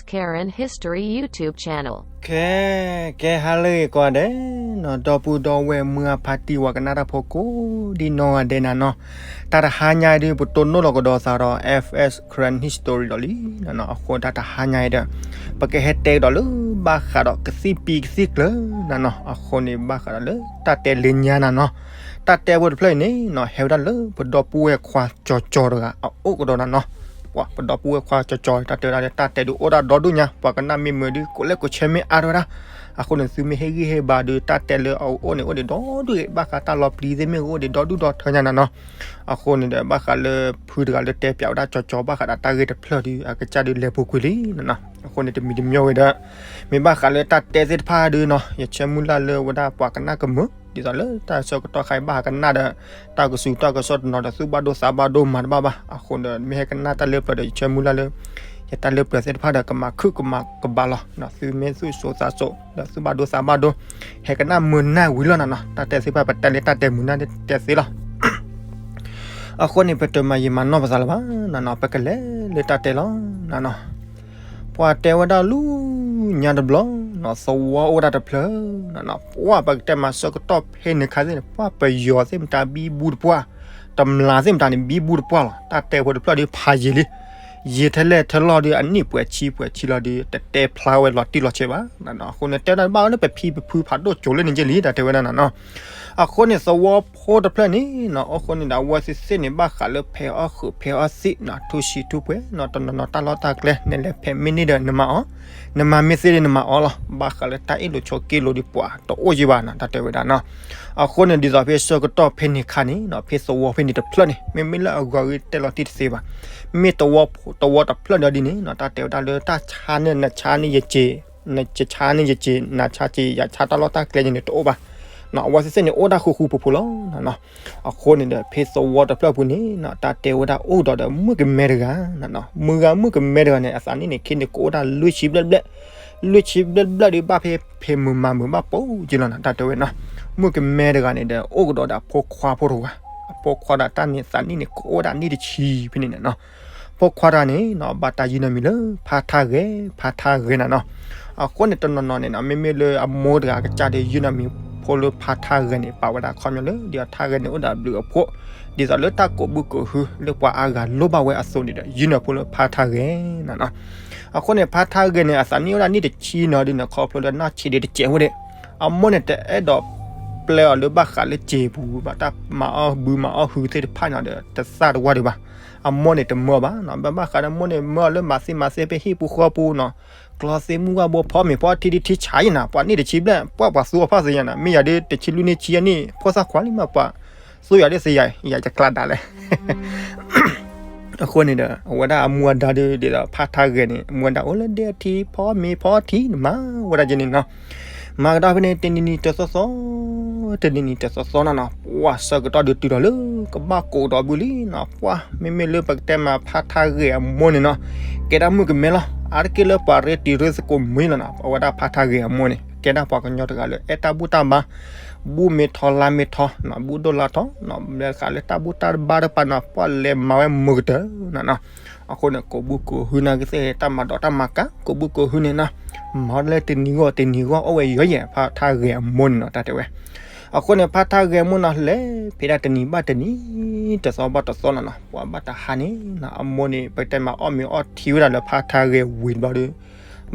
Karen History YouTube channel. ကဲ ကဲဟါလၢအဂ့ၤကိးဂၤဒဲးနီၤ, ဒီပုၢ်ဒီဝဲၢ်မုၢ်အဖါတံၢ်ဝၤကနၣ်တၢ်ဖိကိးဒံနီၢ်ဂၤဒဲးနၤနီၤ, တၢ်တဟါညါအံၤဒုး ပတိၢ်နီၣ်လီၤကဒီးသးဒီး F S Karen History ဒီးလံနၤနီၤ, အဃိတၢ်တဟါညါအံၤဒီး ပကဟဲတဲကဒီးလၢဘၣ်ဃးဒီးကသံၣ်ပံကသံၣ်ကျၢၤနၤနီၤ, အဃိန့ၣ်ဘၣ်ဃးဒီးလၢတၢ်တဲလၢညါနၤနီၤ, တၢ်တဲဖိတဖျၢၣ်အံၤန့ၣ်နီၤ ဟဲဝဲဒၣ်လၢပဒီပုၢ်ဝဲၢ်ခွါကၠီၤကၠီၤတဂၤအအိၣ်ကဒီးနၤနီၤ, ပှၤပဒီပုၢ်ဝဲၢ်ခွါကၠီၤကၠီၤ တၢ်တဲဝဲဒၣ်လၢတၢ်တဲဒုးအိၣ်ဒၣ်ဒီဒူၣ်ညါ ပှၤကနၣ်မ့ၢ်မုာ်ဒုး ကိးလဲၣ်ကိးဆဲမ့ၢ်အါထီၣ်ဝဲဒၣ်, အဃိန့ၣ် သုမ့ၢ်ဟ့ၣ်ဂံၢ်ဟ့ၣ်ဘါဒုး တၢ်တဲလၢအအိၣ်န့ၣ် အိၣ်ဒံးဒီဒူၣ်ဂ့ၤ ဘၣ်ဃးတၢ်လီၤပျံၤသ့ၣ်မ့ၢ်ဂ့ၤ အိၣ်ဒံးဒီဒူၣ်ဒီထၢညါနၤနီၤ, အဃိန့ၣ်ဒီး ဘၣ်ဃးလၢဖုတဂၤလၢတဲပၠးဝဲဒၣ်ကၠီၤကၠီၤ ဘၣ်ဃးဒီးတၢ်ဂ့ၢ်တဖျၢၣ်ဒုး အကစၢ်ဒုးလဲၤပူၤကွံာ်လံနၤနီၤ, အဃိန့ၣ် တမံၤတမံၤဝဲဒီး မ့ၢ်ဘၣ်ဃးလၢတၢ်တဲသ့ၣ်တဖၣ်ဒုးနီၤ ယဆၢမုၢ်လၢ်လၢဝဲဒၣ်ပှၤကနၣ်ကမုာ် ဒ်သိးလၢတၢ်ဆၢကတီၢ်ခါအံၤဘၣ်ဟးကနၣ်ဒီး တၢ်ကစူၤတၢ်ကစီၣ်တနီၤဒီး သူၣ်ဘၣ်ဒိသးဘၣ်ဒိမၤတဘၣ်ဘၣ်, အဃိဒီး မ့ၢ်ဟဲကနၣ်တၢ်လၢပျၢၤဒီး ယဆၢမုၢ်လၢ်လၢ ယတၢ်လၢပျၢၤသ့ၣ်တဖၣ်ဒီး ကမၤခုၣ်ကမၤကဘၣ်လီၤ, သုမ့ၢ်သူၣ်စိသးစိဒီး သူၣ်ဘၣ်ဒိသးဘၣ်ဒိ ဟဲကနၣ်မုာ်နၢ်ဝံၤလီၤနၤနီၤ, တၢ်တဲသ့ၣ်တဖၣ် ပတဲလၢတၢ်တဲမုာ်နၢ်တဲသ့လီၤ. အဃိန့ၣ် ပတမၤယံာ်မၤနီၢ်ပသးလၢၤဘၣ်နၤနီၤ, ပကလဲၤလၢတၢ်တဲလီၤနၤနီၤ. ပှၤတဲဝဲဒၣ်လၢညါတဘျီနီၤ သဝီအိၣ်ဝဲဒၣ်တဖျၢၣ်နၤနီၤ, ပှၤပကတဲမၤဆၢကတီၢ်ဖဲန့ၣ်ခါသ့ၣ်န့ၣ် ပှၤပယီၤသ့ၣ်မတၤဘံဘူတပှၢ်, တမျးသ့ၣ်မတၤန့ၣ် ဘံဘူတပှၢ်လီၤ, တၢ်တဲဖိတဖျၢၣ်ဒုးဖးယံာ်လံ, ယံာ်ထဲလဲၣ်ထဲလီၤဒုးအနံၣ်ပှဲၤဆံပှဲၤဆံလီၤဒုး တတဲဖျါဝဲလီၤတံၢ်လီၤဆဲးဘၣ်နၤနီၤ, အဃိန့ၣ် တဲဝဲဒၣ်ဘၣ်ဝဲလၢပဖံပဖုဖးဒိၣ်ကၠိၤလၢန့ၣ်က့လံ တၢ်တဲဝဲဒၣ်နၤနီၤ. အဃိန့ၣ် သဝီဖိတဖျၢၣ်န့ၣ်နီၤ အဃိန့ၣ်ဒီးအဝဲသ့ၣ်သ့ၣ်န့ၣ် ဘၣ်ဃးလၢဖဲးအီၣ်ဃုာ်ဖဲးအီၣ်သံးနီၤ ထူဆံးထူပှဲၤနီၤ တနီၤနီၤတၢ်လီၢ်တၢ်ကျဲ နလဲၤဖဲးမ့ၢ်န့ၢ်ဒီးနမၤအီၣ်, နမၤမ့ၢ်သ့ဒီးနမၤအီၣ်လီၤ, ဘၣ်ဃးလၢတၢ်အ့ၣ်လိာ်ဆိးက့လိာ်ဒုးပှၤတအိၣ်ယံၤဘၣ်နီၤ တၢ်တဲဝဲဒၣ်နီၤ. အဃိန့ၣ် ဒ်သိးဖဲဆၢကတီၢ်ဖဲန့ၣ်ခါန့ၣ်နီၤ ဖဲသဝီဖဲန့ၣ်တဖျၢၣ်န့ၣ် မ့မ့ၢ်လၢအဂီၤဂ့ၤတဲလီၤတံၢ်တသ့ဘၣ်, မ့ၢ်သဝီဖိသဝီတဖျၢၣ်ဒီးဒ်န့ၣ်နီၤ တၢ်တဲဝဲဒၣ်လၢတၢ်ဆါန့ၢ်နဆါန့ၢ်ယက့ၤ နကဆါန့ၢ်ယက့ၤ နဆါက့ၤယဆါ တၢ်လီၢ်တၢ်ကျဲန့ၣ်တအိၣ်ဘၣ်နီၤ, အဝဲသ့ၣ်သ့ၣ်န့ၣ် အိၣ်ဒၣ်ဃူဃူဖိးဖိးလီၤနီၤ. အဃိန့ၣ်ဒီး ဖဲသဝီတဖျၢၣ်ပူၤန့ၣ်နီၤ တၢ်တဲဝဲဒၣ်အိၣ်ဒီးဒီးမုၣ်ကမဲတဂၤနီၤ, မုၣ်ဂၤမုၣ်ကမဲတဂၤန့ၣ် အသးနံၣ်န့ၣ် ခဲန့ၣ်ကအိၣ်ဒၣ်လွံၢ်ဆံဘျဲၣ်ဘျဲၣ်, လွံၢ်ဆံဘျဲၣ်ဘျဲၣ်ဒုး ဘၣ်ဖဲဖဲးမုာ်မၤမုာ်ဘၣ်ပိာ်က့လီၤနီၤ တၢ်တဲဝဲနီၤ. မုၣ်ကမဲတဂၤန့ၣ်ဒီး အိၣ်ကဒီးဒီးအဖိခွါဖိတဂၤ, အဖိခွါဒီးတၢ်န့ၣ်သးနံၣ်န့ၣ် ကအိၣ်ဒၣ်နံၣ်တဆံဖဲန့ၣ်န့ၣ်နီၤ. ဖိခွါတဂၤန့ၣ်နီၤ ဘၣ်တၢ်ယုၢ်နီၢ်မံၤလၢ ဖါထါဂဲၤ ဖါထါဂဲၤနၤနီၤ. အဃိန့ၣ်တနီၤနီၤန့ၣ်နီၤ မ့မ့ၢ်လၢအမိၢ်တဂၤအကစၢ်ဒီး ယုၢ်နီၢ်မံၤဖိလၢဖါထါဂဲၤန့ၣ် ပာ်ဝဲဒၣ်ခီပညီလၢ ဒ်အီၤထါဂဲၤန့ၣ် အိၣ်ဒီးအဘျုးအဖှိၣ် ဒ်သိးလၢတၢ်ကိးဘုကိးဟုလၢပှၤအါဂၤလိၣ်ဘၣ်ဝဲအသိးန့ၣ်ဒီး ယုၢ်နီၢ်ဖိလၢဖါထါဂဲၤနၤနီၤ. အဃိန့ၣ် ဖါထါဂဲၤန့ၣ် အသးနံၣ်အိၣ်ဒၣ်နံၣ်တဆံနီၤဒ်န့ၣ် ခီဖျိလၢနီၢ်ဆံးဒံးတစဲးဖိဒံး အမိၢ်န့ၣ် တအဲၣ်ဒိးပျဲအီၤလၢဘၣ်ဃးလၢစံာ်ပူၤဘၣ်, တၢ်မၤအီၣ်ဘုမၤအီၣ်ဟုသ့ၣ်တဖၣ်န့ၣ်ဒီး တသၣ်တဝၢ်ဒံးဘၣ်. အမိၢ်န့ၣ်တမၢအီၤဘၣ်နီၤ, ဘၣ်ဘၣ်ဃးဒီးမိၢ်န့ၣ် မၢအီၤလၢမၤသံမၤသဲဖဲဟံၣ်ပူၤဃီပူၤနီၤ, ကျီသ့မုၢ်ဂၢ်ဘိဖီမ့ၤဖီထံဒ်ထံဆးယံၤနၤ, ပှၤနံၣ်တဆံဘျဲၣ် ပှၤပှၤသူအီၤဖီၣ်သ့ယၤနၤ, မ့ၢ်ယၤဒ်တဆံလွံၢ်နံၣ်ဆံယဲၢ်နံၣ် ဖိသၣ်ခွါလံမး ပှၤသူယၤဒ်သ့ယၤ ယၤယကျါဒၣ်လဲၣ် အဃိန့ၣ်ဒီး အဝဲဒၣ်အမူအဒါဒ် ဒ်သိးဖါထါဂဲၤန့ၣ် အမူအဒါအိၣ်လၢဒဲအထံ ဖီမ့ၤဖီထံန့ၣ် မၤဝဲဒၣ်က့န့ၣ်နီၤ. မၤကဒီးဖဲန့ၣ် တနံၤနံၤတသီသီ တနံၤနံၤတသီသီနီၤနီၤ ပှၤဆၢကတီၢ်ဒုးတုၤထီၣ်လၢ ကဘၣ်ကိးဒီးဘုလံနီၤ ပှၤ မ့မ့ၢ်လၢပကတဲမးဖါထါဂဲၤအမိၢ်န့ၣ်နီၤ ကဲဒၣ်မုၣ်ကမဲလီၤ. အါတက့ၢ်လၢပှၤရ့တံၤရ့သကိးမံၤလီၤနီၤ အဝဲဒၣ်ဖါထါဂဲၤအမိၢ်န့ၣ် ကဲဒၣ်ပှၤကညီတဂၤလၢအဲၣ်တၢ်ဘူၣ်တၢ်ဘါ ဘူၣ်မ့ၢ်ထီလါမ့ၢ်ထီနီၤ ဘူၣ်ဒိၣ်လါထီနီၤ ဘျဲခးလၢတၢ်ဘူၣ်တၢ်ဘါတပၤနီၤ ပှၤလဲၤမၤဝဲမုာ်ကတၢၢ်နီၤနီၤ. အဃိန့ၣ် ကိးဘုကိးဟုနာ်က့သ့ၣ် တၢ်မၤဒီးတၢ်မၤကၤ ကိးဘုကိးဟုန့ၣ်နီၤ မၤလၢတနံၤဂီၢ်တနံၤဂီၢ် အိၣ်ဝဲယီၤယဲၢ် ဖါထါဂဲၤအမိၢ်န့ၣ်နီၤ တၢ်တဲဝဲ. အဃိန့ၣ် ဖါထါဂဲၤအမိၢ်နီၤ လဲၤဖဲဒၣ်တနံၤဘၣ်တနံၤ တသီဘၣ်တသီနီၤနီၤ ပှၤဘၣ်တဟါန့ၣ်နီၤ အမိၢ်န့ၣ် ပတဲမးအီၣ်မ့ၤအီထံဝဲဒၣ်လၢဖါထါဂဲၤဝံၤတဘျီဒီး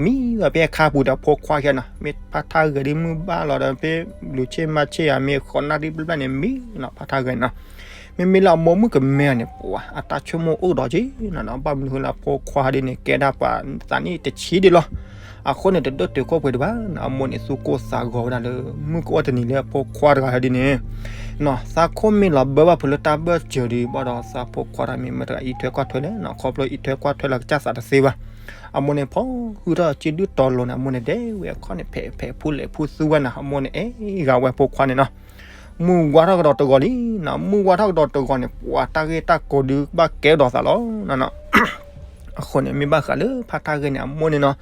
မံဘၣ်ဖဲအခါပူၤဒီးဖိခွါခဲနီၤ မ့ၢ်ဖါထါဂဲၤဒ်မုၢ်ဘၣ်လီၤဒီး ဖဲဘျုးဆ့ၣ်မၤဆ့ၣ်ဧါ မ့ၢ်ဃီနၣ်ရံၣ်ဘျဲၣ်ဘျဲၣ်န့ၣ် မံနီၤ ဖါထါဂဲၤနီၤ မ့မ့ၢ်လၢအမိၢ်မုၣ်ကမဲန့ၣ် ပှၤအတၢ်ဆိကမိၣ်အိၣ်ဒီးက့နီၤနီၤ ဘၣ်မနုၤဃိလၢအဖိခွါဒ်န့ၣ် ကဲဒၣ်ပှၤသးနံၣ်တဆံဒံးလီၤ. အဃိန့ၣ် တဒိၣ်တုာ်ခိၣ်ပှ့ၤဒံးဘၣ်နီၤ အမိၢ်န့ၣ်သူၣ်ကိၢ်သးဂီၤဝဲဒၣ်လၢ မုၢ်ကအီၣ်တနံၤလၢအဖိခွါတဂၤဒ်န့ၣ်နီၤ သးခိၣ်မ့ၢ်လီၤဘၢဘၣ်ဖုးလၢတၢ်ဘၢၣ်စၢၤဒံးဘၣ်ဒီး သးဖိခွါတဂၤမ့ၢ်မတၤတဂၤအံးထွဲကွၢ်ထွဲလဲၣ်နီၤ ခီဖျိအံးထွဲကွၢ်ထွဲလီၤကစၢ်သးတသ့ဘၣ်. အမိၢ်န့ၣ်ဖီဃုထီၣ်စုဒုၣ်တီၤလိၤန့ၣ် အမိၢ်န့ၣ်ဒဲဝဲအခီၣ်န့ၣ် ဖဲးဖဲးဖူလဲၤဖူသူဝဲနီၤ အမိၢ်န့ၣ်အဲၣ်ဂၤဝဲဖိခွါန့ၣ်နီၤ မုၢ်ဝါထီၣ်ကဒီးတဂီၤလံနီၤ မုၢ်ဝါထီၣ်ကဒီးတဂီၤန့ၣ် ပှၤတၢ်ဂ့ၢ်တၢ်ကိးဒုးဘၣ်ကဲကဒီးသးလီၤနီၤနီၤ အဃိန့ၣ် မ့ၢ်ဘၣ်ဃးလၢဖါထါဂဲၤန့ၣ် အမိၢ်န့ၣ်နီၤ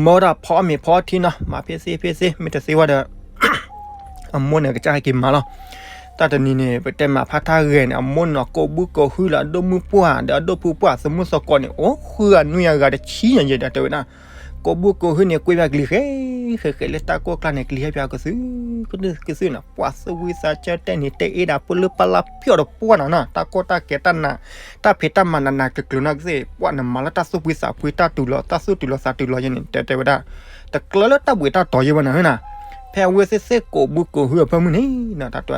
မၢဒၣ်ဖီအီၣ်မ့ၤဖီအီထံနီၤ မၤဖဲသ့ဖဲသ့ မ့ၢ်တသ့ဝဲဒီး အမိၢ်န့ၣ်ကစၢ်ဟဲက့ၤမၤလီၤ. တၢ်တနံၤန့ၣ် ပတဲမးဖါထါဂဲၤန့ၣ် အမိၢ်န့ၣ်ကိးဘုကိးဟုလၢအဒိၣ်မုၣ်ပှၢ် ဒီးအဒိၣ်ဖုပှၢ် သမုၣ်သကိးန့ၣ် အိၣ်ဃုအနွံအဂၤတဆံညါယဲဒီးတဲဝဲဒၣ်, ကိးဘုကိးဟုန့ၣ် ကွ့ၢ်ဘၣ်ကလံၤဃဲ ဃဲဃဲလၢတၢ်ကိၢ်ကျါန့ၣ် ကလံၤဟဲပၠးကသု ကသုကသုန့ၣ် ပှၤသူၣ်ဝံသးစူၤတဲန့ၣ် တဲအ့ဒၣ်ပလၢပလၢပျီၣ်တပှၢ်နီၤနီၤ တၢ်ကိၢ်တၢ်ကဲတၢ်နး တၢ်ဖံးတၢ်မၤနးနးကျၢၤကျၢၤနီၤကသ့ၣ် ပှၤနမၤလၢတၢ်သူၣ်ဖှံသးဖှံ တၢ်တူၢ်လိာ် တၢ်သူၣ်တူၢ်လိာ်သးတူၢ်လိာ်ယဲန့ၣ် တဲတဲဝဲဒၣ် တကျၢလၢတၢ်ဘှံးတၢ်တီၤယဲဘၣ်နၤနၤ, ဖဲအဝဲသ့ၣ်သ့ၣ်ကိးဘုကိးဟုအဖၢမုၢ်န့ၣ် တၢ်တ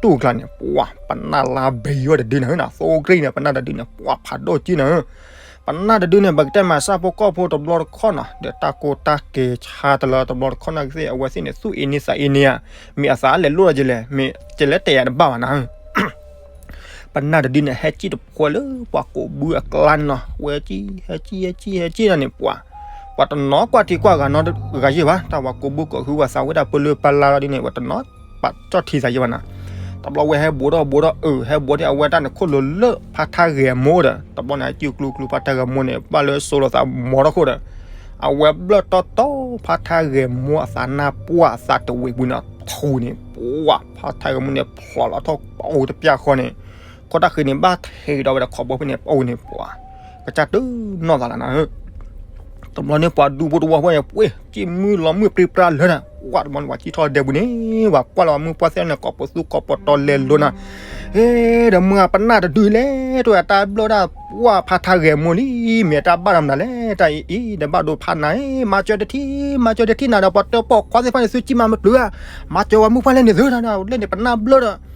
တူၢ်ကျါန့ၣ် ပှၤပနၢ်လါဘဲယီတဒုနၤနၤ သိကရံၣ်န့ၣ် ပနၢ်တဒုန့ၣ် ပှၤဖးဒိၣ်ကံနၤ ပနၢ်တဒုန့ၣ် ပကတဲမးစၢ်ဖိကီၢ်ဖိတဘျီတခီၣ်နီၤ ဒီးတၢ်ကိၢ်တၢ်ကဲဆါတလၢတဘျီတခီၣ်နီၤကသ့ၣ် အဝဲသ့ၣ်န့ၣ် သူၣ်အ့န့သးအ့န့ဧါ, မ့ၢ်အသးလဲၤလိၣ်လီၤယလဲၣ် မ့ၢ်ကလဲၤတဲယၤတဘၣ်ဘၣ်နၤ ပနၢ်တဒုန့ၣ် ဟဲကံၣ်တဖှဲလၢပှၤကိးဘုအကျါနီၤ ဝဲကံၣ် ဟဲကံၣ် ဟဲကံၣ် ဟဲကံၣ်နီၤန့ၣ် ပှၤ ပှၤတနီၤကွၢ်ထံကွၢ်ဂၤနီတဂၤယဲဘၣ် တၢ်ပှၤကိးဘုကိးဟုပှၤသးဝဲဒၣ်ပလၢပလၢလီၤဒ်န့ၣ် ပှၤတနီၤပာ်ကၠီၣ်ထံသးယဲဘၣ်နၤ, တဘျီဝဲဟဲဘိးထီၣ်ဘိးထီၣ်အၢ ဟဲဘိးထီၣ်အဝဲတၢ်န့ၣ်ခိၣ်လိၤလၢဖါထါဂဲၤအမိၢ်ဒီး တဘျီန့ၣ် ဟဲကံၣ်ကျူကျူဖါထါဂဲၤအမိၢ်န့ၣ် ဘၣ်လၢစိၤလီၤသးမီၤထီၣ်ခိၣ်ဒီး အဝဲဘျၢၣ်တီတီဖါထါဂဲၤမိၢ်အသးနၢ်ပှၢ်အသးတဝံးပူၤန့ၣ် ထူန့ၣ် ပှၤ ဖါထါဂဲၤမိၢ်န့ၣ် ဖျိးလီၤထီၣ်ပအိၣ်တပျၢ်ဃီန့ၣ် ခိၣ်တၢ်ဃံန့ၣ် ဘၣ်ထံးဒီးဝဲဒၣ်ခီဘီဖဲန့ၣ် ပအိၣ်န့ၣ်ပှၤ ကစၢ်တုၤနီၢ်သးလီၤနၤ တဘျီန့ၣ်ပှၤဒူဖိတဝီဖိန့ၣ် ပှ့ၤ ကံၣ်မုၢ်လီၤမုၢ်ပြံပြါလၢာ်ဒီး ပှၤတဘျီန့ၣ် ပှၤကံၣ်ထီၣ်ဒဲပူၤန့ၣ် ပှၤကွၢ်လီၤမုၢ်ပှၢ်သ့ၣ်န့ၣ် ကိးပသူကိးပတီၤလဲၤလိၤနၤ ဟ့ ဒီးမုၢ်ပနၢ်တဒုလဲၣ် တဝဲတၢ်ဘျၢၣ်ဒၣ် ပှၤဖါထါဂဲၤမိၢ်လံ မ့ၢ်တၢ်ဘၣ်ဒီးမနုၤလဲၣ် တၢ်အံၤအံၤ ဒီးဘၣ်ဒိဖးနၤ မၤစၢၤတထံၣ် မၤစၢၤတထံၣ်နၤဒီး ပှၤတပိာ်ခွါသ့ၣ်တဖၣ်န့ၣ် သုကံၣ်မၤမတၤဧါ မၤစၢၤဝဲမုၢ်ပှၢ်လဲၣ်န့ၣ်သု လၢန့ၣ်ပနၢ်ဘျၢၣ်ဒီး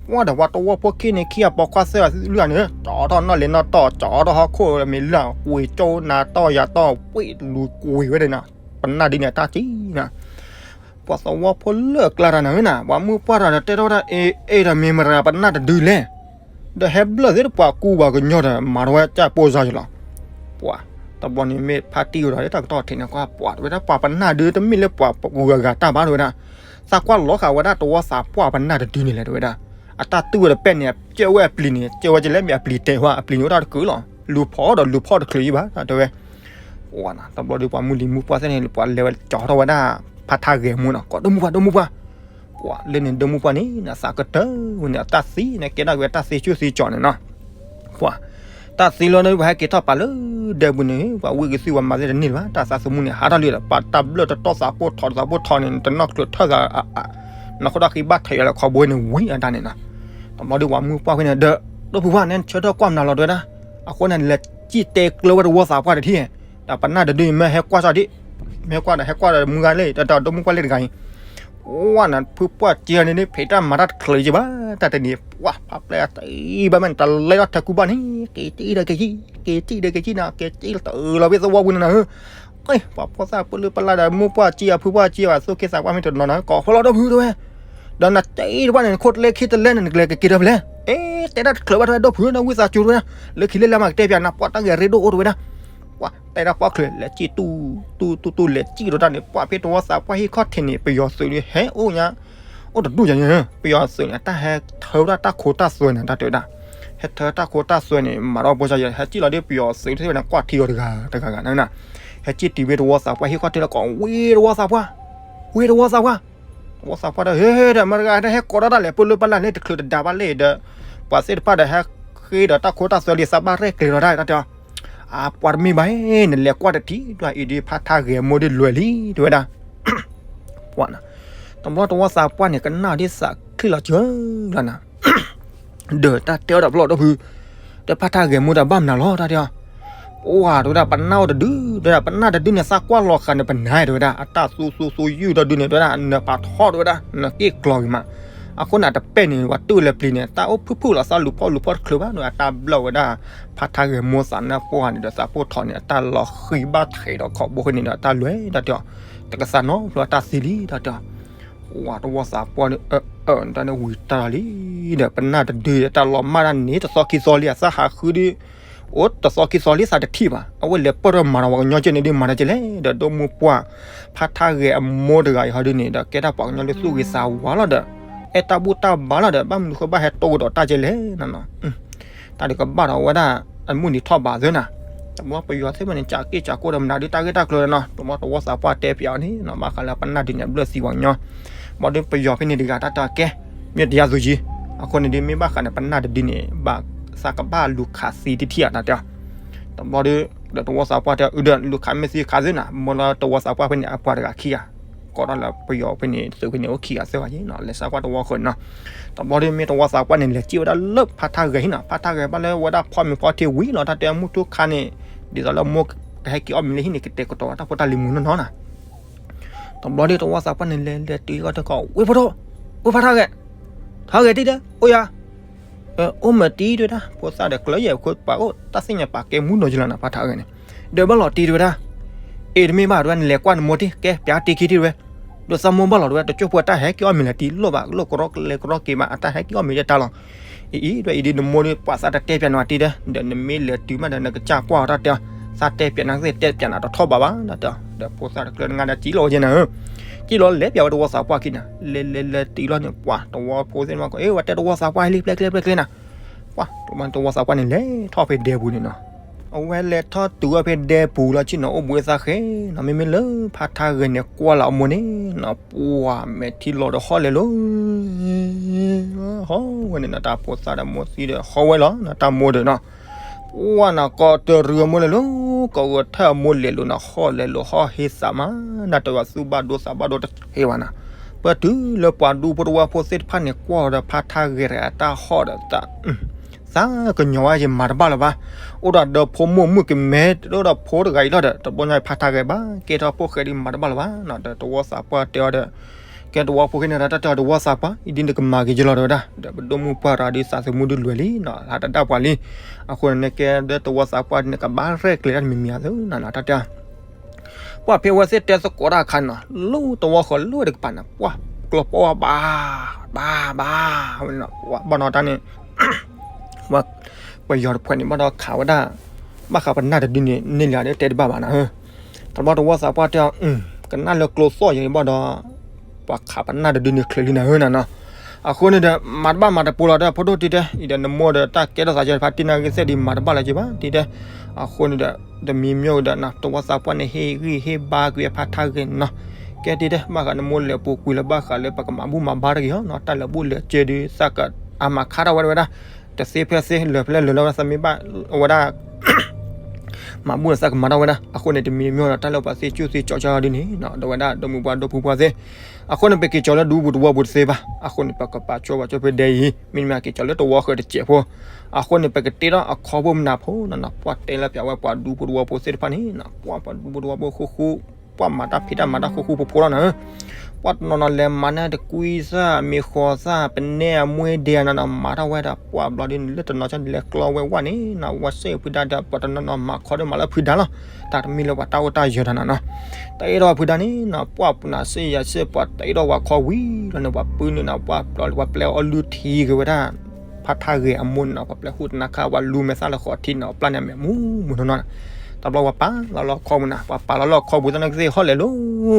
ပှၤဒီးပှၤတဝီဖိခံန့ၣ် ခံအပိာ်ခွါသၢဂၤလွံၢ်ဂၤန့ၣ် ကၠီထီၣ်နီၣ်လဲၤနီၣ်တီၢ် ကၠီထီၣ်ဟီၣ်ခိၣ်မ့ၢ်လၢ ကွံာ်ကၠိနၤတီၢ်ယၤတီၢ် ပှ့ၤလူၤကွံာ်ဝဲဒၣ်နၤ ပနၢ်ဒ်န့ၣ်တၢ်ကံၣ်နၤ ပှၤသဝီဖိလၢအကျါတၢ်နၤဧၢနၤ ပှၤမုၢ်ပှၢ်တၢ်ဒီးတဲထီၣ်ဝဲဒၣ် အ့ အ့ဒီးမ့ၢ်မတၤပနၢ်တဒုလဲၣ် ဒီးဟဲဘျၢၣ်သ့ၣ်တပှၤကူပှၤကညီဒီး မၤထီၣ်ဝဲကၢ်ပိၢ်စၢ်ယလီၤ ပှၤ တဘျီန့ၣ်မ့ၢ်ဖါတံၢ်ဝဲဒီး တၢ်ကတီၢ်ထံးန့ၣ် ကွၢ်ပှၤတဝဲဒၣ် ပှၤပနၢ်ဒုတမ့ၢ်လၢပှၤဂုၤအဂၤတၢ်ဘၣ်တဝဲဒၣ် သးကွၢ်လီၤဃာ်ဝဲဒၣ်တဝီသးပှၢ်ပနၢ်တဒုန့ၣ်လဲၣ်တဝဲဒၣ် အတၢ်တူၢ်ဝဲတပဲၢ်န့ၣ် ကၢၢ်ဝဲအပျံၤန့ၣ် ကၢၢ်ဝဲကလဲၣ်မ့ၢ်အပျံၤတဲဝဲ အပျံၤန့ၣ်အိၣ်တၢ်တကုာ်လီၤ လူၤဖီၣ်ဒီးလူၤဖီၣ်တချုးယံၤဘၣ် တဝဲ ပှၤ တဘျီဒီးပှၤမုၢ်လံၤမုၢ်ပှၢ်သ့ၣ်န့ၣ် ပှၤလဲၤဝဲကၠီထီၣ်ဝဲဒၣ် ဖါထါဂဲၤမိၢ်နီၤ ကိးဒိၣ်မုၢ်ပှၢ် ဒိၣ်မုၢ်ပှၢ် ပှၤလၢန့ၣ်ဒိၣ်မုၢ်ပှၢ်န့ၣ် အသးကတၢၢ်ဝဲန့ၣ် အတၢ်သံန့ၣ် ကဲထီၣ်က့ၤဝဲတၢ်သံဆူၣ်သံကၠီန့ၣ်နီၤ ပှၤ တၢ်သံလီၤဒီး ပှၤဟဲက့ၤထီၣ်ပာ်လၢဒဲပူၤန့ၣ် ပှၤဝံကသုးပှၤမၤသ့တန့ၢ်လၢၤဘၣ် တၢ်သးသမူန့ၣ် ဟးထီၣ်လံဒီး ပှၤတၢ်ဘျၢၣ်တတီသးပိၢ်ထီၣ် သးပိၢ်ထီၣ်န့ၣ် တနီၣ်ကျၢၤထၢၣ်သး နီၢ်ခိၣ်တၢ်ဃံဘၣ်ထံးယၤလၢခီဘိန့ၣ် ဝံအတၢ်န့ၣ်နီၤ တဘျီဒီးပှၤမုၢ်ပှၢ်ဖဲန့ၣ် ဒီး ဒိၣ်ဖုပှၢ်န့ၣ် ဆၢထၢၣ်ကွၢ်မနုၤလီၤတဝဲဒၣ် အဃိန့ၣ် လဲၤစံၣ်တဲကျၢၤဝဲတဝီသးပှၢ်တထံၣ် ဒီးပနၢ်တဒုမ့ၢ်ဟဲကွၢ်စၢ်ဒံး မ့ၢ်ဟဲကွၢ်ဒီး ဟဲကွၢ်ဒီးမုၢ်ဂၤလံ ဒီးဒိၣ်မုၢ်ပှၢ်လံတဂၤအံၤ ပှၤနၤ ဖုပှၢ်စ့အီၤန့ၣ် ဖံးတၢ်မၤတၢ်တချုးယံၤဘၣ် တၢ်တနံၤ ပှၤဖးပျဲၢ်တအံၤဘၣ်မ့ၢ်နတလဲၤထီၣ်ထဲကူဘၣ်န့ၣ် က့ၤစံၣ်ဒီးက့ၤစံၣ် က့ၤစံၣ်ဒီးက့ၤစံၣ်နၤ က့ၤစံၣ်တလီၤဝဲသဝီပူၤန့ၣ်နၤဧၢ ပှၤဖိသၣ်ပလၢပလၢဒီး မိၢ်ပှၢ်စ့အီၤ ဖုပှၢ်စ့အီၤ သူၣ်က့သးပှၢ်မ့ၢ်တနီၤနၤ ကိးဃီလီၤဒိၣ်ဖုတဝဲ ဒီးနစံၣ်တဘၣ်န့ၣ် နခိၣ်တလဲခံတလဲန့ၣ် နကလဲၤကက့ၤဒီးဖဲလဲၣ် အဲ တဲဒၣ်တချုးဘၣ်တဝဲဒိၣ်ဖု နဝံသးစူၤတဝဲဒၣ် လၢခံလၢလဲၤမၤကတဲပၠးနၤ ပှၤတၢ်ဂဲၤရ့ဒိၣ်အိၣ်တဝဲဒၣ် ပှၤတဲဒၣ်ပှၢ်ချုး လဲၤစံၣ်တူၢ် တူၢ် တူၢ် တူၢ် လဲၤစံၣ်ဒီးတၢ်န့ၣ် ပှၤဖဲတဝီသးပှၢ်ဟံၣ်ခီၣ်ထံးန့ၣ် ပယီၤသုးန့ၣ် ဟဲအိၣ်ညါ အိၣ်တဒူၣ်ညါန့ၣ် ပယီၤသုးန့ၣ် အတၢ်ဟဲထၢဝဲဒၣ်တၢ်ခိတၢ်သွဲန့ၣ် တၢ်တဲဝဲဒၣ် ဟဲထၢတၢ်ခိတၢ်သွဲန့ၣ် မၤဒီးဖိစၢ်ယဲ ဟဲစံၣ်လီၤဒ်ပယီၤသုးသ့ၣ်ဝဲန့ၣ် ကွၢ်ထံအီၤတဂၤတဂၤဂၤန့ၣ် ဟဲစံၣ်တုၤဖဲတဝီသးပှၢ်ဟံၣ်ခီၣ်ထံးလၢကိး ဝ့ၢ်တဝီသးပှၢ် ဝ့ၢ်တဝီသးပှၢ် တဝီသးပှၢ်ဒီး ဟ့ ဒီးမတၤတဂၤတဟဲကိးထီၣ်တၢ်လဲၣ် ပလၢပလၢ်န့ၣ် တချုးတဒါဘၣ်လဲၣ်ဒီး ပှၤသ့ၣ်တဖၣ်ဒီးဟဲဃ့ဒီးတၢ်ခိတၢ်သွဲလံ သးဘၣ်ရဲၣ်ကျဲၤလီၤတၢ် တၢ်တဲအီၤ အပှၤတမ့ၢ်ဘၣ် နလဲၤကွၢ်တထံၣ် ဒွဲၣ်အံၤဒ်ဖါထါဂဲၤမိၢ်ဒ်လွဲၢ်လံ တဲဝဲဒၣ် ပှၤ တဘျီတဝီသးပှၢ်န့ၣ် ကနၣ်ဒ်သးခုၣ်လီၤစၢၤလီၤနၤ ဒီးတၢ်တဲအီၤဒီးပလီၢ်ဒိၣ်ဖု ဒီးဖါထါဂဲၤမိၢ်တၢ်ဘၣ်မနုၤလီၤ တၢ်တဲအီၤ ပှၤ တဲဝဲဒၣ် ပနၢ်အိၣ်တဒု တဲဝဲဒၣ် ပနၢ်တဒုန့ၣ် သးကွၢ်လီၤဃာ်န့ၣ် ပနၢ် တဲဝဲဒၣ် အတၢ်သူသူသူယုၢ်ဒီဒုန့ၣ် တဲဝဲဒၣ် နပာ်ထီၣ် တဲဝဲဒၣ် နက့ၢ်ကျီၤဂ့ၤမး အဃိန့ၣ် တပဲၢ်န့ၣ် ပှၤတူၢ်လၢပျံၤန့ၣ် တၢ်အိၣ်ဖုၣ်ဖုၣ်လီၤ သးလူၤဖီၣ်လူၤဖီၣ်တချုးဘၣ် တဲဝဲဒၣ် တၢ်ဘျၢၣ်ဝဲဒၣ် ဖါထါဂဲၤမိၢ်သးနၢ်ပှၢ်န့ၣ်ဒီး သးပိၢ်ထီၣ်န့ၣ် အတၢ်လီၤဃံၤဘၣ်ထံးဒီးခီဘိဃ့န့ၣ်ဒီး တၢ်လွဲၢ် တၢ်တဲအီၤ တကသးနီဖျိတၢ်သံလံ တၢ်တဲအီၤ ပှၤ တဝီသးပှၢ်န့ၣ် အၢ အၢ တၢ်န့ၣ်ဝံၤတၢ်လီၤလံ ဒီးပနၢ်တဒု တၢ်လီၤမၢ်တၢ်န့ၣ် တသီခံသီလံ အသးဟးဃုဒု အိၣ်တသီခံသီလံ သးတထံၣ်ဘၣ် အဝဲလဲၤပၢၢ်ထီၣ်မၤဒီးပှၤကညီကဲန့ၣ်ဒ်မၤတၢ်ကဲလဲၣ် ဒီးဒိၣ်မုၢ်ပှၢ် ဖါထါဂဲၤအမိၢ်တဂၤအံၤဟီဒုန့ၣ် ဒီးကဲတၢ်ပှၤကညီလၢသူၣ်ဂ့ၤသးဝါလီၤဒီး အဲၣ်တၢ်ဘူၣ်တၢ်ဘါလီၤဒီး ဘၣ်မနုၤဃိဘၣ်ဟဲတိၢ်ကဒီးတၢ်ကဲလဲၣ်နီၤနီၤ တၢ်ဒုးကဘၣ်ဒီးဝဲဒၣ် အမုၢ်နံၤထီၣ်ဘးသၢနၤ တဘျီပယီၤသ့ၣ်မ့ၢ်န့ၣ် ကးက့ၢ်ကးကိၢ်ဒီးမနုၤဒုးတၢ်ဂ့ၢ်တၢ်ကျိၤနီၤ တဘျီတဝီသးပှၢ်တဲပၠးအီၤန့ၣ်နီၤ ဘၣ်ဃးလၢပနၢ်ဒုးန့ၣ် ဘျၢၣ်သံပှၤကညီ ဘၣ်ဒီးပယီၤဖဲန့ၣ်တဂၤတၢ်တၢ်ကဲ မ့ၢ်တယၤသူၤယံၤ အဃိန့ၣ်ဒ်မ့ၢ်ဘၣ်ဃးန့ၣ် ပနၢ်တဒုန့ၣ် ဘၣ်သးကဘၣ်လူၤခးသံတထံၣ်ဧါ တၢ်တဲအီၤ. တဘျီဒီး ဒီးတဝီသးပှၢ်တဲအီၤ အုဒီးလူၤခးမ့ၢ်သံခးသ့နီၤ, မ်လၢတဝီသးပှၢ်ဖဲန့ၣ် အပှၤတဂၤခံဂၤ, ကိးဒၣ်လၢပယီၤဖဲန့ၣ် သုးဖဲန့ၣ် အိၣ်ခံဂၤသၢဂၤယ့နီၤ, လဲၤစးကွၢ်တဝီဃၢၤန့ၣ်နီၤ. တဘျီဒီးမ့ၢ်တဝီသးပှၢ်န့ၣ် လဲၤစံၣ်ဝဲဒၣ်လၢဖါထါဂဲၤဟံၣ်နီၤ, ဖါထါဂဲၤဘၣ်လၢဝဲဒၣ်ဖီမ့ၤဖီထံဝံၤလီၤ တၢ်တဲမုၢ်ထူၣ်ခါန့ၣ်, ဒ်သိးလၢမိၢ်ကဟဲက့ၤအီၣ်မ့ၤလၢဟံၣ်န့ၣ် ကတဲာ်ကတီၤတၢ်ဖိတၢ်လံၤမုၢ်နီၢ်နီၢ်နီၤ. တဘျီဒီးတဝီသးပှၢ်န့ၣ် လဲၤလဲၤတုၤအီၤတခီ ဝ့ၢ်ဖိထီၣ်, ဝ့ၢ်ဖါထါဂဲၤ, ထါဂဲၤတံၢ်ဒီး အိၣ်ယၤ, အိၣ်မးတံၢ်တဝဲဒၣ်, ဖိသၣ်ဒီးကျၢၤယဲၢ်ခိၣ်ပာ်အိၣ်တၢ်သ့ၣ်ညါပာ်ကဲမူနီၤယလီၤနီၤ ဖါထါဂဲၤန့ၣ်, ဒီးဘၣ်လီၤတံၢ်တဝဲဒၣ်, အ့တမ့ၢ်ဘၣ်တဝဲ နလဲၤကွၢ်နမိၢ်တံၢ် ကဲပျးတံၢ်ခံတံၢ်တဝဲ, ဒီးသးမိၢ်ဘၣ်လီၤတဝဲ တကၠိၢ်ဖိအတၢ်ဟဲက့ၤအီၣ်မ့ၤလၢတံၢ်လိၣ်ဘၣ် လိၣ်ကရီကလဲၤကရီက့ၤဘၣ် အတၢ်ဟဲက့ၤအီၣ်မ့ၤတၢ်လီၤ. အံၤအံၤတဝဲအံၤဒ်နမိၢ်ဒီး ပှၤသးတတဲပျးနၤတံၢ်ဒီး ဒီးနမ့ၢ်လဲၤတုၤမးဒီး နကစၢ်ကွၢ်အီၤတၢ်တဲအီၤ, သးတဲပျးနၤသ့ၣ်တဲပျးနၤတထီၣ်ဘးဘၣ် တၢ်တဲအီၤ, ဒီးဖိသၣ်တကျၢၤတငါဒီးစံၣ်လီၤဝဲကဲနၤဧၢ, စံၣ်လီၤလဲၤပျးဝဲတဝီသးပှၢ်ခံန့ၣ်, လဲၤလဲၤလဲၤတုၤလီၤန့ၣ် ပှၤတဝီဖိသ့ၣ်န့ၣ်မးကီး အ့ ဝဲတဲတဝီသးပှၢ်လံ ပျဲကျဲပျဲကျဲနၤ, ပှၤတဝီသးပှၢ်န့ၣ် လဲၤထီၣ်ဖဲဒဲပူၤန့ၣ်နီၤ. အဝဲလဲၤထီၣ်တုၤဝဲဖဲဒဲပူၤလီၤဆ့ၣ်နီၤ အိၣ်ဘှံးသးဃဲနီၤ မ့မ့ၢ်လၢဖါထါဂဲၤန့ၣ် ကွၢ်လီၤအမိၢ်န့ၣ်နီၤ ပှၤမဲာ်ထံလီၤဒီးဟီၣ်လဲၤလိၤ ဟီၣ်ဝဲန့ၣ်နီၤ တၢ်ဖိသၣ်ဒီးမိၢ်သံဒီးဟီၣ်ဝဲလီၤနီၤ တၢ်မိၢ်ဒီးနီၤ, ပှၤနီၤ ကိးတရံးအမိၢ်လဲၤလိၤ, ကိးဂဲၤထၢၣ်အမိၢ်လဲၤလိၤနီၤ ဟီၣ်လဲၤလိၤဟီၣ်ဟ့သးမး နတဝဲသူၣ်ဘၣ်ဒိသးဘၣ်ဒိတဟ့ဘၣ်နီၤ. ပတုၤလၢပှၤဒူဖိတဝီဖိသ့ၣ်တဖၣ်န့ၣ် ကွၢ်ဒီးဖါထါဂဲၤဒီးအတၢ်ဟီၣ်ဒီးသး သးကညီၤဝဲယမၤတဘၣ်လၢၤဘၣ်, အိၣ်ဒီးဒီဖိမိၢ်မုၣ်ကမဲ တအိၣ်ဒီးဖိတဂၤအံၤလီၤဒီး တဘျီညါဖါထါဂဲၤဘၣ် ကဲထီၣ်ဖိၣ်ဃဲဒ်မၤတဘၣ်လၢၤဘၣ်နီၤ ဒီးတဝီသးပှၢ်တဲအီၤဒီး ကဲတဝီဖိၣ်ဃဲန့ၣ် တၢ်တဲအီၤတဝီသးပှၢ် အံၤဒ်နကမၤက့ၤယလီၤတဲဝဲဒၣ်, ဒီးပဒိၣ်မုၣ်ပှၢ်တဂၤဒ်သးသမူဒ်လွဲၢ်လံနီၤ ဟးတဒၣ်ပှၤလံ, အဃိန့ၣ် ကဲဒီးတဝီသးပှၢ်န့ၣ် ကဘၣ်ရဲၣ်ကျဲၤတၢ်တမံၤမံၤအသိးနီၤ တၢ်တဲ ပှၤဖဲဝဲသ့ၣ်တဲသကိးတၢ်အခါနီၤ လၢတဝီဃီလၢတကပၤန့ၣ် ပှၤကျီပီဝဲဘၣ် ဘၣ် ဘၣ် ဝဲန့ၣ်နီၤ ပှၤဘၣ်နီၤတၢ်န့ၣ် ပှၤယီၤတဖှဲးန့ၣ် ဘၣ်ဒီးခးဝဲဒၣ် ဘၣ်ဃးပနၢ်တဒုန့ၣ် န့ၢ်လံဒီးတဲတဘၣ်ဘၣ်နီၤဧၢ, တဘျီတဝီသးပှၢ်တဲအီၤ ကနၣ်လၢကျိသီၣ်ယံၤဘၣ်ဒီး ပှၤခးပနၢ်တဒုန့ၣ်ချုးလံနၤဧၢနၤနီၤ, အဃိန့ၣ်ဒီး မၤတဘၣ်မၤတပိၤလီၤဒီး ဖိဒိၣ်တံၢ်တဲ အံၤဒီးနမိၢ်ဒီးတၢ်ကဲထီၣ်သးကဲဖါတံၢ်နၢ်ဂ့ၤသ့ၣ်ဒ်မၤတဘၣ်လၢၤက့ၤဘၣ်တံၢ်တဲ, အဃိန့ၣ်ဒီး တမံၤမံၤဒီး တဝီသးပှၢ်န့ၣ် ဟ့ၣ်ဂံၢ်ဟ့ၣ်ဘါကွံာ်အဖါထါဂဲၤနီၤ, ကဲတံၢ်တဲ ဘၣ်ဃးနမိၢ်လဲၤပူၤကွံာ်လၢဘၣ်ဃးလၢပကမၤဘူၣ်မၤဘါတဂ့ၤဟီနီၤ တၢ်လဲၤဘူၣ်လဲၤစၢၤဒ် သးကအမၤခါထီၣ်ဝဲဒၣ်ဝဲဒၣ်, တသ့ဖဲသ့ လၢာ်ဖဲလဲၣ်လၢာ်လီၤဝဲဒၣ် သးမ့ၢ်ဘၣ်ဝဲဒၣ် မၤဘူၣ်န့ၣ်သးကမၤထီၣ်ဝဲဒၣ်, အဃိန့ၣ် တမံၤမံၤဒီး တၢ်လၢပှၤသ့ကၠူၣ်သ့ကၠီၤကၢဒ်န့ၣ်နီၤ ဒီးဝဲဒၣ်ဒီမုၢ်ပှၢ်ဒီဖိပှၢ်သ့, အဃိန့ၣ် ပက့ၤကၠီၤလၢဒူပူၤတဝီပူၤတသ့ဘၣ်, အဃိန့ၣ် ပကပာ်ကၠီပာ်ကၠီဖဲဒဲအံၤ မ့တမ့ၢ်က့ၤကၠီၤလၢတဝီဃၢၤတစဲးဖိ, အဃိန့ၣ် ပကတ့ထီၣ်အခီဘိမနုၤဖိနီၤနီၤ ပှၤတဲလၢပျးဝဲပှၤဒူဖိတဝီဖိသ့ၣ်တဖၣ်န့ၣ်နီၤ ပှၤပှၤဒူဖိတဝီဖိဃူဃူ ပှၤမၤတၢ်ဖံးတၢ်မၤတၢ်ဃူဃူဖိးဖိးလီၤနၤဧၢ, ပှၤတနီၤနီၤလဲၤမၤန့ၢ်တကွံသၣ် မ့ၤဃီၤသၣ် ပနဲအမွှ့ဒဲးနီၤနီၤ မၤထီၣ်ဝဲဒီး ပှၤဘျီဒ်န့ၣ် လၢတနီၤဆၢန့ၣ် လဲၤကျီဝဲဝဲန့ၣ်နီၤ ဝဲစ့ၢ်ဖုဒါဒီး ပှၤတနီၤနီၤမၤခီဒ်မၤလၢဖုဒါလီၤ, တၢ်တမံၤလၢပှၤတၢ်အိၣ်တၢ်ယၢၤတၢ်နီၤနီၤ, တၢ်အဲၣ်ဒိးဖုဒါန့ၣ်နီၤ ပှၤပနၢ်စ့ၢ်ယၤစ့ၢ် ပှၤတၢ်အဲၣ်ဒိးဝဲခီဝံၤလီၤန့ၣ် ပှၤပုၢ်န့ၣ်နီၤ ပှၤဘျီပှၤပျဲအီၣ်လုၢ်ထံဂ့ၤဝဲဒၣ် ဖါထါဂဲၤအမိၢ်န့ၣ်နီၤ ပှၤပျဲဟူၣ်တနါခါ ပှၤလူၤမဲာ်သၣ်လၢဃီထံန့ၣ် ပျၢ်န့ၢ်အမဲာ်မူမူနီၤနီၤ, တဘျီပှၤပာ်လီၤလၢအခီပူၤနီၤ ပှၤပာ်လီၤလၢအခီပူၤသနာ်က့သ့ၣ်ဟီၣ်လဲၤလိၤ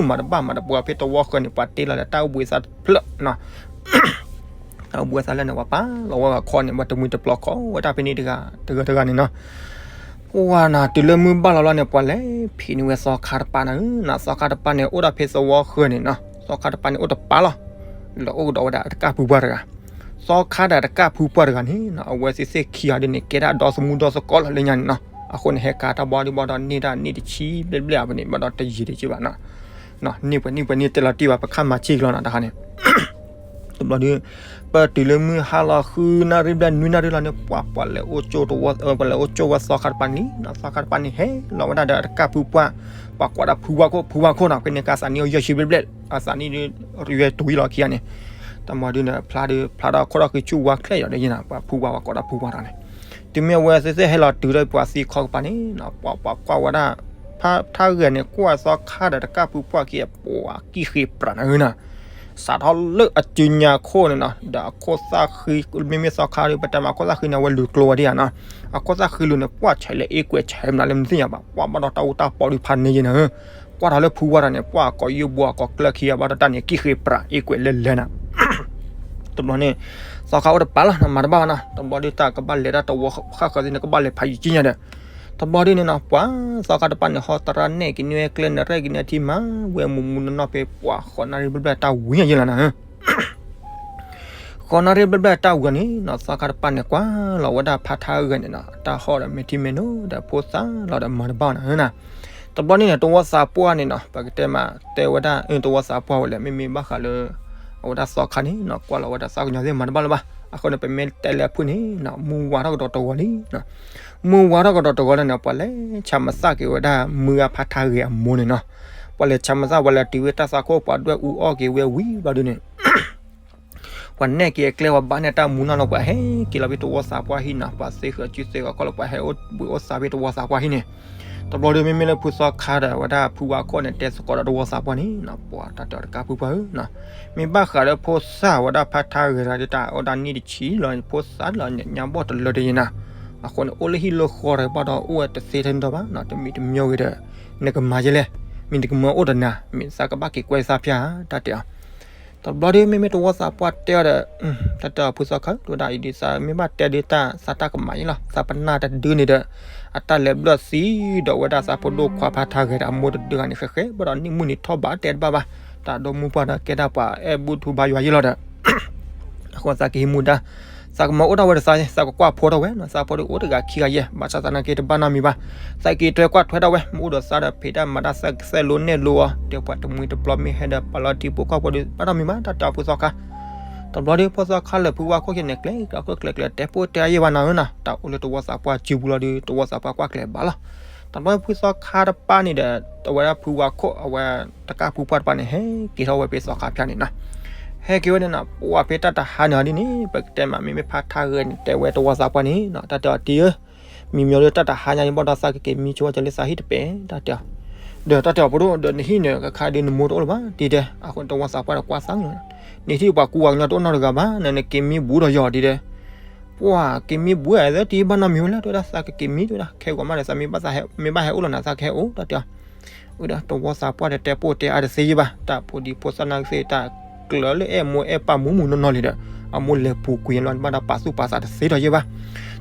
မၤတဘၣ်မၤတပိၤဖဲတဝီဃၢၤန့ၣ် ပှၤတ့လီၤဒီးတၢ်အိၣ်ဘှံးသးဖျၢၣ်နီၤ တၢ်အိၣ်ဘှံးသးလၢန့ၣ် ပှၤပာ်လီၤဝဲအခီန့ၣ် ပှၤတမှံၤတပျီၤခီဝဲတၢ်ဖဲန့ၣ်တဂၤတဂၤတဂၤန့ၣ်နီၤ, ပှၤနီၤ တုၤလၢမုၢ်ဘၣ်လီၤလီၤန့ၣ် ပှၤလဲၤဖံးန့ၢ်ဝဲသီခါတပၤနၤဧၢနီၤ သီခါတပၤန့ၣ် အိၣ်ဒၣ်ဖဲသဝီဃၢၤန့ၣ်နီၤ သီခါတပၤန့ၣ် အိၣ်တပၤလီၤ, လီၤအိၣ်ကဒီးဝဲဒၣ်အတကၢ်ဖုပှၢ်တဂၤ, သီခါဒီးတကၢ်ဖုပှၢ်တဂၤန့ၣ်နီၤ အဝဲသ့ၣ်သ့ၣ်ခံဂၤဒ်န့ၣ် ကဲဒၣ်ဒီသမူဒီသကိးလီၤလၢညါန့ၣ်နီၤ, အဃိန့ၣ် ဟဲကၤတၢ်ဘီဒ်ဘီဒီးန့ၢ်တၢ်န့ၢ်တဆံဘျဲၣ်ဘျဲၣ်အပန့ၣ် ဘၣ်ဒီးတယံာ်တက့ၢ်ဘၣ်နီၤ န့ၢ်ပှဲၤန့ၢ်ပှဲၤန့ၢ်တဲလီၤတံၢ်ဘၣ် ပခါမၤဆံကလီၤနီၤ တခါန့ၣ် တဘျီဒီး ပတုၤလၢမုၢ်ဟါလီၤဃုနၣ်ရံၣ်ဘျဲၣ်နွံနၣ်ရံၣ်လီၤန့ၣ် ပှၤပှၤလဲၤအိၣ်ကၠိဝဲသီခါတပၤန့ၣ်လံနီၤ သီခါတပၤန့ၣ် ဟဲလီၤဝဲဒၣ်ဒီးအတကၢ်ဖုပှၢ်, ပှၤကိးဒၣ်ဖုပှၢ်ခိၣ် ဖုပှၢ်ခိၣ်နီၤ ဖဲန့ၣ်ကသးနံၣ်အိၣ်ယဲၢ်ဆံဘျဲၣ်ဘျဲၣ် အသးနံၣ်ဒ် ရွဲၢ်တဝံၤလီၤခံဂၤန့ၣ်, တၢ်မၤဒ်န့ၣ် ဖျါဒီး ဖျါဒီးခိၣ်ဒီးဃံဆူၣ်ဝါချဲၣ်ယီၤဒီးယဲနီၤ ပှၤဖုပှၢ်ပှၤကိးဒၣ်ဖုပှၢ်တဂၤန့ၣ်, တုၤမ့ၢ်အဝဲသ့ၣ်သ့ၣ်ဟဲလီၤတုၤဒီးပှၤသံခီကပၤန့ၣ်နီၤ ပှၤပှၤကွၢ်ဝဲဒၣ် ဖါထါဂဲၤန့ၣ် ကွၢ်သီခါဒီးတကၢ်ဖုပှၢ်ခံအပှၤကံၣ်ဃ့ပြးနၤဧၢနီၤ စးထီၣ်လၢအစုညါခိၣ်န့ၣ်နီၤ ဒီးအခိၣ်သၣ်ဃံ မ့မ့ၢ်သီခါဒီး ပတဲမးအခိၣ်သၣ်ဃံန့ၣ် အဝဲလူၤကျိဝဲဒၣ်နီၤ, အခိၣ်သၣ်ဃံလူၤန့ၣ် ပှၢ်ဆဲးလၢအ့ကွဲးဆဲးမနုၤလၢမသ့ၣ်ညါဘၣ် ပှၢ်ဘၣ်ဒီးတၢ်အူတၢ်ပီဒုးဖးန့ၢ်ယဲနီၤ, ကွၢ်ထီၣ်လၢဖုဝါဒီးန့ၣ် ပှၢ်ကိးယိၣ်ဘှီးကိးကျၢၢ်ခံဂၤဘၣ်ဒီးတၢ်န့ၣ် ကံၣ်ဃ့ပြးအ့ကွဲးလဲၤလဲၤနီၤ တဘျီန့ၣ် သီခါအိၣ်တပၤလီၤ မၤတဘၣ်ဘၣ်နီၤ တဘျီဒုးတၢ်ကဘၣ်လဲၤတၢ်တဝီဃၣ်ဃၢၤသ့ၣ်န့ၣ် ကဘၣ်လဲၤဖးယံာ်ကံညါဒီး တဘျီဒုးန့ၣ်နီၤ ပှၤသီခါတပၤန့ၣ် ဟီတရၣ်နဲၣ်က့ၤန့ၢ်ဝဲကျဲ နရဲၣ်က့ၤန့ၢ်အထံမၤဝဲမူးမူးနီၢ်နီၢ်ဖဲပှၤဃိးနၣ်ရံၣ်ဘျဲၣ်ဘျဲၣ်တၢ်ဝံၤညါယဲလီၤနီၤ ကိးနၣ်ရံၣ်ဘျဲၣ်ဘျဲၣ်တၢ်ဝံၤအီၤန့ၣ်နီၤ သီခါတပၢ်န့ၣ် ကွၢ်လီၤဝဲဒၣ်ဖါထါဂဲၤန့ၣ်နီၤ အတၢ်ဟီၣ်ဒီးမဲာ်ထံမဲာ်နိဒီးဖိသၣ်လီၤဒီးမၤတဘၣ်နီၤနီၤ. တဘျီန့ၣ်န့ၣ် တဝီသးပှၢ်န့ၣ်နီၤ ပကတဲမးတဲဝဲဒၣ် တဝီသးပှၢ်ဝဲလဲၣ် မ့မ့ၢ်ဘၣ်ဃးလၢ အဝဲဒၣ်သီခါန့ၣ်နီၤ ကွၢ်လီၤဝဲဒၣ်သးကညီၤသ့ၣ်မၤတဘၣ်လၢၤဘၣ်. အဃိန့ၣ် ပမ့ၢ်တဲလၢအဖုၣ်န့ၣ်နီၤ မုၢ်ဝါထီၣ်ကဒီးတဂီၤလံနီၤ. မုၢ်ဝါထီၣ်ကဒီးတဂီၤလၢ်န့ၣ် ပှၤလဲၤဆါမသၣ်က့ၤဝဲဒၣ်မုၢ်ဂၤဖါထါဂဲၤအမိၢ်န့ၣ်နီၤ. ပှၤလဲၤဆါမသၣ် ပှၤလဲၤတုၤဝဲတၢ်သးခိၣ် ပှၤဒွဲၣ်အူအီၣ်က့ၤဝဲဝံၤဘျီဒုန့ၣ် ပှၤနဲၣ်က့ၤအကျဲ ပှၤဘၣ်န့ၢ်တၢ်မူနီၤလီၤ ပှၤဟဲက့ၤလီၤဖဲတဝီသးပှၢ်ဟံၣ်နီၤ ပှၤသ့ဃုာ်စုသ့ဃုာ်ခီၣ်လီၤ ပှၤဟဲအိၣ်ဘှံးအိၣ်သါဖဲတဝီသးပှၢ်ဟံၣ်န့ၣ်. တဘျီဒီး မ့မ့ၢ်လၢဖုသီခါဒီး အဝဲဒၣ်ဖုဝါခိၣ်န့ၣ် တဲသကိးဒီးတဝီသးပှၢ်န့ၣ်နီၤ ပှၤတၢ်တဲအီၤတကးဖုပှၢ်ဧၢနီၤ မ့ၢ်ဘၣ်ဃးဒီးဖိသၣ်ဝဲဒၣ်ဖါထါဂဲၤတၢ်ဒ်တၢ်အီၣ်ဒၣ်နံၣ်တဆံလီၤ ဖိသၣ်လီၤညါဘီၣ်တလၢတယံၤနၤ. အဃိန့ၣ် အိၣ်လၢဟံၣ်လၢဃီဒီး ဘၣ်ဒီးအိၣ်ဝဲတသ့ထဲန့ၣ်ဒီးဘၣ်နီၤ တမံၤတမံၤဂ့ၤဒီး နကမၤယဲလဲၣ် မ့ၢ်နကမၤအိၣ်ဒီးနၤ မ့ၢ်သးကဘၣ်က့ၤကွဲးသးဖျါဧါ တၢ်တဲအီၤ. တဘျီဒီး မ့မ့ၢ်တဝီသးပှၢ်တဲအီၤဒီး တၢ်တဲအီၤဖုသီခါ တဝဲဒၣ်အံၤဒ်သးမ့ၢ်ဘၣ်တဲဒ်တၢ်သးတၢ်ကမၣ်ယဲလီၤ သးပနၢ်တဒုန့ၣ်ဒီး အတၢ်လဲၤဘျၢၣ်သံဒီးဝဲဒၣ်သးဖိဒိၣ်ခွါဖါထါဂဲၤဒီးအမိၢ်တဒုဂၤန့ၣ် ဃဲဃဲဘၣ်ဒီးနံၣ်မုၢ်နံၤထီၣ်ဘၣ်တဲတဘၣ်ဘၣ် တၢ်ဒိၣ်မုၢ်ပှၢ်ဒီးကဲဒၣ်ပှၤအဲၣ်ဘူၣ်ထူဘါယွၤယဲလီၤဒီး အဃိသးကဟံးမူဒါ သးကမၤအိၣ်ထီၣ်ဝဲဒီးသး သးကကွၢ်ဖိထီၣ်ဝဲနီၤ သးဖိဒိၣ်အိၣ်တဂၤခံဂၤယဲၢ် ဘၣ်ဆၣ်သနာ်က့တဘၣ်နီတမံၤဘၣ်. သးက့ၤထွဲကွၢ်ထွဲထီၣ်ဝဲ မ့ၢ်အိၣ်ဒီးသးဒီးဖံးတၢ်မၤတၢ်သးကစဲးလိနဲၣ်လိအီၤ တဲပှၤတမှံၤတဘျီမ့ၢ်ဟဲဒီးပာ်လီၤတံၤဖိကီၢ်ဖိဒီး ဘၣ်နီတမံၤဘၣ် တၢ်တဲအီၤဖုသီခါ. တဘျီဒီး ဖုသီခါလၢဖုဝါခိၣ်က့ၤန့ၣ် ကျဲၤကျဲၤကျဲၤကျဲၤတဲပိၢ်တဲအါယဲၢ်ဘၣ်နီၤဧၢနီၤ တၢ်အိၣ်လၢတဝီသးပှၢ်စုပူၤလီၤဒီး တဝီသးပှၢ်ကွၢ်ကျဲၤဘၣ်လီၤ. တဘျီဖုသီခါတပၢ်န့ၣ်ဒီး အဝဲဒၣ်ဖုဝါခိၣ်အဝဲတကးဖုပှၢ်တပၢ်န့ၣ် ဟဲက့ၤထီၣ်ဝဲဖဲသီခါဖၠါန့ၣ်နီၤ ဟဲက့ၤဝဲန့ၣ်နီၤ ပှၤဖဲတၢ်တဟါန့ၣ်ဒ်န့ၣ် ပကတဲမး မ့မ့ၢ်ဖါထါဂဲၤန့ၣ် တဲဝဲတဝီသးပှၢ်န့ၣ်နီၤ တၢ်တဲအီၤတံၤဧၢ မံၤမံၤလၢတၢ်တဟါညါအံၤ ဘၣ်ဒီးသးကက့ၤမံဆိဝဲကလၢသးဟံၣ်တပဲာ် တၢ်တဲအီၤ. ဒီးတၢ်တဲအီၤဖိဒိၣ် ဒီးနဟံၣ်န့ၣ် ကခါဒုးနမိၢ်တအိၣ်လၢၤဘၣ် တံၤတဲ အဃိတဝီသးပှၢ်ဒီးကွၢ်သးန့ၣ် နဟံၣ်ပှၤကူပှၤကညီတအိၣ်နီတဂၤဘၣ် နက့ၤမံဘူးဒီးယီၤတံၤတဲ ပှၤက့ၤမံဘူးဧါ သၢတံၤဘၣ်နီတမံၤဝဲလဲၣ် တဝဲဒၣ်သးကက့ၤမံ တဝဲဒၣ် ခဲဂီၤမးဒီးသးမ့ၢ်ဘၣ်ဟဲအိၣ်လီၤနၤ သးကဟဲအိၣ် တၢ်တဲအီၤ. ဝဲဒီးတဝီသးပှၢ်ဒီးတဲပိၢ်တဲအါတသ့ယဲၢ်ဘၣ် တၢ်ဖိဒံဖိသၣ်နာ်က့သ့ၣ် တၢ်ကျၢၤလၢအဲၣ်မိၢ်အဲၣ်ပၢ်မူးမူးနီၢ်နီၢ်လံဒီး အမိၢ်လဲၤပူၤကွံာ်လီၤ ဘၣ်ဒီးပာ်သူၣ်ပာ်သးတသ့ဒီးယဲၢ်ဘၣ်.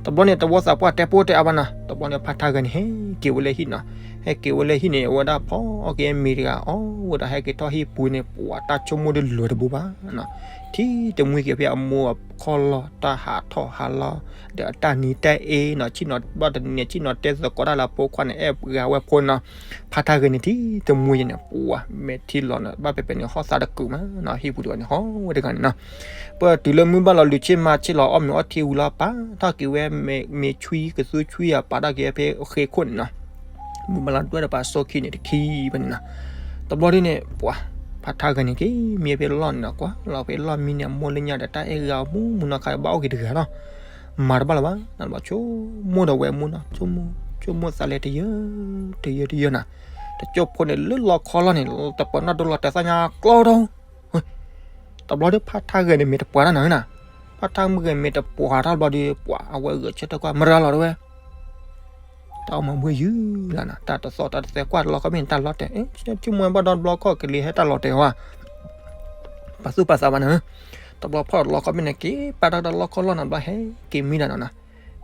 တဘျီန့ၣ် တဝီသးပှၢ်တဲပိၢ်တဲအါဘၣ်နီၤ တဘျီန့ၣ် ဖါထါဂဲၤန့ၣ် ဟဲက့ၤဝဲလၢဟံၣ်နီၤ ဟဲက့ၤဝဲလၢဟံၣ်န့ၣ် အဝဲဒၣ်ဖီက့ၤမ့ၤတဂၤအီၣ်ဝဲဒီး ဟဲက့ၤထီၣ်ဟံၣ်ပူၤန့ၣ် ပှၤတၢ်ဆိကမိၣ်ဒ်လဲၣ်တဘိဘၣ်နီၤ ထံၣ်တမှံက့ၤဖဲအမိၢ်အခီၣ်လီၢ် တၢ်ဟးထီၣ်ဟးလီၤ ဒီးအတၢ်နံၤတၢ်အ့နီၤ ဆ့ၣ်နီၤဘၣ်တနံၤ ဆ့ၣ်နီၤတဲသကိးတၢ်လၢအဖိခွါန့ၣ် အဲၣ်ဂၤဝဲဖိနီၤ ဖါထါဂဲၤန့ၣ် ထံၣ်တမှံယဲၢ်န့ၣ် ပှၤမဲာ်ထံလီၤန့ၣ် ဘၣ်ပဲပဲန့ၣ် ဟီၣ်သးတကုာ်မးနီၤ ဟံၣ်ပူၤတဂၤန့ၣ် ဟီၣ်ဝဲတဂၤန့ၣ်နီၤ ပတုၤလၢမုၢ်ဘၣ်လီၤ လုၢ်ဆ့ၣ်မၤဆ့ၣ်လီၤ အီၣ်မ့ၤအီထံဝံၤလီၤ ပာ်ထီၣ်က့ၤဝဲ မ့ၤဆွံ ကသူဆွံအပာ်ထီၣ်က့ၤဖဲဃ့ခိၣ်န့ၣ်နီၤ မုၢ်ဘၣ်လီၤဒွဲၣ်ဒီးပာ်စီခံန့ၣ်တခံဖဲန့ၣ်နီၤ တဘျီဒ်န့ၣ် ပှၤ ဖါထါဂဲၤန့ၣ်က့ၤ မံဖဲလီၢ်န့ၣ်နီၤ ကွၢ်လီၤဖဲလီၢ်မံန့ၣ် အမိၢ်လၢညါဒီးတၢ်အဲၣ်ဂၤမူးမူးနီၢ်ခါဘၣ်အိၣ်က့ၤတဂၤလီၤ မၤတဘၣ်လၢၤဘၣ် နဘျီဆိကမိၣ်ဒီးဝဲအမိၢ်နီၤ ဆိကမိၣ် ဆိကမိၣ်သးလဲတယၢ တယၢတယၢနီၤ တကၠိဖိန့ၣ် လၢလီခီလီၢ်န့ၣ် တပှၤနီၣ်ဒိလီၤတဲာ်သၣ်ညါကျီဒီး တဘျီဒီးဖါထါဂဲၤန့ၣ်မ့ၢ်တပှၤတၢ်နီၤနီၤ ဖါထါဂဲၤမ့ၢ်တပှၤတၢ်ဘျီဒီး ပှၤအဝဲဂဲၤဆၢထၢၣ်ကွၢ် မရၤလီၤတဝဲ တၢ်အိၣ်မၤဘှံးယုၢ်လီၤနီၤ တၢ်တသီၣ်တၢ်တသဲကွၢ်တလီခီၣ်ဘ့ၣ်န့ၣ် တၢ်လီၤတဲာ် ဆိကမိၣ်ဘၣ်ဒီးဘျီခီၣ်ကလံၤဟဲတၢ်လီၤတဲာ်ဝဲ ပာ်သူၣ်ပာ်သးဘၣ်နီၤ တဘျီဖီၣ်တလီခီၣ်ဘ့ၣ်န့ၣ် က့ၤပာ်တၢ်တလီခီၣ်လီၢ်နီၤ ဘျီဟဲက့ၤမံဒီးနီၤနီၤ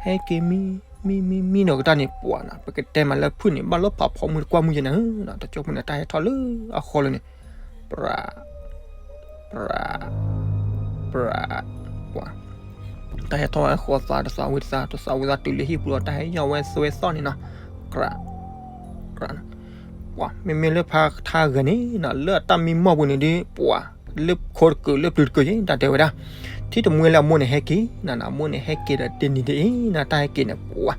ဟဲက့ၤမံ မံမံမံနီၤကတၢၢ်န့ၣ် ပှၤနီၤ ပကတဲမးလၢဖုၣ်န့ၣ် ဘၣ်လၢဖးဖီမုၢ်တကွၢ်မုၢ်ယဲၢ်နီၤ တကၠိဖိန့ၣ် တၢ်ဟဲထီၣ်လၢအဃီလၢန့ၣ် ပြး ပြး ပြး ပှၤ တၢ်ဟဲထီၣ်ဝဲဃီသးတသးဝံၤတသး တသးဝံၤသးတုၤလၢဟံၣ်ပူၤလီၤ တၢ်ဟဲယီၢ်ဝဲသွဲသီၣ်န့ၣ်နီၤ ကြး ကြး ပှၤ မ့မ့ၢ်လၢဖါထါဂဲၤန့ၣ်နီၤ လၢအတၢ်မံမီၢ်ပူၤန့ၣ်ဒီး ပှၤ လၢခိတကုာ်လၢပျုၤတကုာ်ယဲၢ် တၢ်တဲဝဲဒၣ် ထံၣ်တမှံလၢအမိၢ်န့ၣ်ဟဲက့ၤနီၤ အမိၢ်န့ၣ်ဟဲက့ၤဒီးတနံၤဒ်အံၤနီၤ တၢ်ဟဲက့ၤန့ၣ် ပှၤ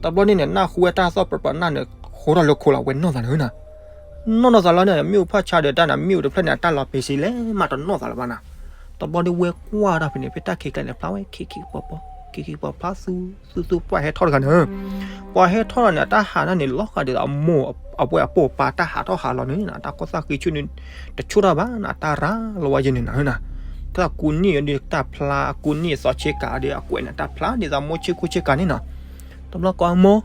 တဘျီန့ၣ်န့ၣ် နၢ်ဟူဝဲတၢ်သီၣ်ပြးပြးနၢ်န့ၣ် ဃိထီၣ်လၢခိလီၤ ဝဲနီၢ်သးန့ၣ်နီၤ နီၢ်နီၢ်သးလီၤန့ၣ် မ့ၣ်အူဖၣ်ဆါဒီးတၢ်န့ၣ် မ့ၣ်အူတဖျၢၣ်န့ၣ် အတၢ်လီၤပ့ၤစ့လဲၣ် မးတနီၢ်သးလၢၤဘၣ်နီၤ တဘျီဒ်ဝဲကွၢ်တၢ်ဖဲန့ၣ် ဖဲတၢ်ခံးကျါန့ၣ် ဖျါဝဲခံခံပှၤပှၤ ခံခံပှၤဖျါသူ သူသူပှၤဟဲထီၣ်တဂၤန့ၣ် ပှၤဟဲထီၣ်လီၤန့ၣ် အတၢ်ဟးန့ၣ် လီၤဃာ်ဒီးအမိၢ်အဝဲအပိာ်ပာ်တၢ်ဟးထီၣ်ဟးလီၤန့ၣ် တၢ်ကီၢ်သၣ်ဃံဆူၣ်န့ၣ် တဆူၣ်တၢ်ဘၣ်နီၤ တၢ်ရၤလီၤဝဲယဲၢ်န့ၣ်နီၤ တၢ်ကူနံၣ်ဒ်တၢ်ဖျါ အကူနံၣ်အသီဆ့ကၤဒီး အကွဲးန့ၣ် တၢ်ဖျါဒ်သိးမိၢ်ဆ့ကူဆ့ကၤန့ၣ်နီၤ တဘျီကိးမိၢ်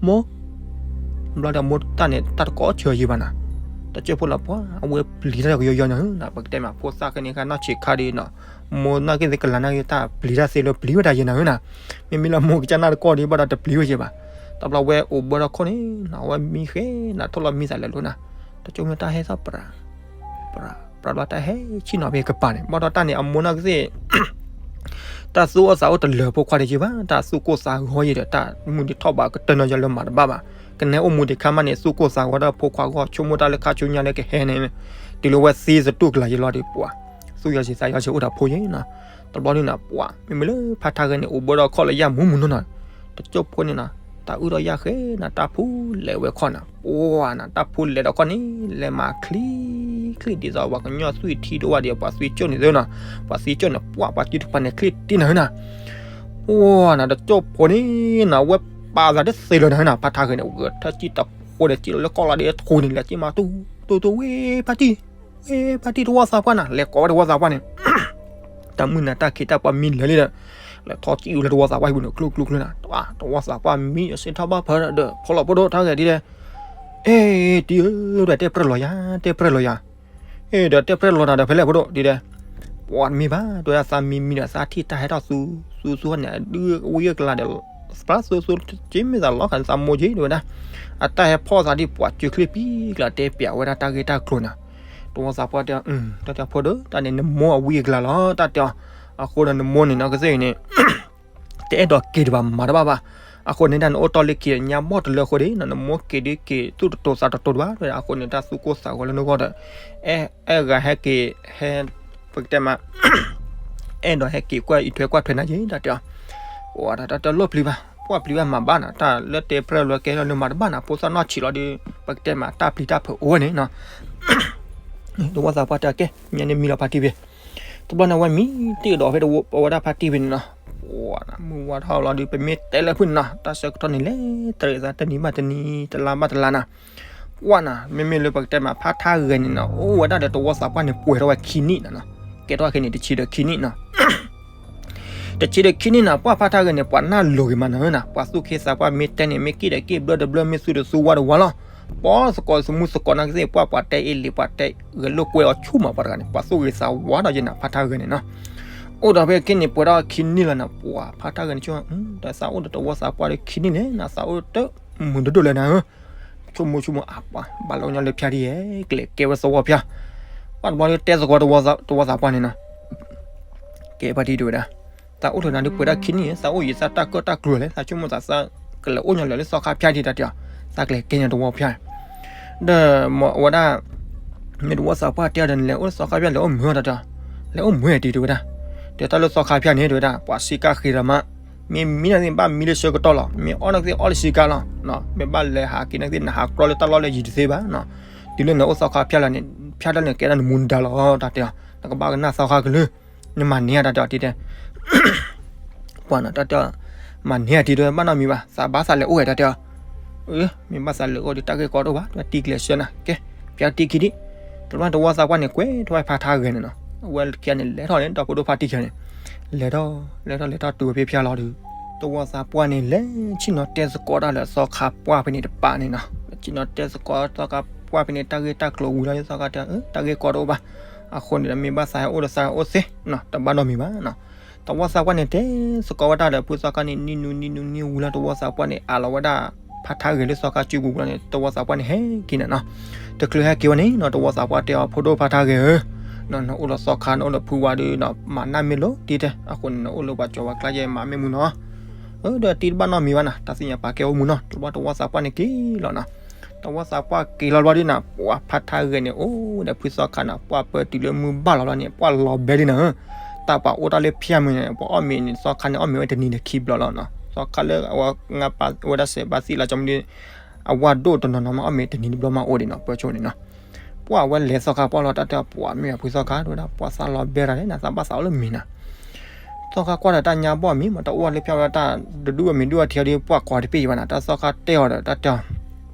မိၢ် ဘျီဒီးမိၢ်တၢ်န့ၣ် တၢ်တကိးဆၢယံၤဘၣ်နီၤ တကၠိဖိလၢပှၤ အဝဲပျံၤတၢ်ကယီယီနီၤ ပကတဲမး ဖိသၣ်ခဲန့ၣ်ခါနီၢ်ဆံးခါဒီးနီၤ မိၢ်နာ်က့သ့ၣ်ကလၤနာ်က့တၢ်ပျံၤတၢ်သ့လၢပျံၤဝဲဒၣ်ယဲၢ်နီၤ မ့မ့ၢ်လၢမိၢ်ကစၢ်နၢ်တကိးဒီး ဘၣ်ဒီးတပျံၤဝဲယဲၢ်ဘၣ် တဘျီဝဲအိၣ်ဘၢထီၣ်ခိၣ်န့ၣ်နီၤ အဝဲမံဃဲနီၤ ထိၣ်လီၤမံသးလဲၤလိၤနီၤ တကၠိဖိတၢ်ဟဲသီၣ်ပြး ပြး ပြးဘျီတၢ်ဟဲဆ့ၣ်နီၤဖဲကပၤန့ၣ် ဘၣ်ဒီးတၢ်န့ၣ် အမိၢ်နီၢ်ကသ့ၣ် တၢ်သူၣ်အိၣ်သးအိၣ်တလၢာ်ဖိခွါတယ့ဘၣ်, တၢ်သူၣ်ကိၢ်သးဂီၤယဲဒီး တၢ်မုၢ်ဒံးထီၣ်ဘးကတၢၢ်နီၤယဲလၢမၤတဘၣ်ဘၣ်, ကနဲအိၣ်မူဒံးခါမးန့ၣ် သူၣ်ကိၢ်သးဂီၤဒီးဖိခွါဂီၢ် ဆိကမိၣ်တၢ်လၢခါဆူညါလၢကဟဲန့ၣ်, တုၤလၢဝဲသ့စတူၢ်ကလာ်ယဲလီၤဒီး ပှၤ သူၣ်ယီၤစံးသးယီၤစံးအိၣ်ဒီးဖိယဲနီၤ, တဘျီန့ၣ်နီၤ ပှၤ မ့မ့ၢ်လၢဖါထါဂဲၤန့ၣ် အိၣ်ဘၣ်ဒီးခီၣ်လၢယၢ်မူမူနီၤနီၤ, တကၠိၢ်ဖိန့ၣ်နီၤ တၢ်အုၣ်ဒီးယၢ်ဃဲနီၤ တၢ်ဖိလဲၤဝဲခီၣ်နီၤ, ပှၤနီၤ တၢ်ဖိလဲၤဒီးခီၣ်န့ၣ် လဲၤမၤချံ ချံဒ်သိးပှၤကညီသွံၣ်ထံတအိၣ်ဘၣ်ဒီး ပှၤသွံၣ်ကၠိၢ်န့ၣ်သ့နီၤ, ပှၤသွံၣ်ကၠိၢ်န့ၣ် ပှၤပှၤစုတပၤန့ၣ် ချံတ့ၢ်နၤဟဲနီၤ, ပှၤနီၤ တကၠိၢ်ဖိန့ၣ်နီၤ ဝဲပာ်သးတသ့လၢၤနၤဟဲနီၤ, ဖါထါဂဲၤန့ၣ် ဂဲၤထၢၣ်စံၣ်တဖိဒီး စံၣ်လီၤလၢကီၢ်လီၤဒီး ထိန့ၣ် လဲၤစံၣ်မၤတူၢ်တူၢ်တူၢ် ဝဲဖါတံၢ် ဝဲဖါတံၢ်တဝီသးပှၢ်နီၤ, လဲၤကိးဝဲတဝီသးပှၢ်န့ၣ် တၢ်မုၢ်နၤတၢ်ခံးတၢ်ပှၤမံလၢာ်လံဒီး လဲၤထီၣ်စံၣ်ဝဲလၢတဝီသးပှၢ်ဟံၣ်ပူၤန့ၣ် ကျိကျိကျိနီၤ, တဝီသးပှၢ်မံအစ့ထီၣ်ဘၣ်ဖၢဒီး ဖီလီၤဖိဒိၣ်ထါဂဲၤဒ်လဲၣ်, အဲ တံၢ်ဧၢ ဒီးတဲပြဲၢ်လီၤယၤ တဲပြဲၢ်လီၤယၤ, အဲ ဒီးတဲပြဲၢ်လီၤနၤဒီးဖဲလဲၣ်ဖိဒိၣ်ဒ်လဲၣ်, ပှၤတမ့ၢ်ဘၣ် တဲဝဲဒၣ်သးမံမံဒီးသးထံၣ်တၢ်ဟဲထီၣ်သူ သူသူန့ၣ် အဒုးဝံအကလၤဒီး သပြၢ်သူသူ က့မ့ၢ်သးလီၤခးသးမိၢ်က့ တဲဝဲဒၣ်, အတၢ်ဟဲဖီၣ်သးဒ်ပှၤစၢၤချ့ပံၤကျါတဲပျးဝဲဒၣ်တၢ်ဂ့ၢ်တၢ်ကျိၤန့ၣ်, တဝီသးပှၢ်တဲ တၢ်တဲဖိဒိၣ် တၢ်န့ၣ်နမိၢ်အဝံအကလၤလီၤ တၢ်တဲအီၤ, အဃိဒီးနမိၢ်န့ၣ်နီၤ ကသ့ၣ်အံၤန့ၣ် တအဲၣ်ဒိးက့ၤတဘၣ်မၤတဘၣ်ဘၣ်, အဃိန့ၣ်ဒၣ်နအိၣ်တီၢ်လၢခံညါဘီၣ်တလၢအဃိဒီး နမိၢ်က့ၤဒ်က့ၤသူၣ်တတိၤသးတတိၤတဘၣ်, အဃိန့ၣ်တၢ်သူၣ်ကိၢ်သးဂီၤလၢနဂီၢ်ဒီး အဲၣ်ဂၤဟဲက့ၤ ဟဲ ပကတဲမး အဲၣ်ဒိးဟဲက့ၤကွၢ်အံးထွဲကွၢ်ထွဲနၤက့ တၢ်တဲအီၤ, ပှၤတၢ်တဲလိၣ်ပျံၤဘၣ် ပှၤပျံၤဘၣ်မၤဘၣ်နီၤ, တၢ်လၢတဲပြဲၢ်လီၤကဲလၢနမၤတဘၣ်နီၤ, ဖိသၣ်နီၢ်ဆံးလီၤဒီး ပကတဲမးတၢ်ပျံၤတၢ်ဖုးအိၣ်ဝဲန့ၣ်နီၤ တဝီသးပှၢ်တဲကဲ ညါန့ၣ်မံလီၤဖါတံၢ်ဖဲ, တဘျီန့ၣ်ဝဲမံတ့ၢ်ဒီးဖဲဝဲဒၣ်ဖါတံၢ်ဖဲန့ၣ်နီၤ, ပှၤမုၢ်ဝါထီၣ်လီၤဒီး ပမ့ၢ်တဲလၢဖုၣ်န့ၣ်နီၤ တၢ်ဆၢကတီၢ်န့ၣ်လဲၤတရံးသးတနံၤဘၣ်တနံၤ တလါဘၣ်တလါနီၤ, ပှၤနီၤ မ့မ့ၢ်လၢပကတဲမးဖါထါဂဲၤန့ၣ်နီၤ အိၣ်ဝဲဒၣ်ဒီးတဝီသးပှၢ်န့ၣ် ပှဲၤထီၣ်ဝဲခံနံၣ်နီၤ, ကဲထီၣ်ဝဲခဲန့ၣ် တဆံဒီးခံနံၣ်နီၤ တဆံဒီးခံနံၣ်နီၤ ပှၤဖါထါဂဲၤန့ၣ် ပှၤနၢ်လိၤဂ့ၤမးနီၤနီၤ, ပှၤသူၣ်ခ့သးပှၢ်မ့ၢ်တဲန့ၣ် မ့ၢ်က့ၣ်ဒီးက့ၣ်ဘျၢဒီးဘျၢ မ့ၢ်သူဒီးသူဝါဒီးဝါလီၤ, ပှၤသကိးသမူသကိးနာ်က့သ့ၣ် ပှၤပှၤတဲအ့ၣ်လံ ပှၤတဲဂဲၤလိာ်ကွဲအီၤဆူၣ်မး ပှၤတဂၤန့ၣ် ပှၤသူၣ်ဂ့ၤသးဝါဒီးယဲနီၤ ဖါထါဂဲၤန့ၣ်နီၤ, အိၣ်ဒီးဖဲခဲန့ၣ် ပှဲၤထီၣ်ခံနံၣ်လီၤနီၤ ပှၤဖါထါဂဲၤန့ၣ်ဆိ တၢ်သးအိၣ်ဒီးတဝီသးပှၢ်ဒီးခံနံၣ်လဲၣ်နီၤ သးအိၣ်တမုာ်ဒိၣ်ဒိၣ်လဲၣ်နၤဧၢ ဆိကမိၣ်ဆိကမိၣ်အပှၤ ဘၣ်လၢအိၣ်ညီလၢဖၠါဒ်ယဲ ကလဲၤကဲဝဲသဝီဖၠါ, ပှၤတဘျီလၢတဲသကိးတဝီသးပှၢ်န့ၣ်နီၤ, ကဲဖါတံၢ်တဲဝဲဒၣ်, သးအိၣ်ထီၣ်နၤဒုးပှဲၤဒၣ်ခံနံၣ် သးအိၣ်ယံာ်သးတၢ်ကၢၣ်တၢ်ကျူၤလဲၣ် သးဆိကမိၣ်သးသးကလဲၤအိၣ်ညီလၢသီခါဖၠါဒ်တၢ်တဲအီၤ, သးကလဲၤကဲညီတဝီဖၠါ ဒီးမ့ၢ်ဝဲဒၣ် မ့ၢ်တဝီသးပှၢ်တဲအီၤဒီး နလဲၤအိၣ်လၢသီခါဖၠါ လဲၤအိၣ်မုာ်အီၤတၢ်တဲအီၤ, လဲၤအိၣ်မုာ်တံၢ်တဲဝဲဒၣ်, တဲတၢ်လၢသီခါဖၠါန့ၣ်တဲဝဲဒၣ် ပှၤစံးကါဃ့ဒီးမး, မ့ၢ်မံနာ်က့သ့ၣ် ဘၣ်မံလၢဆၢကတီၢ်လီၤ, မ့ၢ်အီၣ်နာ်က့သ့ၣ် အီၣ်လၢဆံးကါလီၤ, မ့ၢ်ဘၣ်လဲၤဟးက့ၤနာ်က့သ့ၣ် နဟးကြီလၢတၢ်လီၢ်လၢယံၤတသ့ဘၣ်, တုၤလၢနအိၣ်သီခါဖၠါလီၤန့ၣ် ဖၠါတၢ်လၢနကဲဒၣ်နမူနဒါလီၤတၢ်တဲအီၤ, နကဘၣ်ကနၣ်သီခါကလုၢ်, နမၤန့ၢ်တၢ်တဲအီၤတံၢ်တဲ ပှၤနီၤ တၢ်တဲအီၤ, မၤန့ၢ်အတံၢ်တဲ ဘၣ်နီတမံၤဘၣ် သးဘၣ်သးလဲၤအိၣ်ဝဲတၢ်တဲအီၤ, မ့ၢ်ဘၣ်သးလဲၤအိၣ်ဒီးတၢ်ဂ့ၢ်ကီတအိၣ်ဘၣ် တံၢ်ကျဲးစၢးနၤ ကဲ ဖၠါတံၢ်ခံဒံး, တဘျီတဝီသးပှၢ်န့ၣ် ကွဲးထီၣ်ဝဲဖါထါဂဲၤန့ၣ်နီၤ, အဝဲခံဂၤန့ၣ် လဲၤထီၣ်န့ၣ် ဒီပုၢ်ဒီဝဲၢ်ဖါတံၢ်ခံဂၤန့ၣ်, လဲၤထီၣ် လဲၤထီၣ်လဲၤထီၣ်တုၤဝဲဖဲဖၠါလီၤဒီး တဝီသးပှၢ်န့ၣ် လဲၤဆ့ၣ်နီၤတဲသကိးတၢ်လၢသီခါပှၢ်ဖဲန့ၣ်တပၤန့ၣ်နီၤ, လဲၤဆ့ၣ်နီၤတဲသကိးသီခါပှၢ်ဖဲန့ၣ် တၢ်ဂ့ၢ်တၢ်ကျိၤဝံၤလီၤ သီခါတဲ တၢ်ဂ့ၢ်ကီတအိၣ်ဘၣ်, အဃိန့ၣ်ဒီး မ့ၢ်ဘၣ်သးဟဲအိၣ်ဒီးသးအိၣ်သ့နီၤ တဘၣ်နီတမံၤဘၣ်နီၤ, တဝီသးပှၢ်န့ၣ် တဲသကိးဝဲတၢ်ဒီး ဖုသီခါန့ၣ် နံၤနူနံၤနူနံၤဝံၤလီၤ တဝီသးပှၢ်န့ၣ် အးလီၤဝဲဒၣ် ဖါထါဂဲၤလၢသီခါစုပူၤဝံၤလီၤန့ၣ် တဝီသးပှၢ်န့ၣ် ဟဲက့ၤန့ၣ်နီၤ, တချုးဟဲက့ၤဝဲန့ၣ်နီၤ တဝီသးပှၢ်တဲအီၤ ဖိဒိၣ်ဖါထါဂဲၤဧၢ, နအိၣ်ဒီးသီခါ နအိၣ်ဒီးဖုဝါဒီး မၤနၢ်မ့ၢ်လိာ်တံၢ်တဲ အဃိန့ၣ် နအိၣ်လၢပှၤကၠီၤပှၤကျါယဲ မၤမ့ၢ်မုာ်နီၤ, အၢ ဒီးတံၢ်တဘၣ်နီတမံၤဘၣ်နီၤ တၢ်သ့ၣ်ညါပာ်ကဲအိၣ်မူနီၤ တဘျီတဝီသးပှၢ်န့ၣ်က့ၤလီၤနီၤ, တဝီသးပှၢ်က့ၤလီၤဘျီဒ်နီၤ ပှၤဖါထါဂဲၤန့ၣ် အိၣ်ဒီးဖုသီခါနီၤ ပှၢ်ပၢတုၤလၢမုၢ်ဘၣ်လီၤဘျီန့ၣ် ပှၢ်လီၤဘဲဒ်နီၤ, တၢ်ပှၤအိၣ်တၢ်လၢဖၠါမုၢ်န့ၣ် ပှၤအီၣ်မ့ၤန့ၣ် သီခါန့ၣ် အီၣ်မ့ၤဝဲတနံၤဒီးခံဘျီလီၤနီၤ, သီခါလၢအဝဲငါပာ်ဝဲဒၣ်စဲးဘၣ်သံလီၤ ကၠီမုၢ်ဒ် အဝဲဒိၣ်တနီၤနီၤမး အီၣ်မ့ၤတနံၤတဘျီမးအိၣ်ဒံးနီၤ ပၢဆိန့ၣ်နီၤ, ပှၢ်ဝဲလဲၤသီခါပှၢ်လီၤ တၢ်တဲပှၤမ့ၢ်ဖုသီခါ တဲဝဲဒၣ် ပှၤသးလီၤဘဲတၢ်န့ၣ် နသးဘၣ်သးအိၣ်လၢမ့ၤနီၤ သီခါကွၢ်ဒီးတၢ်ညါဘီၣ်မ့ၤ မ့ၢ်တအိၣ်လၢဖၠါဝဲဒၣ် တဒူၣ်ဝဲမ့ၤဒူၣ်ဝဲထံဒီး ပှၢ်ကွၢ်တပ့ၢ်ယံၤဘၣ်နီၤ တၢ်သီခါတဲအီၤဒီး တၢ်တဲအီၤ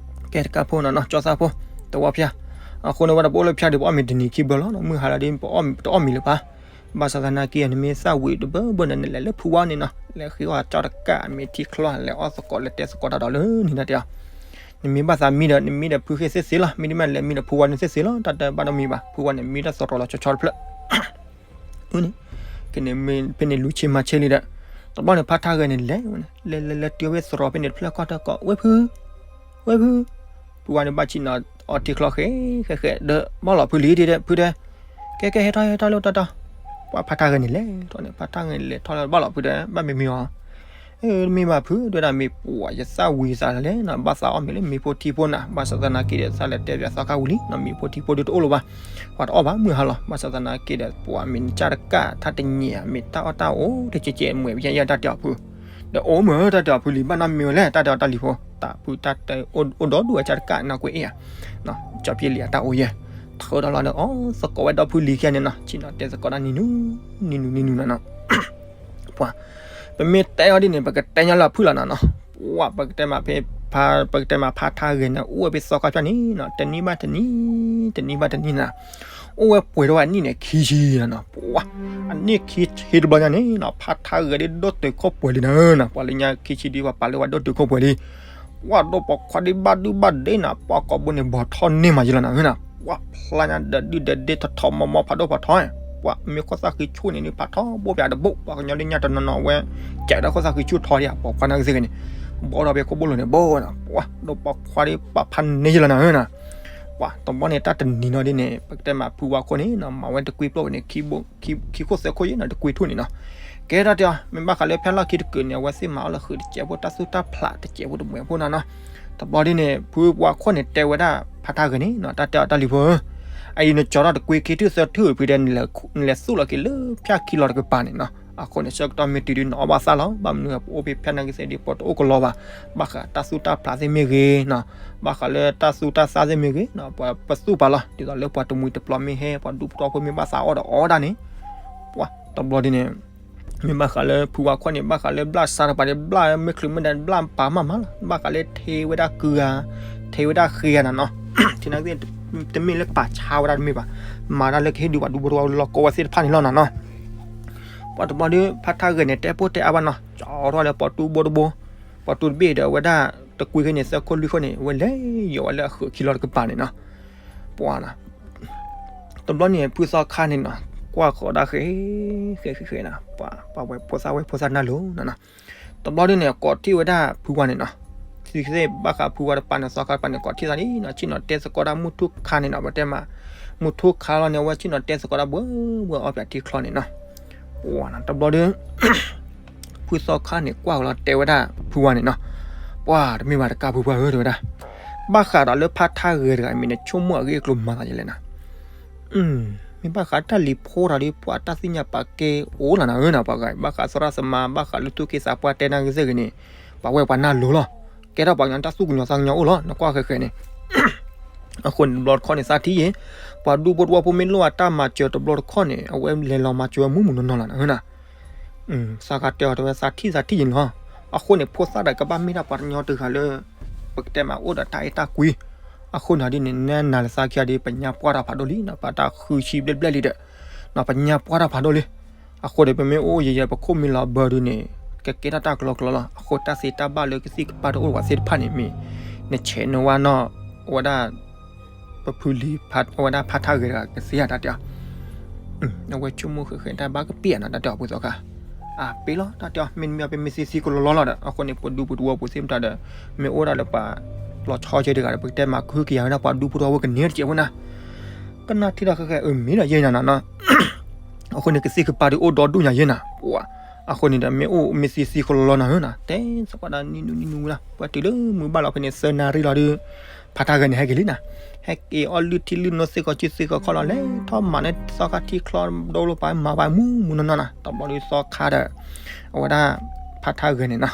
ကဲတကးဖိနီၤနီၤ ကၠီသးဖိ တဝီဖၠါ, အဃိန့ၣ်ဝဲဒၣ်ပအိၣ်လၢဖၠါဒီး ပအီၣ်မ့ၤတနံၤခံဘျီလီၤ မုၢ်ဟါလီၤဒီး ပတအီၣ်မံၤလၢၤဘၣ်, ဘၣ်ဆၣ်သနာ်က့ နမ့ၢ်သၣ်ဝံၤတဘၢဘၢန့ၣ် နလဲၤလၢဖုဝါန့ၣ်နီၤ လဲၤဃ့အီၣ်ကၠီတကး မ့ၢ်ထံချီ လဲၤအီၣ်သကိး လဲၤတဲသကိးတၢ်ဒီးလၢန့ၣ်တၢ်တဲအီၤ, နမ့ၢ်ဘၣ်သးမံဒီး နမံဒီးဖုဃ့သ့သ့လီၤ မ့တမ့ၢ်လဲၤမံဒီးဖုဝါန့ၣ်သ့သ့လီၤ တၢ်တဲဘၣ်နီတမံၤဘၣ် ဖုဝါန့ၣ် မံတၢ်သရီလီၤဆီဆီတဖျၢၣ် အန့ၣ် ကန့ၣ်မ့ၢ်ဖဲန့ၣ်လူၤဆ့မၤဆ့လံဒီး တဘျီန့ၣ်ဖါထါဂဲၤန့ၣ်လဲၤဝဲန့ၣ် လဲၤလဲၤလဲၤတုၤဝဲသရီဖဲန့ၣ်တဖျၢၣ်ခီၣ်တၢ်ကိး ဝဲဖု ဝဲဖု ဖုဝါန့ၣ်ဘၣ်ဆ့ၣ်နီၤအီထံချီဃဲဃဲဃဲ ဒီးဘၣ်လီၤဖုလံတဲ ဖုတဲ ကဲကဲ ဟဲထီၣ်ဟဲထီၣ်လၢတၢ်တီ, ပှၤဖါထါဂဲၤန့ၣ်လဲၤထီၣ်န့ၣ် ဖါထါဂဲၤန့ၣ်လဲၤထီၣ်လၢဘၣ်လီၤဖုဒီး ဘၣ်မ့ၢ်မ့ၢ်အီၤ, မ့ၢ်ဘၣ်ဖု တဲဝဲဒၣ် မ့ၢ်ပှၤယသၣ်ဝံၤသးလဲၣ်နီၤ ဘၣ်သးအီၣ်မ့ၤလၢမ့ၤဖိထံဖိနၤ, ဘၣ်ဆၣ်သနာ်က့ဒီး သးလဲၤတဲပၠးသီခါဝံၤလံနီၤ မ့ၤဖိထံဖိဒုးတအိၣ်လၢၤဘၣ်, ပှၤတအီၣ်ဘၣ်မုၢ်ဟါလီၤ, ဘၣ်ဆၣ်သနာ်က့ဒီး ပှၤမ့ၢ်နကၢ်တကၢ် တၢ်တညံၤဧါ မ့ၢ်တၢ်အီၣ်တၢ်အီတကဲကဲ မ့ၢ်ပယဲယဲတၢ်တဲအီၤဖု ဒီးအိၣ်မ့ၢ်တၢ်တဲအီၤဖုလံ ဘၣ်နီတမံၤဝဲလဲၣ် တၢ်တဲအီၤတၢ်လံၤဖိ, တၢ်ဖုတၢ်တဲအိၣ်ဒီဒူၣ်ဝဲကၢ်တကၢ် နီၢ်ကွ့အ့ၣ်ဧါ, ကၠီပျ့လံအတၢ်အိၣ်ယဲၢ်, ထၢဒီးလီၤဒီး အီၣ်သကိးဝဲဒီဖုလံၤခံဂၤန့ၣ်နီၤ ဆ့ၣ်နီၤတဲသကိးတၢ်နံၤနူၤ နံၤနူၤနံၤနူၤနၤနီၤ ပှၤ ပမ့ၢ်တဲအီၤဒ်န့ၣ် ပကတဲညီလၢအဖုလီၤနၤနီၤ, ပှၤ ပကတဲမးဖဲ ဖါ ပကတဲမးဖါထါဂဲၤန့ၣ် အိၣ်ဝဲဖဲသီခါဖၠၣ်န့ၣ်နီၤ တနံၣ်ဘၣ်တနံၣ် တနံၣ်ဘၣ်တနံၣ်နၤ, အိၣ်ဝဲပှဲၤထီၣ်ဝဲအနံၣ်န့ၣ်ခံဆံနၤနီၤ, ပှၤ အနံၣ်ခံဆံတဘျီညါန့ၣ်နီၤ ဖါထါဂဲၤဒ်ဒိၣ်တုာ်ခိၣ်ပှဲၤလံနၤဧၢနီၤ, ပှၤလၢညါခံဆံဒ်ပှၤပာ်လၢပှၤဒိၣ်တုာ်ခိၣ်ပှဲၤလံ ပှၤဒိၣ်ပိာ်ခွါဒ်ဘၣ်ဒုဘၣ်ဒ့နၤ ပှၤကိးဘိန့ၣ် ဘီၣ်ထီၣ်န့ၢ်မးယလီၤနၤဧၢနၤ, ပှၤဖျါညါဒီးဒုၣ်ဒီးဒ့ထီၣ်ထီၣ်မီၤမီၤ ဖးဒိၣ်ဖးထီ, ပှၤမ့ၢ်ခိၣ်သၣ်ဃံဆူၣ်န့ၣ် ဒုးဖးထီဘိပၠးတဘိ ပှၤကညီလၢညါတနီၤနီၤဝဲ ကဲးဒီးခိၣ်သၣ်ဃံဆူၣ်ထီဒံးဧါ ပိာ်ခွါနာ်က့သ့ၣ်ဂ့ၤန့ၣ်, ဘီထီၣ်ဖဲခိၣ်ဘိလိၤန့ၣ်ဘိနၤ, ပှၤဒိၣ်ပိာ်ခွါဒ်ပာ်ဖးန့ၢ်ယလီၤနၤဧၢနၤ, ပှၤတဘျီန့ၣ် တၢ်တနံၤနီၤဒ်န့ၣ် ပကတဲမးဖုဝါခိၣ်န့ၣ်နီၤ မၤဝဲတကွံပျိၢ်ဝဲန့ၣ် ခံခိၣ်သၢခိၣ်ယဲၢ်နီၤ တကွံထူၣ်န့ၣ်နီၤ, ကဲထီၣ်တဲအီၤ မ့ၢ်ဘၣ်ဃးလၢဖဲလီၢ်ခံတကုာ်န့ၣ် အဝဲသ့ၣ်မၤအီၣ်လၢဃုာ်တစဲးဖိ တၢ်သူၣ်တၢ်ဖျးတစဲးဖိတမှဲးဖိနၤနီၤ, တဘျီဒ်န့ၣ် ဖုဝါခိၣ်န့ၣ်တဲဝဲဒၣ်ဖါထါဂဲၤန့ၣ်နီၤ တၢ်တဲအီၤတၢ်လံၤဖိဧၢ, အအံၤနကၠီထီၣ်တကွံခံထူၣ်သၢထူၣ်ဖုဒီး နလဲၤသူၣ်လီၤက့ၤလၢဖၠၣ်ခံလီၤတကပၤန့ၣ်နီၤ, အဃိန့ၣ် ဆၢကတီၢ်မ့ၢ်တုၤဒုးနအီၣ်ဘၣ်သၣ်လီၤ, ဘၣ်မနုၤပအိၣ်ဖဲဖၠၣ်နာ်က့သ့ၣ်ဒ် ပှၤတအိၣ်ကလီဘၣ်, ဘၣ်ဃးတၢ်သူၣ်တၢ်ဖျးသ့ၣ်မ့ၢ်ဂ့ၤနီၤ, ဘၣ်ဃးလၢတၢ်သူၣ်တၢ်သၣ်သ့ၣ်မ့ၢ်ဂ့ၤနီၤ ပှၤပသူၣ်ပာ်လီၤ, ဒ်သိးလၢပှၤတမှံၤတပျီၤမ့ၢ်ဟဲ ပှၤဒူဖိထဝီဖိမ့ၢ်ဘၣ်သးအီၣ်ဒီးအီၣ်ဒၣ်န့ၣ်, ပှၤတဘျီဒ်န့ၣ် မ့ၢ်ဘၣ်ဃးလၢဖုဝါခိၣ်န့ၣ် ဘၣ်ဃးလၢဘျၣ်စးတပၤန့ၣ် ဘျၣ်မ့ၢ်ချုးမ့ၢ်ဒဲး ဘျၣ်ပာ်မးမးလီၤ, ဘၣ်ဃးလၢထ့ဝဲဒၣ်ကုဂၤ, ထ့ဝဲဒၣ်ဃ့ဂၤနၤနီၤ, ထံနာ်က့သ့ၣ် တမ့ၢ်လၢပာ်ဆါဝဲဒၣ်တမ့ၢ်ဘၣ်, မၤတၢ်လၢကဟ့ၣ်ဒုးပှၤဒူဖိထဝီဖိလီၤကိးဝဲသ့ၣ်တဖၣ်န့ၣ်လီၤနၤနီၤ, ပှၤတဘျီဒုး ဖါထါဂဲၤန့ၣ် တဲပိၢ်တဲအါဘၣ်နီၤ, ကၠီထီၣ်လၢပှၤတူၢ်ဘိတဘိ, ပှၤတူၢ်တဘ့ၣ်ဒီး အဝဲဒၣ်တကွံခဲန့ၣ် သၢခိၣ်လွံၢ်ခိၣ်န့ၣ် အဝဲလဲၤယီၤဝဲလၢအဃုာ်ခံလီၤတကပၤန့ၣ်နီၤ, ပှၤ တဘျီန့ၣ် ဖုသီခါန့ၣ်နီၤ ကွၢ်ဃီၤဒၣ်ဃဲ ဃဲဃဲဃဲနၤ, ပှၤဝဲဖိသၣ်ဝဲဖိသၣ်နၢ်လိၤနၤနီၤ, တဘျီဒ်န့ၣ် ကိးထီၣ်ဝဲဒၣ်ဖုဝါန့ၣ်နီၤ, သ့ၣ်ဘၣ်ဃးဖုဝါတပၤန့ၣ် သီခါတပၤန့ၣ် ကိးထီၣ်သးဒ်နီၤ ဆ့ၣ်နီၤတဲသကိးဒၣ်မုၢ်ထူၣ်ခါန့ၣ်နီၤ ပတဲမး, မုၢ်ထူၣ်ခါလီၤန့ၣ် အဝဲဆ့ၣ်နီၤတဲသကိးဒၣ်ဘှီဘှီအီၣ်ပၠးထံချီန့ၣ်နီၤ, ပှၤနီၤ တဘျီဒ် ဖုသီခါန့ၣ် ကွၢ်ကလီၤတဲဝဲဒၣ်ဖုဝါန့ၣ်နီၤ, ပှၤတမ့ၢ်ဘၣ်တကးဖုပှၢ်ဧၢ တဲဝဲဒၣ်, ဘၣ်ဃးဒီးလၢဖါထါဂဲၤတဂၤ မ့ၢ်နဆိကမိၣ်အဂ့ၢ်အကျိၤမၤသးဒ်လဲၣ်နၤ, မ့ၢ်ဘၣ်ဃးတၢ်လံၤဖိတဂၤဒီး ပှၤတၢ်သ့ၣ်ညါပာ်ကဲအိၣ်လီၤနၤဧၢနၤ, ပှၤဂၤ ဘၣ်ဃးသရၣ်သမါ ဘၣ်ဃးလၢသူၣ်က့သးပှၢ်တဲနာ်က့သ့ၣ်ဂ့ၤန့ၣ်, ပှၤဝဲပှၤနၢ်လိၤလီၤ, ကဲထီၣ်ပှၤကညီတၢ်သူၣ်ကညီၤသးကညီၤအိၣ်လီၤ နကွၢ်ဃဲဃဲန့ၣ် အဃိန့ၣ် တဘျီတခီၣ်န့ၣ် သးထံၣ်ယဲၢ်, ပှၤဒူဖိတဝီဖိမ့ၢ်လိၣ်အတၢ်မၤစၢၤတဘျီတခီၣ်န့ၣ် အဝဲလဲၤလီၤမၤစၢၤဝဲမူးမူးနီၢ်နီၢ်လီၤနၤဧၢနၤ, သးခါတဲအီၤတဲဝဲ သးထံၣ်သးထံၣ်ယဲၢ်န့ၣ်လီၤ, အဃိန့ၣ် ဖိသၣ်ဒီးကဘၣ်မ့ၢ်ဒၣ်ပှၤကညီတဂၤလၢ ပကတဲမးအိၣ်ဒီးတၢ်အဲၣ်တၢ်ကွံ, အဃိန့ၣ်ဒ်န့ၣ် နဲနၤလၢသးခံဂၤဒီး ပညါပှၢ်တၢ်ဖးဒိၣ်လံနီၤ, ပတၢ်ဃုဆံဘျဲၣ်ဘျဲၣ်လံဒီး ပညါပှၢ်တၢ်ဖးဒိၣ်လံ, အဃိန့ၣ် ပမ့ၢ်အိၣ်ယဲယဲပခိၣ်မ့ၢ်လီၤဘၢဒုးန့ၣ် ကကဲထီၣ်တၢ်ကလီကလီလီၤ, အဃိတၢ်သ့တၢ်ဘၣ်လၢကသံၣ်ကပၢ်တအိၣ်ပှၤသ့ၣ်တဖၣ်န့ၣ်မ့ၢ် နဆဲးနဝါနီၢ် အဝဲဒၣ် ပဖုလံၤ အဝဲဒၣ်ဖါထါဂဲၤတဂၤကသ့ဧါတၢ်တဲအီၤ, အဝဲဆိကမိၣ်ဃဲဃဲတၢ်ဘၣ်ကပ့ၢ်ဧါနၤတၢ်တဲအီၤဖုသီခါ, အပ့ၢ်လီၤတၢ်တဲအီၤ မ့တမ့ၢ်ပမ့ၢ်သံသံကလီလီလီၤဒီး အဃိန့ၣ် ပဒူပတဝီပူၤသ့ၣ်မတၤဒီး မ့ၢ်အိၣ်ဒၣ်လၢပှၤ လီၤဆီဆဲတဂၤဒီး ပကတဲမၤခုကယၤဝဲဒၣ်ပှၤဒူဖိတဝီဖိကန့ၢ်တစဲးဖိနၤ, ကနၣ်ထံၣ်ဒီးဃဲဃဲအမ့ၢ်ဒီးယဲၢ်နၤနီၤနီၤ အဃိန့ၣ် ကသံၣ်ကပၢ်ဒုးအိၣ်ဒီဒူၣ်ညါယဲၢ်နၤ, ပှၤ အဃိန့ၣ်ဒီးမ့ၢ်အိၣ်မ့ၢ်သံသံကလီလီနၤဧၢနၤ, တဲသကိးဒၣ်နံၣ်နူနံၣ်နူဝဲဒၣ် ပှၤတုၤလၢမုၢ်ဘၣ်လီၤဖဲန့ၣ် သၢနၣ်ရံၣ်လီၤဒုး ဖါထါဂဲၤန့ၣ် ဟဲက့ၤလံနၤ, ဟဲက့ၤအီၣ်လုၢ်ထံလုၢ်နိသ့ၣ်ကီးစုသ့ၣ်ကီးခီၣ်လီၤ လဲၤထီၣ်မၤန့ၢ်သီခါထံချီဒိလီၤပှၤမၤပှၤမူမူနီၢ်နီၢ်နၤ, တဘျီဒုးသီခါဒီး အဝဲဒၣ် ဖါထါဂဲၤန့ၣ်နီၤ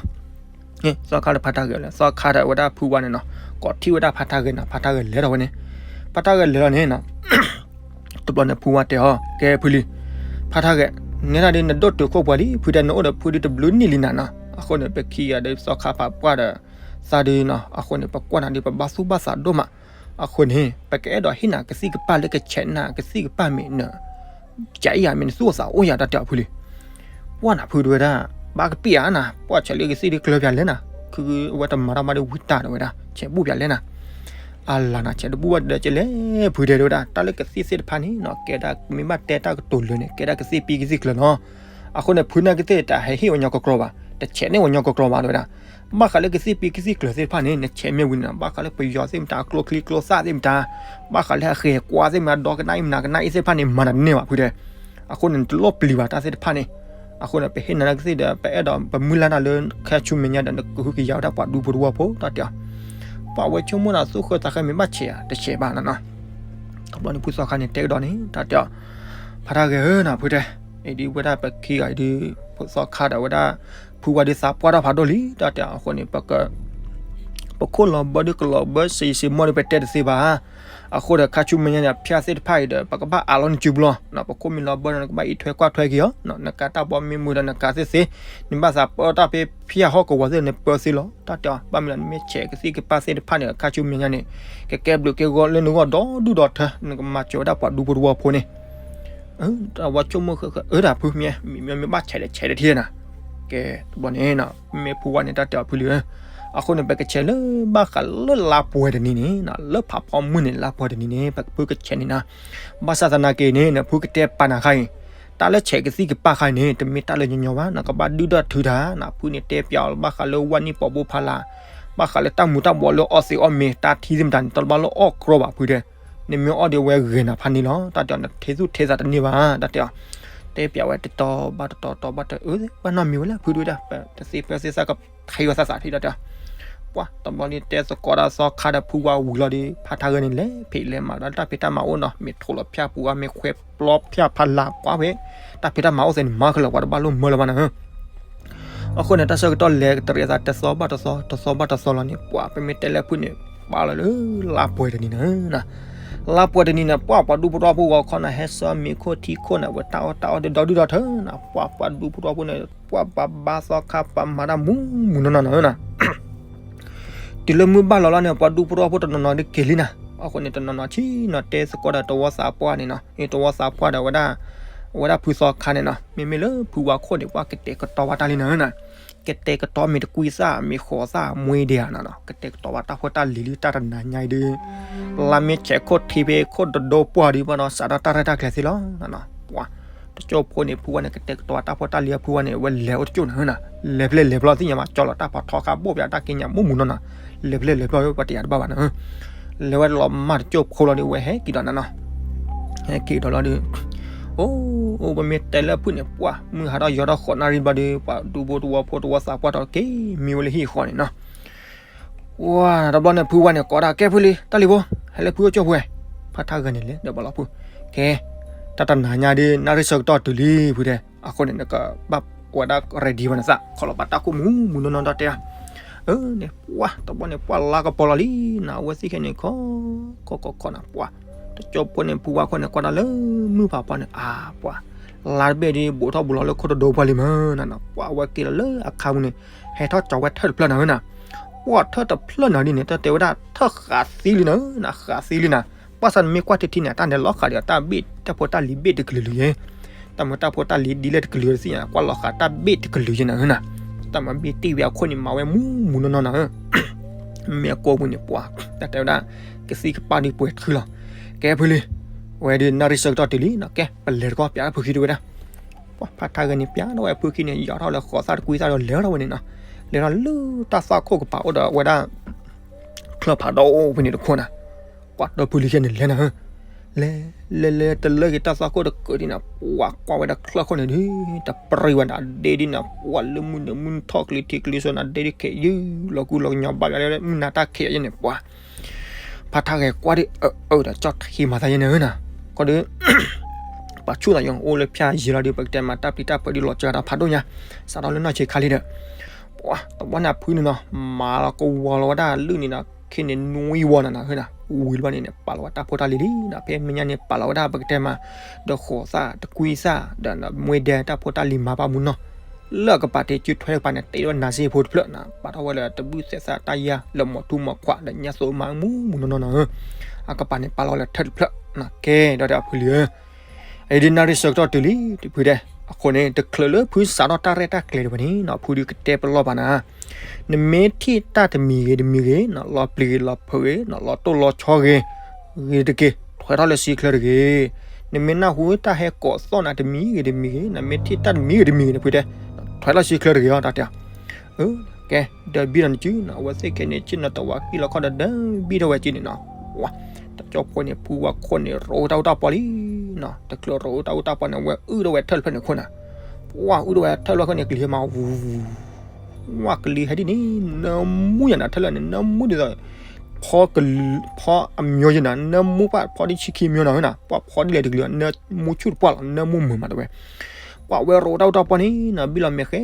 သီခါဒီးဖါထါဂဲၤလဲၣ် သီခါဒီးအဝဲဒၣ်ဖုဝါန့ၣ်နီၤ ကိးထီၣ်ဝဲဒၣ်ဖါထါဂဲၤနီၤ ဖါထါဂဲၤလဲၤထီၣ်ဝဲန့ၣ်, ဖါထါဂဲၤလဲၤလီၤန့ၣ်နီၤ တဘျီန့ၣ်ဖုဝါတဲအီၤ ကဲဖုလံ, ဖါထါဂဲၤ, နဲဒၣ်ဒုးနဒိၣ်တုာ်ခိၣ်ပှဲၤလံ ဖုတဲနအိၣ်ဒီးဖုဒုးတဘျုးနံၣ်လံနၤနီၤ, အဃိန့ၣ် ပခံဂၤဒီးသီခါဖးပှၢ်ဒီး သးဒုးနီၤ အဃိန့ၣ် ပကွၢ်နၤဒုးပဘၣ်သူၣ်ဘၣ်သးဒိၣ်မး, အဃိန့ၣ် ပကအဲၣ်ဒိးဟ့ၣ်နၤကသံၣ်ကပၢ်လၢကဆဲးနၤကသံၣ်ကပၢ်မ့ၢ်န ကၠၤအံၤယၤမ့ၢ်နသူၣ်အိၣ်သးအိၣ်ယၤတၢ်တဲအီၤဖုလံ ပှၢ်နၤဖုတဝဲဒၣ် ဘၣ်ကပ့ၢ်ဧါနၤ ပှၢ်ဆဲးလၢကသံၣ်ဒုးကျၢၤပၠးလဲၣ်နၤ, ခုအဝဲတမၤတၢ်မၤဒုးဝံၤတၢ်တဝဲဒၣ် ဆဲးဘူၣ်ပၠးလဲၣ်နၤ, အလၤနၤဆဲးတဘူၣ်ဘၣ်ဒီးကလဲၣ် ဖုတဲတဝဲဒၣ် တၢ်လၢကသံၣ်သ့ၣ်တဖၣ်န့ၣ်နီၤ ကဲဒၣ်မ့ၢ်ဘၣ်တဲတၢ်ကတိၤလၢာ်န့ၣ် ကဲဒၣ်ကသံၣ်ပံကသံၣ်ကျၢၤလီၤ, အဃိန့ၣ် ဖုနာ်ကသ့ၣ်တဟဲဟ့ၣ်ဝဲညီကကျီဘၣ် တဆဲးန့ၢ်ဝဲညီကျိၤကျိၤဘၣ် တဲဝဲဒၣ်. ဘၣ်ဃးလၢကသံၣ်ပံၤကသံၣ်ကျၢၤသ့ၣ်တဖၣ်န့ၣ် နဆဲးမ့ၢ်ဝံၤန့ၣ် ဘၣ်ဃးလၢပယီၤသ့ၣ်မတၤ ကျိချံကျိသၣ်သ့ၣ်မတၤ, ဘၣ်ဃးလၢအဃဲၤကွၢ်သ့ၣ်မတၤ ဒီကနၣ်အံၤမနၤကနၣ်အံၤသ့ၣ်တဖၣ်န့ၣ် မၤတန့ၢ်ဘၣ်ဖုတဲ. အဃိန့ၣ် နတလိၣ်ပျံၤဘၣ်တၢ်သ့ၣ်တဖၣ်န့ၣ်. အဃိန့ၣ် ပဟ့ၣ်နၤလၢကသံၣ်ဒီး ပအဲၣ်ဒိးပမုၢ်လၢ်နၤလၢ ခါဆူမဲာ်ညါဒီး နကဟုကယာ်ဝဲဒၣ်ပှၤဒူဖိတဝီဖိ တၢ်တဲအီၤ. ပှၤဝဲဆိကမိၣ်ဒီး သူၣ်ဃၢသးဃဲမ့ၢ်ဘၣ်ဆဲးဧါ တဆဲးဘၣ်နီၤနီၤ. တဘျီန့ၣ် ဖုသီခါန့ၣ် တဲကဒီးန့ၣ် တၢ်တဲအီၤ, ဖါတၢ်ဂဲၤဧၢနီၤ ဖုတဲ, အံၤဒ်ဝဲဒၣ်ပခံဂၤအံၤဒ် ဖုသီခါဒီးဝဲဒၣ် ဖုဝါဒုးသးပှၢ်ထီၣ်ဖးဒိၣ်လံ တၢ်တဲအီၤ. အဃိန့ၣ် ပက ပခိၣ်လီၤဘၢဒုးကလီၤဘၢစ့စ့မီၢ်ဒီး ပတဲတသ့ဘၣ်. အဃိဒီး ခါဆူမဲာ်ညါန့ၣ် အဖၠၣ်သ့ၣ်တဖၣ်အံၤဒီး ပကဘၣ်အးလီၤနစုဘျီ, ပခိၣ်မ့ၢ်လီၤဘၢဒီး နကဘၣ်အံးထွဲကွၢ်ထွဲက့ၤအီၤ, နကးတၢ်ဘီမ့ၢ်မုာ်ဒီး နကးသ့သ့, နဘၣ်သးပၢတၢ်ဖဲဖၠၣ်ဟီၣ်ကဝီၤသ့ၣ် နပၢသ့လီၤ တၢ်တဲအီၤ. ဘၣ်မနုၤလဲၣ် နမ့ၢ်ဆဲးကသံၣ်ကပၢ်သ့ၣ်တဖၣ်န့ၣ် ခါဆူမဲာ်ညါန့ၣ် ကကဲဘျုးကဲဂီၤလၢနဂီၢ်ဒီဒူၣ်ဒီထၢ နကမၤစၢၤဝဲဒၣ်ပှၤဒူဖိတဝီဖိန့ၣ် တၢ်ဝဲဆိကမိၣ်ဃၢဃၢ အၢ ဒၣ်ဖုမ့ၢ် မ့ၢ်မ့ၢ်ဘၣ်ဆဲးဒီးဆဲးတထံၣ်နၤ. ကဲ တဘျီန့ၣ်နီၤ မ့ၢ်ဖုဝါန့ၣ် တၢ်တဲအီၤဖုလံဧၢ, အဃိန့ၣ် ပကဆဲးလၢဘၣ်ဃးလၢလါပှဲၤတနံၤန့ၣ်နီၤ လၢဖးဖီမုၢ်န့ၣ် လါပှဲၤတနံၤန့ၣ် ပကဖုကဆဲးန့ၣ်နီၤ. ဘၣ်ဆၣ်သနာ်က့န့ၣ် နဖုကတဲပာ်နၤခါအံၤ တၢ်လၢဆဲးကသံၣ်ကပၢ်ခါအံၤန့ၣ် တမ့ၢ်တၢ်လၢညီညီဘၣ်နီၤ ကဘၣ်ဒုၣ်ဒွၣ်ထုတၢ်နီၤ. ဖုန့ၣ်တဲပျးအီၤလၢဘၣ်ဃးလၢဝၣ်နံၣ်ပီးဘိဖးလာ် ဘၣ်ဃးလၢတၢ်မူၤတၢ်ဘှီးလၢအီသံးအီၣ်မ့ၤ တၢ်ထံသ့ၣ်မတၤန့ၣ် တဘၣ်လၢအီၣ်ကြီဘၣ်ဖုတဲ. နမ့ၢ်အီၣ်ဒီးဝဲဂဲၤနၤဖးန့ၣ်လီၤ တၢ်တဲအီၤ. နထဲသူၣ်ထဲသးတန့ၢ်ဘၣ် တၢ်တဲအီၤ. တဲပျးဝဲတတီဘၣ်တတီ တတီဘၣ်တတီ အၢ ဘၣ်နီတမံၤဝဲလဲၣ် ဖုဒုဝဲဒၣ် တသ့ဖဲသ့သၣ်ကထံဝဲသၣ်သးထံ တၢ်တဲအီၤ. ပှၤတဘျီန့ၣ် တဲသကိးတၢ်သီခါဒီးဖုဝါဝံၤလီၤဒီး ဖါတၢ်ဂဲၤန့ၣ် လဲၤဖံးလဲၤမၤဒီးတၢ်ဖံးတၢ်မၤအိၣ်နီၤ မ့ၢ်ထိးလီၤဖၠၣ်ပူၤဧါ မ့ၢ်ခွဲးပျီဖၠၣ်ဖးလာ်ကွၢ်ဖဲ တၢ်ဖံးတၢ်မၤအိၣ်သ့ၣ်န့ၣ် မၤခဲလၢာ် ပှၤတဘၣ်လိၣ်မၢလၢၤဘၣ်နီၤ. အဃိန့ၣ် တၢ်ဆၢကတီၢ်လဲၤကတရံးသးတသီဘၣ်တသီ တသီဘၣ်တသီလီၤန့ၣ် ပှၤပမ့ၢ်တဲလၢဖုန့ၣ် ပာ်လီၤလၢလါပှဲၤတနံၤန့ၣ်, လါပှဲၤတနံၤန့ၣ် ပှၤပှၤဒူဖိတဝီဖိဂီၤခီန့ၣ် ဟဲဆၢမ့ၤခိၣ်ထံခိၣ်န့ၣ် ဝဲတၢ်အီၣ်တၢ်အီဒီးဒီဒုၣ်ဒီထၢန့ၣ် ပှၤပှၤဒူဖိတဝီဖိန့ၣ် ပှၤဘၣ်ဘါသီခါ ပှၤမၤတၢ်မူးမူးနီၢ်နီၢ်နီၤ. တုၤလၢမုၢ်ဘၣ်လီၤလီၤန့ၣ် ပှၤဒူဖိတဝီဖိတနီၤနီၤဒုးက့ၤလံနၤ. အဃိန့ၣ် တနီၤနီၤဆံးနီၤတဲသကိးဒီးတဝီသးပှၢ်န့ၣ်နီၤ, တဝီသးပှၢ်ဒီးဝဲဒၣ် ဝဲဒၣ်ဖုသီခါန့ၣ်နီၤ, မ့မ့ၢ်လၢဖုဝါခိၣ်န့ၣ် ပှၤကတဲာ်ကတီၤဘၣ်တၢ်လံနၤ, ကတဲာ်ကတီၤမ့ၢ်တကွံသၣ် မ့ၢ်ဃိးသၣ် မွ့ဒဲးနီၤ, ကတဲာ်ကတီၤဘၣ်တၢ်ဖိတၢ်လံၤလံတၢ်တနၤညါဒုး လါမ့ၢ်ဆဲးခိၣ်ထံဖဲခိၣ်တဒိပှၢ်ဒုး ဘၣ်ဒီးစးထီၣ်တၢ်ရဲၣ်တၢ်ကျဲၤသ့လီၤ. ပှၤတကၠိဖိန့ၣ် ဖုဝါန့ၣ် ကတဲာ်ကတီၤတၢ်ဖိတၢ်လံၤအဖုဝါန့ၣ် ဝဲလဲၤအိၣ်တကၠိၢ်နၤ, လဲၤဖဲလဲၣ်လဲၤဖဲလဲၣ်သ့ၣ်ညါမး ကၠီလီၤတၢ်ဖီထီခါဘိၣ်ပၠးတၢ်က့ညါမူးမူးနီၢ်နီၢ်, လဲၤဖဲလဲၣ်လဲၤဖဲလဲၣ်ပှၤတယာ်တဘၣ်ဘၣ်နၤ, လဲၤဝဲလီၤမၢ်တကၠိၢ်ဖိလီၤဒီး ဝဲဟဲက့ၤဒီးနၤနီၤ, ဟဲက့ၤဒီးလီၤဒီး အိၣ်အိၣ် ပမ့ၢ်တဲလၢဖုန့ၣ် ပှၤမုၢ်ဟါထီၣ်ယီၤထီၣ်ဃိးနၣ်ရံၣ်ဘျီဒီး ပှၤဒူဖိတဝီဖိတဝီသးပှၢ်ဒီးက့ၤမံဝဲလၢဟံၣ်ဃီန့ၣ်နီၤ. ပှၤတဘျီန့ၣ် ဖုဝါန့ၣ် ကိးတၢ်ကဲဖုလံ တၢ်လံၤဖိ, ဟဲလၢဖုအိၣ်ကၠိၢ်ဖုဝဲ, ဖါထါဂၤန့ၣ်လဲၤဒီးဘၣ်လီၤဖု, ကဲ တၢ်တနၤညါဒုး နၣ်ရံၣ်ဆၢကတီၢ်တုၤလံဖုတဲ, အဃိန့ၣ် နကဘၣ်ဝဲဒၣ် ready ဝဲနသး ခီလီၤပာ်တၢ်ခိၣ်မူးမူးနီၢ်နီၢ်ဒီးတဲဧါ. အၢန့ၣ် ပှၤတဘျီန့ၣ် ပှၤလါကပီၤလီၤလံနၤ, အဝဲသ့ၣ်ခဲန့ၣ် ခီခီခီခီနၤ, ပှၤတကၠိဖိန့ၣ် ဖုဝါခိၣ်န့ၣ် ကွၢ်တၢ်လၢမုၢ်ဖးပှၢ်န့ၣ် အါ ပှၤ လါတဘ့ၣ်ဒုး ဘူးထီၣ်ဘူးလီၤလၢခိၣ်တဒိပှၢ်လံမးနၤနီၤ, ပှၤအဝဲက့ၤလီၤလၢအခါပူၤန့ၣ် ဟဲထီၣ်ကၠီၤဝဲထၢၣ်တဖျၢၣ်နၤဧၢနၤ, ပှၤထၢၣ်တဖျၢၣ်နၤဒ်န့ၣ် တၢ်တဲဝဲဒၣ် ထၢၣ်ဃးသံလံနၤဧၢနၤ, ဃးသံလံနၤ, ဘၣ်ဆၣ်နမ့ၢ်ကွၢ်ထံထံန့ၣ် တၢ်န့ၣ်လီၤဃးဒီးတၢ်ဘ့ၣ် တၢ်ဖိတၢ်လံၤဘ့ၣ်တကလုာ်လုာ်ယဲ တၢ်မ့ၢ်တၢ်ဖိတၢ်လံၤဒ်လဲၣ်တကလုာ်တသ့ၣ်ညါ, ကွၢ်လီၤဃးတၢ်ဘ့ၣ်တကလုာ်ယဲနၤဧၢနၤ, တၢ်မ့ၢ်ဘ့ၣ်တ့ၢ်ဝဲအခိၣ်န့ၣ် မၤဝဲမူးမူးနီၢ်နီၢ်နၤဧၢ, မ့ၢ်အကိာ်ပူၤန့ၣ် ပှၤ တၢ်တဲဝဲဒၣ် ကသံၣ်ကပၢ်ဒုးပှဲၤထုလီၤ, ကဲဖုလံ, ဝဲဒုးနၣ်ရံၣ်ဆၢကတီၢ်တုၤလံနီၤ, ကဲ ပလဲၤတကီၢ် ပၠးဖုခံတဝဲဒၣ် ပှၤဖါထါဂၤန့ၣ် ပၠးထီၣ်ဝဲဖုခံန့ၣ် ယီၤထီၣ်လၢဃိးသၣ်တကွံသၣ်ဒီးလဲၤထီၣ်ဝဲန့ၣ်နီၤ, လဲၤထီၣ်လၢတၢ်သွၣ်ခိၣ်ကပၤအိၣ်ဒီးဝဲဒၣ် ချၢၣ်ဖးဒိၣ်ဖဲန့ၣ်တခိၣ်နၤ, ပှၤဒီဖုလံခဲန့ၣ်လဲၤနၤဧၢ, လဲၤလဲၤလဲၤတလၢက့ၤတၢ်သွၣ်ခိၣ်တကၢးဒ်နၤ, ပှၤကွၢ်ဝဲဒၣ်ချၢၣ်ခိၣ်န့ၣ်ဒုး တပြံဝဲဒၣ်ဒ့ဒ်နၤ, ပှၤလၢမုၢ်နုာ်မုၢ်ထီၣ်ကလံၤထံးကလံၤစိးနၤ ဒ့ဒ်ခဲးယုၢ်လီၤကူလီၤကညီဘၣ်ယၤလၢမုၢ်နၤတၢ်ခဲးယဲန့ၣ် ပှၤ ဖါထါဂဲၤကွၢ်ဒ်အၢအၢဒီး ကၠီၣ်ထံမၤသးယဲန့ၣ်ဧၢနၤ, ခီဒီး ပှၤဆူၣ်သးယိၤအိၣ်လၢဖၠၣ်ယံၤလီၤဒီး ပကတဲမၤတၢ်ပျံၤတၢ်ဖုးဒ်လီၤစှၤဒီးဖးဒိၣ်ညါ, စးထီၣ်လၢနီၢ်ဆံးခါလံဒီး ပှၤတဘျီန့ၣ် အဖုန့ၣ်နီၤ မၤလီၤကဝီၤလီၤဝဲဒၣ်လုၢ်န့ၣ်ဒီး ခ့န့ၣ်နွံဝီနၤနၤဧၢနၤ, ဝံၤတဘျီန့ၣ်န့ၣ် ပာ်လီၤဝဲတၢ်ဖိတၢ်လံၤလံနၤ, ဖဲမဲာ်ညါန့ၣ် ပာ်လီၤဝဲဒၣ်ပကတဲမး ဒီးဃိးသၣ်တကွံသၣ် ဒီးမွဲဒဲတၢ်ဖိတၢ်လံၤမၤဘၣ်မူနီၤ, လၢအကပၤတ့ၢ်စုထွဲတကပၤန့ၣ် တ့ၢ်ဝဲနၤစ့ဖိတဖျၢၣ်နၤ, ပာ်ထီၣ်ဝဲလၢတဘုၣ်သဲးသၣ်တၢ်ယၢ် လၢမိၢ်ထူမိၢ်ခွး ဒီးညၣ်သိမၤမူမူနီၢ်နီၢ်နၤဧၢ, အကပၤန့ၣ် ပာ်လီၤဝဲလၢထၢၣ်တဖျၢၣ်နၤ, ကဲဒီးဒီးအဖုလံဧၢ အံၤဒ်နၣ်ရံၣ်ဆၢကတီၢ်တုၤလံ တဖုတဲ, အဃိန့ၣ် တချုးလၢဖုစးထီၣ်တၢ်ရဲၣ်တၢ်ကျဲၤတဖၣ်န့ၣ်နီၤ ဖုဒုးကတဲပလီၢ်ဘၣ်နၤ, နမ့ၢ်ထံၣ်တၢ်တမံၤဂ့ၤတမံၤဂ့ၤနီၤ လီၤပျံၤဂ့ၤလီၤဖုးဂ့ၤနီၤ လီၤတိၢ်လီၤဆီဂ့ၤ ဂ့ၤတက့ၢ် ထွဲထီၣ်လၢစံချၢတဂ့ၤ, နမ့ၢ်နၢ်ဟူတၢ်ဟဲကိးသီၣ်နၤတမံၤဂ့ၤတမံၤဂ့ၤ နမ့ၢ်ထံၣ်တၢ်တမံၤဂ့ၤတမံၤဂ့ၤန့ၣ် ဖုတဲ ထွဲထီၣ်စံချၢတဂ့ၤအီၤ တၢ်တဲ အၢ, ကဲ, ဒၢးဘံၣ်ထီၣ်န့ၣ်စုနီၤ, အဝဲသ့ၣ်ခဲန့ၣ် ဆ့ၣ်နီၤတဝးကံၣ်လီၤခီၣ်ဒီး ဒၢးဘံၣ်ထီၣ်ဝဲစုန့ၣ်နီၤ, ပှၤ, တကၠီဖိန့ၣ် ဖုဝါခိၣ်န့ၣ် ရိးတၢ်အူတၢ်ပီလံနီၤ, တချုးရိးအူတၢ်အူတၢ်ပီန့ၣ် အဝဲအုၣ်ထီၣ်ဝဲထၢၣ်လၢဖျၢၣ်န့ၣ်ခိၣ်နီၤ, ပှၤအုၣ်ထီၣ်ဝဲထၢၣ်လၢဖျၢၣ်န့ၣ် ကလံၤဟဲမးဝူ, ဝါကလံၤဟဲဒ်န့ၣ် နၢမူယၤနီၤ, ထၢၣ်လၢန့ၣ် နၢမူဒ်သိး ဖီ, ဖီအမျိုးယဲနီၤ, နၢမူပှၤဖီဒ်ဆံခံမျိုးနီၤနီၤ, ပှၤဖီဒ်လဲၣ်တကလုာ် နၢမူဆူၣ်တပှၢ်လီၤ, နၢမူမုာ်မးတဝဲ ပှၤဝဲရိးတၢ်အူတၢ်ပီန့ၣ်နီၤ, ဘံၣ်လီၤမဲာ်ဃဲ,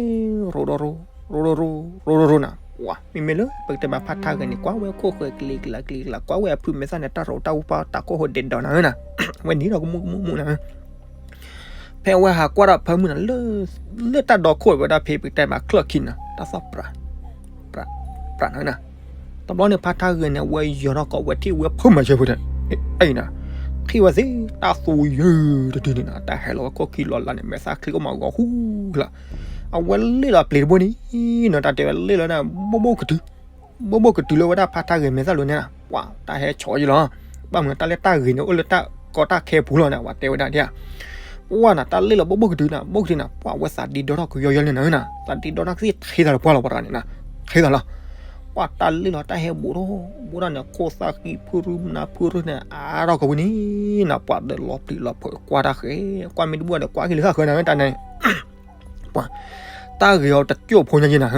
ရိးဒီးရိး, ရိးဒီးရိး, ရိးဒီးရိးနီၤ, ပှၤမ့မ့ၢ်လၢပကတဲမးဖါထါဂဲၤန့ၣ် ကွၢ်ဝဲခိၣ်ဃၢၤကလံၤကလၤကလံၤကလၤ, ကွၢ်ဝဲအဖုမဲာ်သၣ်န့ၣ် တၢ်ရိးတၢ်အူပီ တၢ်ကိၢ်ဟိဒဲးဒီးနီၤနီၤ, ဝဲန့ၣ်ဒီးကမူကမူကမူနီၤ ဖဲအဝဲဟးကွၢ်ဒီးဖၢမုၢ်နီၤ, လၢတၢ်ဒီခိၣ်ဝဲဒၣ်ဖဲပကတဲမးချၢၣ်ခံနီၤ, တၢ်သီၣ်ပြး, ပြး, ပြးနီၤ, တဘျီန့ၣ်ဖါထါဂဲၤန့ၣ် အဝဲယီၤထီၣ်ကီးဝဲထံၣ်ဝဲဖၢမၤစၢၤဖိဒီး, အံၤနီၤ, ထံၣ်ဝဲသ့ၣ်တၢ်သူယုၢ်တဒုန့ၣ်နီၤ, တၢ်ဟဲလီၤဝဲခိၣ်ခံလီၤလးန့ၣ် မဲာ်သၣ်ချံအိၣ်မးဂီၤဟူလီၤ, အဝဲလ့ၣ်လီၤပျ့ၤတဘိန့ၣ်နီၤ, တၢ်တဲဝဲလ့ၣ်လီၤန့ၣ် ဘိၣ်ဘိၣ်ကတုၤ ဘိၣ်ဘိၣ်ကတုၤလၢဝဲဒၣ်ဖါထါဂဲၤမဲာ်သၣ်လိၤန့ၣ်နီၤ, ပှၤတၢ်ဟဲဆီးယလီၤ, ဘၣ်မနုၤတၢ်လၢတၢ်ဂ့ၤန့ၣ် အိၣ်လၢတၢ်ကီတၢ်ခဲပူၤလီၤန့ၣ် ပှၤတဲဝဲဒၣ်ဒ်, ပှၤနီၤ တၢ်လ့ၣ်လီၤဘိၣ်ဘိၣ်ကတုၤနီၤ, ဘိၣ်ကတုၤနီၤ, ပှၤဝဲသးဒ့ဒီထီၣ်ကယီယီလၢနီၤနီၤ, သးဒ့ဒီထီၣ်ကသ့ၣ်ထံသးလၢပှၢ်လီၤ ပှၤတဂၤန့ၣ်နီၤ, ထံသးလီၤ, ပှၤတၢ်လ့ၣ်လီၤတၢ်ဟဲဘူးထီၣ်, ဘူးထီၣ်န့ၣ် ခိၣ်သၣ်ဃံဖုရူမနၤဖုရူန့ၣ် အါထီၣ်ကဝံၤန့ၣ်နီၤ, ပှၤဒီးလီၤပျံၤလီၤဖုးကွၢ်တၢ်ဃဲ, ကွၢ်မ့ၢ်တဘူၣ်ဒီးကွၢ်က့ၤလၢဃၣ်ဃၢၤနီၤ တၢ်န့ၣ် ပှၤ, တၢ်ဂ့ၤအီၤတကၠိၣ်ဖိညါယဲနီၤ,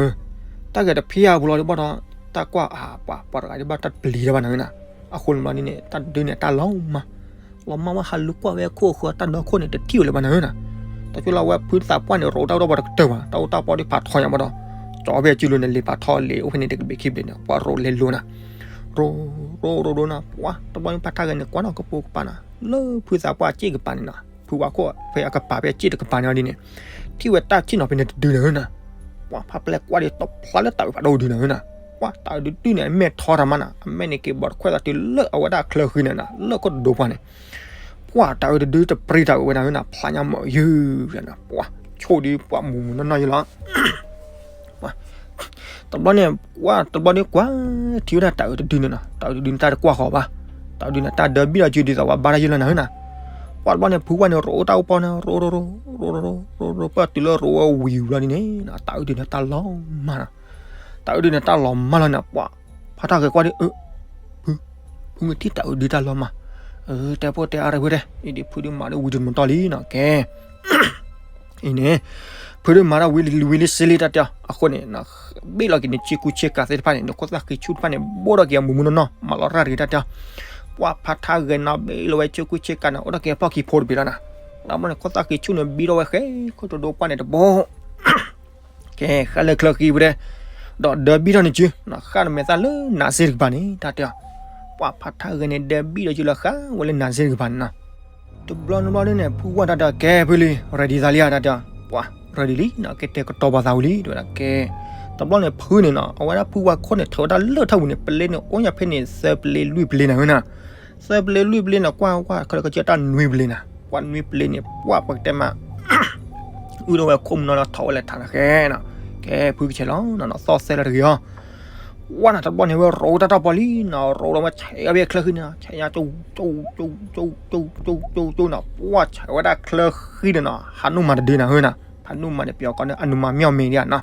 တၢ်ဂ့ၤတဖံးအပူၤလီၤဒ်ဘၣ်ဒီး, တၢ်ကွၢ်အပှၤ ပှၤတဂၤဒ်ဘၣ်တၢ်ပျံၤတၢ်ဘၣ်နီၤနီၤ, အဃိန့ၣ်ဘျီဒ်န့ၣ် တၢ်ဒုန့ၣ်တၢ်လီၤမၢ်, လီၤမၢ်ဝဲဟးလူၤကွၢ်ဝဲခိၣ်ဃၢၤတၢ်ဒီခိၣ်န့ၣ် တထံၣ်ဝဲလၢၤဘၣ်နီၤနီၤ, တကၠိၣ်လၢဝဲဖုသးပှၢ်န့ၣ် ရိးတၢ်အူတၢ်ပီတကတၢၢ်ဘၣ်, တၢ်အူတၢ်ပီဒ်ဖးထီညါဘၣ်ဒီး, ကၠီဖဲအစုလိၤန့ၣ် လံာ်ဖးထီလံာ်အိၣ်ဖဲန့ၣ်တကဘ့ၣ်ခံဘ့ၣ်န့ၣ် ပှၤရိးလဲၤလိၤနီၤ, ရိး, ရိးရိးရိးနီၤ, ပှၤတဘျီန့ၣ်ဖါထါဂဲၤန့ၣ် ကွၢ်နီၤကပိာ်ကပၤနီၤ, လၢဖုသးပှၢ်အစ့ၣ်ကပၤန့ၣ်နီၤ, ဖုဝါခိၣ်ဖဲအကပၤဖဲအစ့ၣ်တကပၤန့ၣ်ဒ်န့ၣ်, ထံၣ်ဝဲတၢ်ဆ့ၣ်နီၤဖဲန့ၣ်တဒုနီၤနီၤ, ပှၤဖးပျဲၢ်ကွၢ်ဒီးတဖျါလၢတၢ်အုးဖးဒိၣ်ဒုနီၤနီၤ, ပှၤတၢ်အုးတဒုန့ၣ် အမဲာ်ထီတၢ်မးနီၤ, အမဲာ်န့ၣ်က့ၤဘီၣ်တခွဲးသးတုၤလၢအဝဲဒၣ်ချၢဃံန့ၣ်နီၤ, လၢခိၣ်တဒိပှၢ်န့ၣ် ပှၤတၢ်အုးတဒုတပြံတၢ်အုးဝဲဒၣ်နီၤ, ဖျါညါမီၢ်ယုၢ်နီၤ, ပှၤဆိၣ်ဒ်ပှၤမူးမူးနီၢ်နီၢ်ယလီၤ တဘျီန့ၣ်, တဘျီန့ၣ်ကွၢ်ထံၣ်ဝဲဒၣ်တၢ်အုးတဒုန့ၣ်နီၤ, တၢ်အုးတဒုန့ၣ်တၢ်တကွၢ်ဃီၤဘၣ်, တၢ်အုးဒုန့ၣ်တၢ်ဒၢဘံၣ်ဒီးစုဒ်သိးဝဲဘါတၢ်ယလီၤနီၤနီၤ, ပှၤတဘျီန့ၣ် ဖုဝါန့ၣ် ရိးတၢ်အူပီန့ၣ် ရိးရိးရိး, ရိးရိးရိး, ပၢၢ်တုၤလၢရိးဝဲဝံၤဘျီဒ်န့ၣ်, တၢ်အုးဒုန့ၣ်တၢ်လီၤမၢ်နီၤ, တၢ်အုးဒုန့ၣ်တၢ်လီၤမၢ်လီၤန့ၣ်, ပှၤဖါထါဂဲၤကွၢ်ဒ်အၢ ဖု, ဖုမ့ၢ်ထံၣ်တၢ်အုးဒုတၢ်လီၤမၢ်, အၢ တဲဖိတဲအါရၢဖိတဲ, အံၤဒ်ဖုဒုမၤဒ်ဝံၤတမတီၢ်လံနီၤ, ကဲ အံၤန့ၣ်, ဖုဒုမၤဒ်ဝံၤလံဝံၤလံစ့လံတၢ်တဲအီၤ, အဃိန့ၣ်, ဘ့ၣ်လီၤက့ၤန့ၣ် ဆ့ကူဆ့ကၤသ့ၣ်တဖၣ်န့ၣ် နခိၣ်သၣ်ဃံဆူၣ်တဖၣ်န့ၣ် ဘိၣ်ထီၣ်က့ၤအမူးမူးနီၢ်နီၢ် မၤလီၤရၣ်တဂ့ၤတၢ်တဲအီၤ, ပှၤဖါထါဂဲၤနီၤ ဘ့ၣ်လီၤဝဲဆ့ကူဆ့ကၤန့ၣ် အိၣ်ထီၣ်က့ၤအဖီၣ်ခံဖိတဘ့ၣ်လီၤနီၤ, တဘျီန့ၣ် ခိၣ်သၣ်ဃံဆူၣ်န့ၣ် ဘံထီၣ်ဝဲဃဲ ခိၣ်တဒိပှၢ်န့ၣ်တဘိ ကဲ ဃဲလၢချၢဃံဝဲဒၣ်, ဒီးဒၢဘံၣ်ထီၣ်န့ၣ်စု, ဃၣ်နမဲာ်သၣ်လၢနးစ့တကပၤန့ၣ် တၢ်တဲအီၤ, ပှၤဖါထါဂဲၤန့ၣ် ဒၢဘံၣ်ဒီးစုလၢဃၣ်ဝဲလၢနးစ့တကပၤန့ၣ်နီၤ, တဘျီန့ၣ်ဘျီန့ၣ် ဖုဝါတၢ်တဲအီၤ ကဲဖုလံ ready သးလံဧါ တၢ်တဲအီၤ, ပှၤ ready လံနီၤ ကဲတဲကတီၤပှၤသးဝံၤလံ တဲဝဲဒၣ်ကဲ, တဘျီန့ၣ်ဖုန့ၣ်နီၤ အဝဲဒၣ်ဖုဝါခိၣ်န့ၣ် ထုးဝဲဒၣ်လၢထၢၣ်ပူၤန့ၣ် ပလ့န့ၣ် အိၣ်ညါဖဲန့ၣ် သၢပလ့လွံၢ်ပလ့နီၤဝဲနီၤ, သၢပလ့လွံၢ်ပလ့န့ၣ် ကွၢ်ကွၢ် ခဲလၢာ်ကစၢၢ်တၢ်နွံပလ့နီၤ, ပှၤနွံပလ့န့ၣ် ပှၤပကတဲမး အုၣ်ထီၣ်ဝဲခိၣ်မုၢ်နီၢ်လီၤ ထီၣ်ဝဲလဲၤထးန့ၣ်ဃဲနီၤ, ကဲဖုကဆဲးလီၤနီၤ နီၤသီၣ်သဲလၢတဂ့ၤအီၤ, ဝဲနီၤ တဘျီန့ၣ်ဝဲရိးတၢ်ထီၣ်ပီၢ်လံနီၤ ရိးဒီးဝဲဆဲးအီၤဖဲချၢဃံန့ၣ်နီၤ ဆဲးညါကၠိ ကၠိ ကၠိ ကၠိ ကၠိ ကၠိ ကၠိ ကၠိနီၤ ပှၤဆဲးဝဲဒၣ်ချၢဃံန့ၣ်နီၤ ဟနူမၤတဒုနီၤဝဲနီၤ, ဟနူမၤန့ၣ် ပယီၤကိးန့ၣ် အနုမၤမၠီၣ်မဲာ်ဒၣ်နီၤ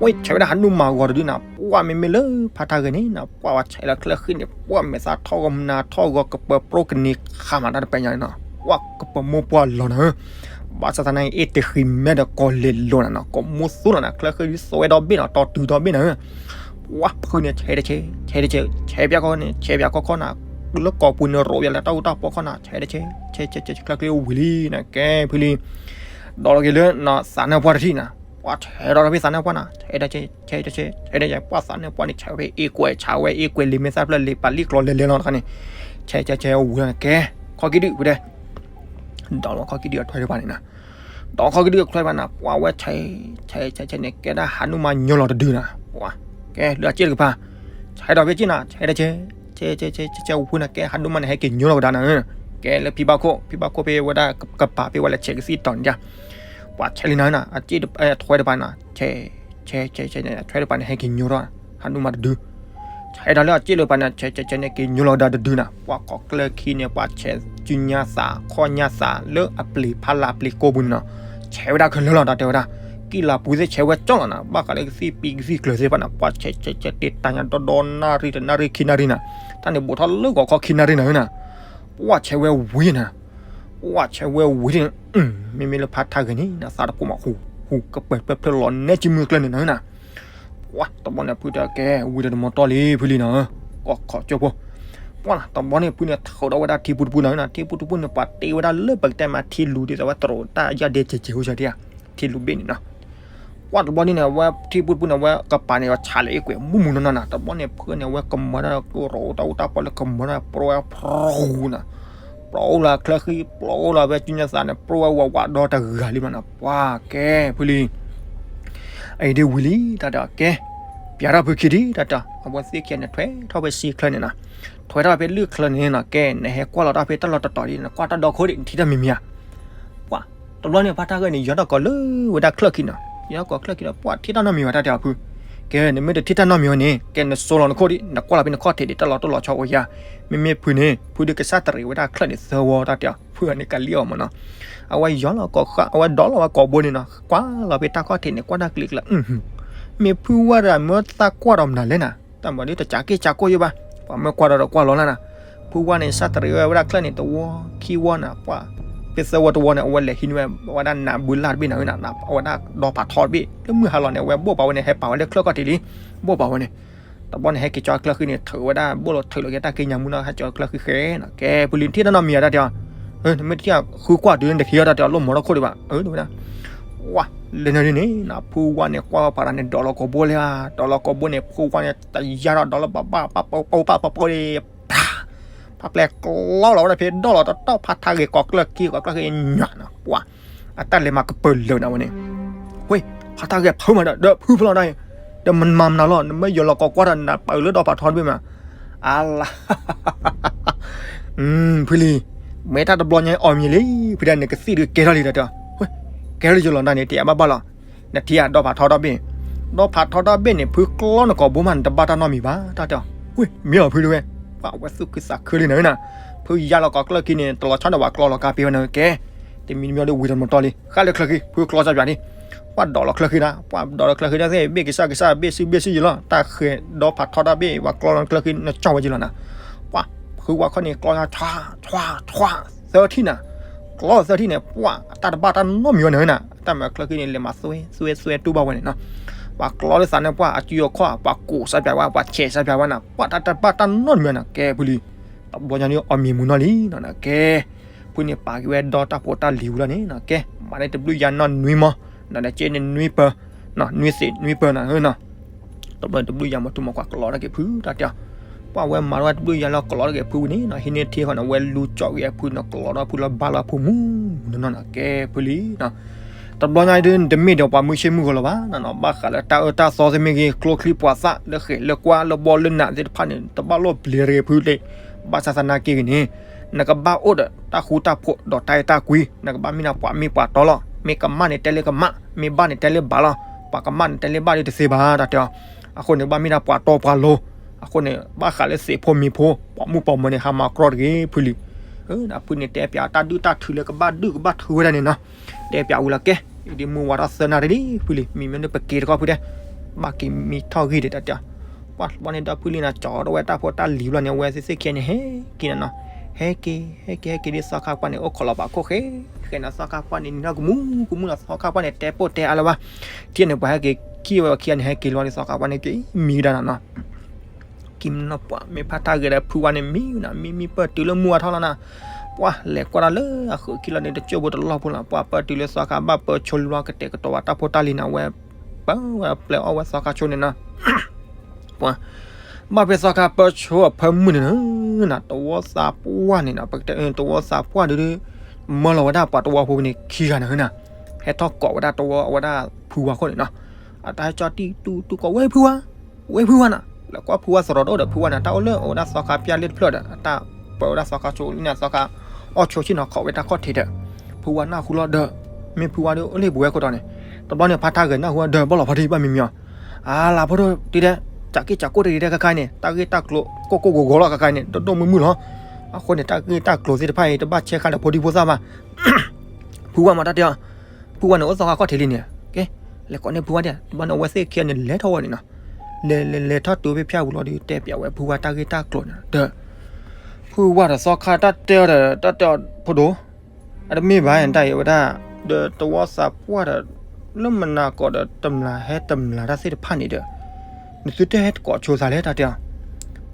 ဝဲဆဲးဝဲဒၣ်ဟနူမၤဂီၤတဒုနီၤ ပှၤမ့မ့ၢ်လၢဖါထါဂဲၤန့ၣ်နီၤ ပှၤဝဲဆဲးလီၤချၢဃံန့ၣ် ပှၤမဲာ်သၣ်ထီၣ်ဂီၤမနၤထီၣ်ဂီၤ ကပၢၤပြိကန့ၢ်ခးမးတၢ်တပဲာ်ညါန့ၣ်နီၤ ပှၤကပၢၤမိၢ်ပှၢ်လီၤနီၤဧၢ, ဘၣ်ဆၣ်သနာ်က့ အ့ၣ်တဃံးမဲာ်ဒီးကီၢ်လဲၤလိၤနီၤနီၤ ကီၢ်မိၢ်သူလီၤနီၤ ချၢဃံဒ်သိးဝဲဒီဘ့ၣ်နီၤ တီၤတုၤဒီဘ့ၣ်နီၤဧၢ, ပှၤဖုန့ၣ် ဆဲးတဆဲး ဆဲးတဆဲး ဆဲးပၠၣ်ခီန့ၣ် ဆဲးပၠၣ်ခီခီနီၤ လၢကီၢ်ပူၤန့ၣ် ရိးပၠၣ်လၢတၢ်အူတၢ်ပီၢ်ခီနီၤ ဆဲးတဆဲး ဆဲးဆဲးဆဲး ချၢဃံဝံၤလံနီၤ ကဲဖုလံ ဒီးလီၤက့ၤလၢသးနၢၣ်ပှၢ်တထံၣ်နီၤ ပှၤဆဲးဒီးဖဲသးနၢၣ်ပှၢ်နီၤ ဆဲးတဆဲး ဆဲးတဆဲး ဆဲးတဆဲး ပှၤသးနၢၣ်ပှၢ်န့ၣ် ဆဲးဖဲအ့ၣ်ကွဲး ဆဲးဝဲအ့ၣ်ကွဲး လံာ်မဲာ်သၣ်ဖျၢၣ်လံာ်ပာ်လံာ်ကျိၤလဲၤလဲၤလီၤတခါန့ၣ် ဆဲးဆဲးဆဲးဝံၤလီၤ ကဲ ခီက့ၤဒုးဖုတဲ ဒီးလီၤခီက့ၤဒုးအထွဲတဖၣ်န့ၣ်နီၤ ဒီးခီက့ၤဒုးအထွဲတဖၣ်နီၤ ပှၤဝဲဆဲး ဆဲးဆဲးဆဲးန့ၣ် ကဲဒၣ်ဟနူမၤညီလီၤတဒုနီၤ ပှၤ ကဲလၢအစ့ၣ်တကပၤ ဆဲးဒီးဖဲစ့ၣ်နီၤ ဆဲးတဆဲး ဆဲးဆဲးဆဲးဆဲးဝံၤနီၤ ကဲဟနူမၤန့ၣ် ဟဲက့ၤညီလီၤကဒါနီၤ ကဲလၢဖံဘၣ်ခိၣ် ဖံဘၣ်ခိၣ်ဖဲဝဲဒၣ်ကပၤ ဖဲဝဲလၢဆဲးကသံၣ်တီၤန့ၣ်ဒၣ် ပှၤဆဲးလံနီၤ အစ့ၣ်အထွဲတဖၣ်နီၤ ဆဲး ဆဲးဆဲးဆဲးန့ၣ် အထွဲတဖၣ်န့ၣ် ဟဲက့ၤညီထီၣ် ဟနူမၤတဒု ဆဲးဒီးလၢအစ့ၣ်လၢပၤန့ၣ် ဆဲးဆဲးဆဲးန့ၣ် က့ၤညီလီၤကဒါတဒုနီၤ ပှၤကီၢ်ချၢခံန့ၣ် ပှၤဆဲးစုညါသး ခီၣ်ညါသး လၢအပျ့ၤဖးလၢအပျ့ၤကိးပူၤန့ၣ်နီၤ ဆဲးဝဲဒၣ်ခဲလၢာ်လီၤ တၢ်တဲဝဲဒၣ် က ကံၢ်လၤပူၤသ့ၣ်ဆဲးဝဲကၠီလီၤနၤ, ဘၣ်ဃးလၢကသံၣ်ပံကသံၣ်ကျၢၤသ့ၣ်တဖၣ်န့ၣ် ပှၢ်ဆဲးဆဲးဆဲးတ့တၢ်ညါဒီဒီနၣ်ရံၣ်တနၣ်ရံၣ်ခံနၣ်ရံၣ်နၤ, တၢ်န့ၣ်ဘူးထီၣ်လၢဂီၤခီခံနၣ်ရံၣ်နၤဧၢနၤ, ပှၢ်ဆဲးဝဲဝံၤနၤ, ပှၢ်ဆဲးဝဲဝံၤန့ၣ်, မ့မ့ၢ်လၢဖါထါဂဲၤန့ၣ် နသးတပိာ်မး ဟူးဟူးကပၢၤပၢၤဖျၢၣ်လီၤနဲကံမုၢ်ကျၢၢ်န့ၣ်နၤဧၢနၤ ပှၢ်တဘျီန့ၣ် ဖုတဲကဲ ဝံၤဒီးတမီၤတီၢ်လံ ဖုလံနၤဧၢ, ကီၢ်ခီကၠိဖိ, ပှၢ်တဘျီန့ၣ် ဖုန့ၣ်ထုးထီၣ်ဝဲဒၣ်ထံပူတပူနၤဧၢနၤ, ထံပူတပူန့ၣ် ပှၤတ့ဝဲဒၣ်လၢပကတဲမးထံလူၤဒ်သိးဝဲတရိးတၢ်ယၢ်ဒဲကဲးကဲးအိၣ်စၢ်ဒံးဧါ, ထံလူၤဘ့ၣ်န့ၣ်နၤ ပှၢ်တဘျီန့ၣ်န့ၣ် အဝဲထံပူတပူန့ၣ် အဝဲကပၤန့ၣ် ဆးလၢအကွဲးမုၢ်မုၢ်နီၢ်နီၢ်နၤ, တဘျီန့ၣ် ဖုန့ၣ် အဝဲကမၤတၢ်ကရိးတၢ်အူတၢ်ပီၣ်လၢကမၤတၢ် ပြိဝဲဖြူနၤ, ပြိလၢချၢဃံ ပြိလၢဝဲစုညါသးန့ၣ် ပြိဝဲဝးဝးဒီတဂၤလံမးနၤ, ပှၢ်ကဲ ဖုလံ အံၤဒ်ဝံၤလံ တၢ်တဲအီၤကဲ, ပျးထီၣ်ဖုခံဒံး တၢ်တဲအီၤ, အဝဲသ့ၣ်ခံဂၤန့ၣ် ထွဲထီၣ်ဖဲစံချၢန့ၣ်နၤ, ထွဲထီၣ်ဖဲလွံၢ်ချၢန့ၣ်နၤ, ကဲ နဟဲကွၢ်လီၤတၢ်ဖဲတၢ်လီၢ်တတီၤဒံး နကွၢ်တၢ်ဒီခိၣ်ဒံး နထံၣ်တၢ်မံၤမံၤဧါ, ပှၢ်တဘျီန့ၣ် ဖါထါဂဲၤန့ၣ် ယီၤထီၣ်ကိးလၢဝဲဒၣ်ချၢၣ်ခံနၤ, ယီၤထီၣ်ကိးချၢၣ်ခံဒီး ပှၢ်ထံၣ်တၢ်နီတမံၤဘၣ် တၢ်တဲအီၤဖု, ကဲ နမ့ၢ်တထံၣ်တၢ်နီတမံၤဝဲန့ၣ် ကဲ နစိလီၤနခိၣ်ဒံး နကွၢ်လီၤဖဲနခီၣ်ထံးဒံး တၢ်လီၤတိၢ်လီၤဆီအိၣ်ဧါ, မ့မ့ၢ်ဖုန့ၣ် ဖုဒုးကစၢ်တရံးဝဲဒၣ်ချၢၣ်န့ၣ်သၢဝီ တၢ်တဲအီၤ, ဖုဂၤန့ၣ်ကလံၣ်အီၤမးနီၤ, အဝဲယီၤလီၤကိးဃၣ် အဝဲဒိးလီၤဝဲကိးဘိန့ၣ်နီၤ, ကွၢ်လီၤဖဲတၢ်ခီၣ်ထံးန့ၣ် ကွၢ်တၢ်ကျံးကျါ မ့ၢ်ဖုဝဲဒၣ်မ့ၢ်သးကွၢ်ဒီးမနုၤလဲၣ်နၤ, တၢ်မၤဒ်တစးက့ၢ်စးကိၢ်ယိဘၣ်, ပှၤမ့ၢ်ကွၢ်ဒီးတကွၢ်လီၤလၢနၤ, ဖုဝဲန့ၣ် စၢ်တရံးဝဲဝဲဒၣ်ချၢၣ်န့ၣ် တဝီခံဝီနၤ, ပှၢ်ဖဲသၢဝီတဝီန့ၣ် အဝဲလဲၤဟံးန့ၢ်ဝဲ အဝဲဒၣ်နးဘုလၢ်တဘ့ၣ်နၤဧၢနၤ, အဝဲဒၣ်ဒီဖးထီတဘ့ၣ် လၢမုၢ်ဟါလီၤန့ၣ် အဝဲဘိၣ်ပာ်ဝဲန့ၣ် ဟဲပာ်ဝဲလၢချၢၣ်ခီၣ်ထံးလံ, ဘိၣ်ပာ်ဝဲန့ၣ် တဘျီန့ၣ် ဟဲက့ၤကၠီချၢၣ်ဃံန့ၣ် ထုးဝဲဒၣ် ဘိၣ်လီၤထုးလီၤက့ၤတၢ်က့ညါမူနီၤ ဟဲကၠီချၢၣ်ဃံဃဲနီၤ, ကဲ ဖုလံနထံၣ်တၢ်နီတမံၤဧါ တၢ်တဲအီၤ, နမ့ၢ်တထံၣ်ဃုကွၢ်တုၤလၢနတထံၣ်အီၤ တၢ်တဲအီၤ လိၣ်မီၤထီၣ်ခိၣ်ဒံးဘၣ်, ဝဲဒၣ် ဝါ လဲၤနၤဒ်န့ၣ်နၤ ဖုဝဲန့ၣ် ကွၢ်ဝဲပှၤတဂၤန့ၣ် ဒိးလီၤကိးဘိလံဧါ, ဒိးလီၤကိးဘိန့ၣ် ဖုဝဲန့ၣ် တယါထီၣ်ဒိးလၢဘၣ်ဘၣ်ပာ်ပာ်ပာ်ပာ်ပာ်ပာ်ပာ်ပာ်ပာ်ပာ် ဖးပျဲၢ်ကျီလီၤဝဲဒၣ်ဖဲ ဒိၣ်လီၤတတီၢ် ဖါထါဂဲၤကိးကျၢၢ်ခံ ကိးကျၢၢ်ခံညွးနၤ ပှၢ် အတၢ်လဲၤမၤကပၢၤလၢာ်နၤဝဲန့ၣ်, ဝ့ၢ် ဖါထါဂဲၤဖုမးဒီး ဒီးဖုဖျီၣ်ဒၣ်အံၤ, ဒီးမၤမနုၤလီၤ နမ့ၢ်ယီၤလီၤကိးကွၢ်ဒီး နပာ်အုးလၢဒီဖးထီတဘ့ၣ်မး, အါလါ ဖုလံ, မ့ၢ်တၢ်တဘျီညါအီၤမံၤလံ, ဖုဒၣ်န့ၣ်ကသံၣ်ဒုးကဲထီၣ်လံဒီးတဲအီၤ, ကဲထီၣ်လံယလီၤဒၣ်န့ၣ် တယါဘၣ်ဘၣ်လီၤ, နထံၣ်ဧါ ဒီဖးထီတဘ့ၣ်, ဒီဖးထီတဘ့ၣ်န့ၣ် ဖုကျီနကိာ်ဘိမး နတဘၣ်တၢ်နီတမံၤဘၣ် တၢ်တဲအီၤ, ဝ့ၢ် မ့ၢ်အီၤဖုဒၣ်ဝဲ, ပှၢ်ဝဲသူၣ်ခုသးခုလံနၤနၤ, ဖုယါလီၤကိးကျၢၢ်ခံန့ၣ် တလီၤဆီဒီးပှၤကျီလီၤကါပ့ၤဝဲနၤကဲ, တမံၤတမံၤဒီးဝံၤတမီၤတီၢ်လံ ဃၣ်လၢချၢၣ်ခံ ဖုကျီစၢ်ပၠးလံ ပှၢ်ဒိးလီၤချၢၣ်ခံနၤ, ပှၢ်ဒိးလီၤချၢၣ်ခံနၤသ့ၣ် ဘ့ၣ်ကစၢ်ကစၢ် ဘ့ၣ်စုဘ့ၣ်စုယလီၤ, တၢ်ဃဲၤဒီဖးထီတဘ့ၣ် ပှၤကျီလီၤချၢၣ်ခံ နကၠီဝဲယလီၤနၤ, ပှၢ် ဖုဝဲခီန့ၣ် ကျီ ဆွါ ဆွါ သၢထံၣ်နၤ, ကျီသၢထံၣ်န့ၣ် ပှၢ်အတၢ်တဘၣ်တၢ်နီတမံၤဝဲနၤနၤ, တၢ်မၤချၢၣ်ခံန့ၣ် လဲၤမၤသွဲသွဲသွဲတူၢ်ဘၣ်ဝဲန့ၣ်နီၤ, ပှၤကျီလၢသးန့ၣ် ပှၢ်အစုအခီၣ် ပှၤကိးစၢ်ပၠးဝဲ ပှၤဆဲးစၢ်ပၠးဝဲနၤ, ပှၢ်တၢ်တဘၣ်တၢ်နီတမံၤနၤ ကဲဖုလံ, တဘျီညါန့ၣ်အီၤမံၤမူၤနီၢ်လံနီၤ ကဲ ဖုန့ၣ်ပာ်က့ၤဝဲဒီတၢ်ဖိတၢ်လံၤဝံၤလီၤန့ၣ်နီၤ ကဲ မၤန့ၢ်တဘျုးယၤနီၢ်နွံမီၤ, နီၤဒီးက့န့ၣ်နွံပၢၤ, နွံသ့ၣ်နွံပၢၤနၤဧၢနီၤ, တဘျီန့ၣ်တဘျုးယၤမီၤထူမီၤကွၢ်ကျီထီၣ်က့ၤဖုတၢ်တဲအီၤ, ပှၢ်ဝဲမၤထီၣ်ဝဲတဘျုးယၤလီၤကျီထီၣ်က့ၤဖုဝံၤန့ၣ်နီၤ ဟံးန့ၢ်ထံဃီန့ၣ် ဝဲလူၤကၠီၣ်က့ၤအဖုနီၤ ကျီထီၣ်ဖုလီၤဘါလီၤအဖိမုၣ်နီၤနီၤ ကဲဖုလံနီၤ တဘျီညါဒ်န့ၣ် တမ့ၢ်ဒီးပှၤမုၢ်ဆ့ၣ်မုၢ်ဂီၤလၢၤဘၣ်နီၤနီၤ ဘၣ်ဃးလၢတၢ်အၢတၢ်သီသ့ၣ်မ့ၢ်ဂ့ၤ ကျိချံမျိာ်သၣ်လၢဃဲၤလၢကွၢ်လၢဘီလၢနးသ့ၣ်တဖၣ်န့ၣ် တဘၣ်လိၣ်ပျံၤတဂ့ၤဖုလံ, ဘၣ်ဆၣ်သနာ်က့ဂ့ၤန့ၣ် နကဘၣ်အိၣ်ဒီးတၢ်ဃူတၢ်ဖိးဒီးတၢ်အဲၣ်တၢ်ကွံ, နကဘၣ်မ့ၢ်ဒၣ်ပှၤမ့ၢ်ပှၤတီလီၤ, မ့ၢ်ကမၣ်န့ၣ်တဲလၢကမၣ်, မ့ၢ်ဘၣ်န့ၣ်တဲလၢဘၣ်လီၤ, ပှၤကမၣ်န့ၣ်တဲလၢဘၣ်ဒ်တသ့ဘၣ် တၢ်တဲအီၤ, အဃိန့ၣ် ဘၣ်မ့ၢ်ဒၣ်ပှၤတီပှၤလိၤ, အဃိန့ၣ် ဘၣ်ဃးလၢသ့ၣ်ဖိမံၤဖိ, ပှၤမုၣ်ပှၤမၢၤန့ၣ် ဟးမၤကြီတဂ့ၤဖုလံ, ဖုန့ၣ်တဲပၠးတၢ်ဒုၣ်တၢ်ထုးလၢကဘၣ်ဒုၣ်ကဘၣ်ထုးဝဲဒၣ်န့ၣ်နီၤ, တဲပၠးဝံၤလီၤကဲ, အံၤဒ်မုၢ်ဝါထီၣ်သၢနၣ်ရံၣ်လံဖုလံ, မံၤမ့ၢ်န့ၣ်ပက့ၤတခီဖုတဲ, ဘၣ်က့ၤမံထီၣ်ဂံၢ်ဒီးတၢ်တဲအီၤ, ပှၢ်တဘျီန့ၣ်ဒီဖုလံနီၤ ကၠီထီၣ်ဝဲတၢ်ဖိတၢ်လံၤဘျီန့ၣ် အဝဲသ့ၣ်သ့ၣ်ခံဂၤန့ၣ် ဟဲက့ၤနီၤနီၤ, ဟဲက့ၤ ဟဲက့ၤ ဟဲက့ၤဒ်သီခါပှၢ်န့ၣ် အိၣ်ခိးလီၤပာ်ခိၣ်ဃဲဃဲနီၤ သီခါပှၢ်န့ၣ် နံၤထီၣ်ကမူကမူနီၤ သီခါပှၢ်န့ၣ် တဲပိၢ်တဲအါလၢၤဘၣ်, ထံၣ်န့ၣ်ပှၤဟဲက့ၤခံဝဲခံဂၤန့ၣ် ဟဲက့ၤလီၤဒ်သီခါပှၢ်န့ၣ် က့ၤမံကဒါနီၤနီၤ ကံမနီၤပှၢ် မ့ၢ်ဖါတၢ်ဂဲၤဒီးဖုဝါန့ၣ်မံနီၤ မံမံပၢၢ်တုၤလၢမုၢ်ဝါထီၣ်လီၤနီၤ, ပှၢ်လဲၤကွၢ်တၢ်လၢအဃုာ်ခံလီၤန့ၣ် တစိၢ်ဖိတလီၢ်ဖိလီၤ ပှၢ်ပၢၢ်တုၤလၢသီခါဘၣ်ပၢၢ်ဆိလွါကတဲာ်ကတီၤဝဲတၢ်ဖိတၢ်လံၤန့ၣ် အဝဲ ပၢၢ်ဝဲပျဲအီၣ်ဝဲသီခါဆိန့ၣ်နီၤ, ပှၢ် ဘၣ်ဖဲသီခါပၢၢ်ဆိအဖၢမုၢ်န့ၣ်နီၤ တဝီသးပှၢ်န့ၣ်နီၤ ပကတဲတဝီသးပှၢ်ဒုး မၢလီၤဝဲဒၣ်ပှၤတဝီဖိန့ၣ်ခံဂၤန့ၣ်နီၤ, ဟဲထီၣ်ကိးဝဲဒၣ်တဝီအဝဲဒၣ်ဖုဝါခိၣ်န့ၣ်နီၤ, အတၢ်ဟဲကၠီၣ်တံၢ်တူၢ်တူၢ်ကိးဝဲဖုဝါ ဝဲဖုဝါနီၤ, လဲၤကွၢ်ဖုဝါသရိာ်တအိၣ်ဒီးဖုဝါန့ၣ် တၢ်အိၣ်လၢအဝဲဒၣ်သီခါပျၢ်လ့ၣ်တဖျၢၣ်ဒီး အတၢ်ပၢဝဲဒၣ်သီခါဆိလံန့ၣ် သီခါအီၣ်ဆိဆ့ၣ်နီၤ ခိးဝဲတၢ်ခီၣ်ထံးဒီး ဖုဝါနၢ်ဟူလီၤဒီး မ့ၢ်ဖုဝါဒီးအိၣ်လၢပဝဲခိၣ်တီန့ၣ် တဘျီန့ၣ် ဖါတၢ်ဂဲၤနၢ်ဟူဒီးဘၣ်လီၤဖါတံၢ်ဘၣ်မံၤမံၤအီၤ, အလၤဖိဒိၣ်တံၢ်ဒဲး ကးက့ၢ်ကးကိၢ်တဂ့ၤတၢ်ခါခါအံၤန့ၣ် တၢ်ဂ့ၢ်တၢ်ကျိၤကိၢ်ကိၢ်ဂီၤဂီၤလီၤခါခါအံၤန့ၣ် ဒိၣ်ဒိၣ်မုၢ်မုၢ်လီၤ, အဃိန့ၣ် တၢ်ဂ့ၢ်တၢ်ကျိၤသ့ၣ်တဖၣ်အံၤ တဘၣ်ဆဲးဃါဒီးဖိဒံဖိသၣ်ဘၣ် ဖုဝါမၤတၢ်တဲအီၤ, ဖုဝါန့ၣ်အိၣ်သီခါခီၣ်ထံးလံန့ၣ်, ကဲ, လဲၤကိးန့ၢ်ဖုဝါဒၣ်, တဘျီန့ၣ် အဝဲသ့ၣ်ခံဂၤန့ၣ် လဲၤထီၣ်ဝဲန့ၣ်နီၤ. လဲၤလဲၤလဲၤထီၣ်တုၤဖဲဖၠၣ်ပူၤလီၤဒီး တဲပၠးဝဲဖုဝါတၢ်ဂ့ၢ်တၢ်ကျိၤန့ၣ်ဒီး ဖုဝါဒီးသီခါတၢ်တဲအီၤဒီး တၢ်တဲအီၤဖိဒိၣ်, အတမ့ၢ်ဘၣ်တၢ်အံၤဝဲဒၣ်, ဒီးတဝီသးပှၢ်ဒီး လၢမနၤကိးဒီးတမျၢ်ဟဲတမျၢ်တၢ်သ့ၣ်တဖၣ်န့ၣ်ဒီး နသုတဟဲတကိးဆိသးလဲၣ် တၢ်တဲအီၤ.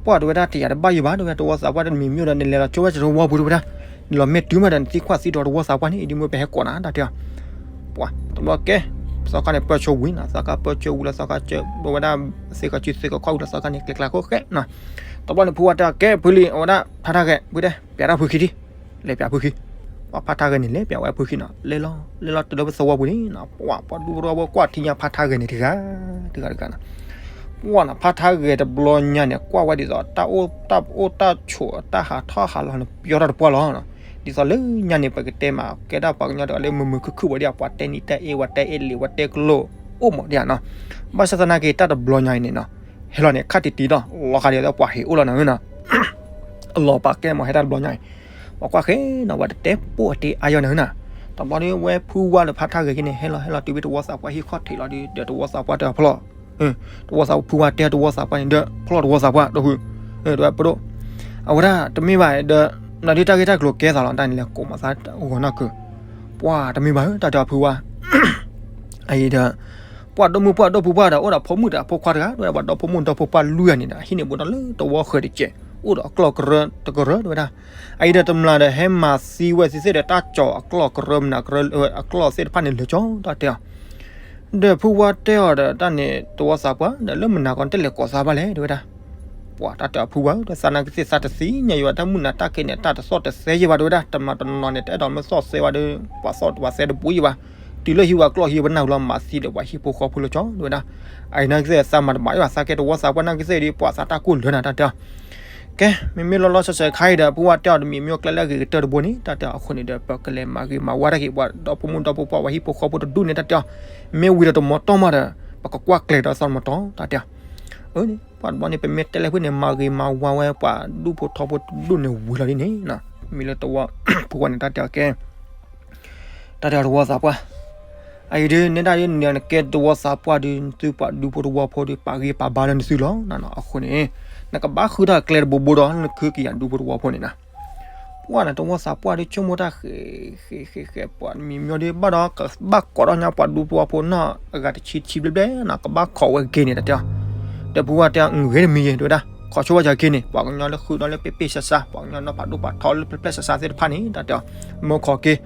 ပှၢ်တဲဝဲဒၣ် တယာ်တဘၣ်ယိဘၣ် တဲဝဲဒၣ် တဝီသးပှၢ်တမံၤမ့ၢ်ဒီး နလဲၤလီၤဆိဝဲတဝီပူၤ တဲဝဲဒၣ်, နလီၤမ့ၢ်တုၤမးဒီး နသံကွၢ်သံဒီးတဝီသးပှၢ်န့ၣ် ဒ်မ့ၢ်ပဟဲကိးနၤ တၢ်တဲအီၤ. ပှၢ်တဘျီကဲ သီခါန့ၣ် ပၢၢ်ဆိဝံၤနီၤ, သီခါပၢၢ်ဆိဝံၤလီၤ သီခါစၢၤဒီးဝဲဒၣ် သ့ၣ်ကီၤစုသ့ၣ်ကီၤခီၣ်ဝံၤလီၤ သီခါန့ၣ် ကျဲကျါခိၣ်ဃဲနီၤ. တဘျီန့ၣ် ဖုဝါတဲအီၤ ကဲဖုလံ အဝဲဒၣ်ဖါတၢ်ဂဲၤ ဖုတဲ ပၠးတၢ်ဖုခံထံၣ်, လဲၤပၠးဖုခံ. ပှၢ်ဖါတၢ်ဂဲၤန့ၣ် လဲၤပၠးဝဲဖုခံနီၤ, လဲၤလီၤ လဲၤလီၤတုၤလၢပသဝီပူၤန့ၣ်နီၤ, ပှၢ်ပှၤဒူဖိတဝီဖိကွၢ်ထံညါဖါတၢ်ဂဲၤန့ၣ်တဂၤ တဂၤတဂၤနီၤ. ပှၢ်နီၤ ဖါတၢ်ဂဲၤတဘျီညါန့ၣ် ကွၢ်ဝဲဒ်သိး တၢ်အိၣ်တၢ်အိၣ်တၢ်ဆိး တၢ်ဟးထီၣ်ဟးလီၤန့ၣ် ပျီထီၣ်တပှၢ်လီၤ. ဒ်သိးလၢညါန့ၣ် ပကတဲမး ကဲဒၣ်ပှၤကညီတဂၤလၢမုာ်မုာ်ခုၣ်ခုၣ်ဝဲဒၣ် ပှၤတဲနံၤတဲအ့ ပှၤတဲအ့လံာ် ပှၤတဲကျိအိၣ်မးဒ်နီၤ. ဘၣ်ဆၣ်သနာ်က့ တၢ်တဘျီညါအံၤန့ၣ်နီၤ ဟဲလီၤန့ၣ် ခးတံၢ်တံၢ်ဒီး လီၤဃးဒ်သိးပှၤဟ့ၣ်အိၣ်လီၤနီၤနီၤ အလီၤပာ်ကဲမး ဟဲတၢ်တဘျီညါအံၤ ပှၤကွၢ်ဃဲနီၤ ပှၤတတဲပိၢ်အတ့အါယီၤနီၤနီၤ. တဘျီဒီး ဝဲဖုဝါဒီးဖါတၢ်ဂဲၤခံန့ၣ် ဟဲလီၤဟဲလီၤတုၤဖဲတဝီသးပှၢ်ဟံၣ်ခီၣ်ထံးလီၤဒီး ဒီးတဝီသးပှၢ်တဲအီၤဖျီၣ်, တဝီသးဖုဝါတဲတဝီသးပှၢ်န့ၣ်ဒီး ဖျီၣ်တဝီသးပှၢ်ဒီးဖု တဲဝဲပဒိၣ် အဝဲဒၣ်တမ့ၢ်ဘၣ်ဒီး နဒုးတၢ်ဂ့ၢ်တၢ်ကျိၤကဲသးလီၤ တၢ်န့ၣ်လဲၤကိးမၤသးဂီၤနီၢ်ခုၣ်. ပှၢ်တမ့ၢ်ဘၣ်ဧၢ တၢ်တဲအီၤဖုဝါ အအံၤဒီး ပှၤဒိၣ်မုၣ်ပှၢ်ဒိၣ်ဖုပှၢ်ဒီး အိၣ်ဒီးဖိမုၣ်ဒီးဖိခွါတဂၤ တဲဝဲဒၣ် ပှၤဒီဖိမိၢ်ဒီဖိပှၢ်လွံၢ်ဂၤန့ၣ်ဒီး အဟံၣ်န့ၣ်ဘူးဒီးလၢတဝီဃၢၤတစဲး အိၣ်ဒီးအကျီၢ်ကရၢတကရၢ တဲဝဲဒၣ်. အအံၤဒီးတမျၢ်ဒီးဟဲမၤသံဝဲသ့ၣ်သ့ၣ်ဒီး တၢ်ကၠီၤအကျီၢ်ကရၢ မနၤကရၢ အကျီၢ်သ့ၣ်တဖၣ်န့ၣ်လၢာ်ကၠီ တၢ်တဲအီၤ ဒီးဖုဝါတဲအီၤဒီး တၢ်န့ၣ် တဝီသးပှၢ်ဒီး လၢမနၤကီးတလဲၤကိးသးဘၣ်လဲၣ် တဲဝဲဒၣ်. ပှၤတၢ်တဲအီၤဖုဝါဒီး သးနာ်က့သ့ၣ်သးတသ့ၣ်ညါယံၤဘၣ် တၢ်မုၢ်နၤတၢ်ကဲန့ၣ် တၢ်တသီၣ်တသဲယံၤဘၣ် တဲဝဲဒၣ်. တမၤတနီၤန့ၣ် တအဲၣ်ဒိးမ့ၢ်သီၣ်သဲဘၣ်ဒီး ပှၤသီၣ်ပှၤသဲတဘူးယံၤဘၣ်. တုၤလၢဟံၣ်ဝဲကျီၢ်ဟံၣ်ဝဲနၢ်ဟူလီၤ မၤသံဒီးပှၤဟံၣ်ဖိဃီဖိလၢာ်ကၠီ တဲဝဲဒၣ်. အအံၤနာ်က့သ့ၣ် သးမၤတဘၣ်ယံၤဘၣ် သးကဲတဝီသးပှၢ်နာ်က့သ့ၣ်ဒီး ပှၤသးတၢ်ကိၢ်လၢာ်နၤ တၢ်တဲအီၤ ကဲ မ့မ့ၢ်လီၤလီၤဆီဆီခါအံၤဒီး ဖုဝါတဲအီၤတမံၤမ့ၢ်အိၣ်ကျဲလၢအဂ့ၤကတၢၢ်တဘိန့ၣ် တၢ်တဲအီၤ အဃိန့ၣ်ဒီး ပကလဲၤမၤဂ့ၤမၤဝါတၢ်က့ၤ ပှၤဒီဖိမိၢ်ဒီဖိပှၢ် ပှၤဟံၣ်ဖိဃီဖိတဒူၣ်န့ၣ် တၢ်တဲအီၤ. မ့ၢ်ဝံၤဒီးတမီၤတီၢ်မးဒီး ပကကွၢ်ကျဲၤဒီးသီတမီၤတီၢ် တၢ်တဲအီၤ. အန့ၣ် ပှၤတဘျီန့ၣ် ပမ့ၢ်တဲလၢဖုန့ၣ် မၤဂ့ၤမၤဝါဝဲ ပှၤဒူၣ်ဖိထီဖိတဒူၣ်န့ၣ်ဝံၤလီၤဒ်န့ၣ်နီၤ. မ့ၢ်လၢတဝီ ဖုဝါန့ၣ် တၢ်တဲအီၤကဲ တၢ်တဲအီၤတဝီသးပှၢ် အအံၤဒုး နဲဒၣ်ဒုး နကဲတဝီသးပှၢ်ဒုး နသုပှၤဒူဖိတဝီဖိဒီး ပာ်ဂံၢ်ပာ်ဘါလၢနသုလီၤနီၤ. အဃိန့ၣ် နကဘၣ်ဃုထီၣ်ကျဲတဘိဘိဒီး နကဃုက့ၤယၤဒူဖိတဝီဖိန့ၣ်နီၤ. ပှၢ်န့ၣ် တဝီသးပှၢ်ဒုး ဆိကမိၣ်တၢ်ဃဲးဃဲးဃဲးဃဲး ပှၤမံၤမံၤဒုး ဘၣ်ဒီးကဘၣ်ကိးထီၣ်ညါပှၤဒူဖိတဝီဖိနီၤ အဂၤတဆံတဆံဘျဲၣ်ဘျဲၣ်နီၤ ကဘၣ်ခိးဝဲဂ့ၤန့ၣ် တၢ်တဲအီၤ. ဒီးဖုဝါတဲအီၤ ဂ့ၤတမံၤယဲ တဲဝဲဒၣ် ခိးဆိဝဲယၤဂ့ၤန့ၣ် ပှၤကညီလၢဃုဒီးလၢပ့ၣ်ပ့ၣ်ဆါဆါ ပှၤကညီနီၤဖးဒိၣ်ဖးထီလၢပျဲၢ်ပျဲၢ်ဆါဆါသ့ၣ်တဖၣ်န့ၣ် တၢ်တဲအီၤ. မ့ၢ်ခိးက့ၤ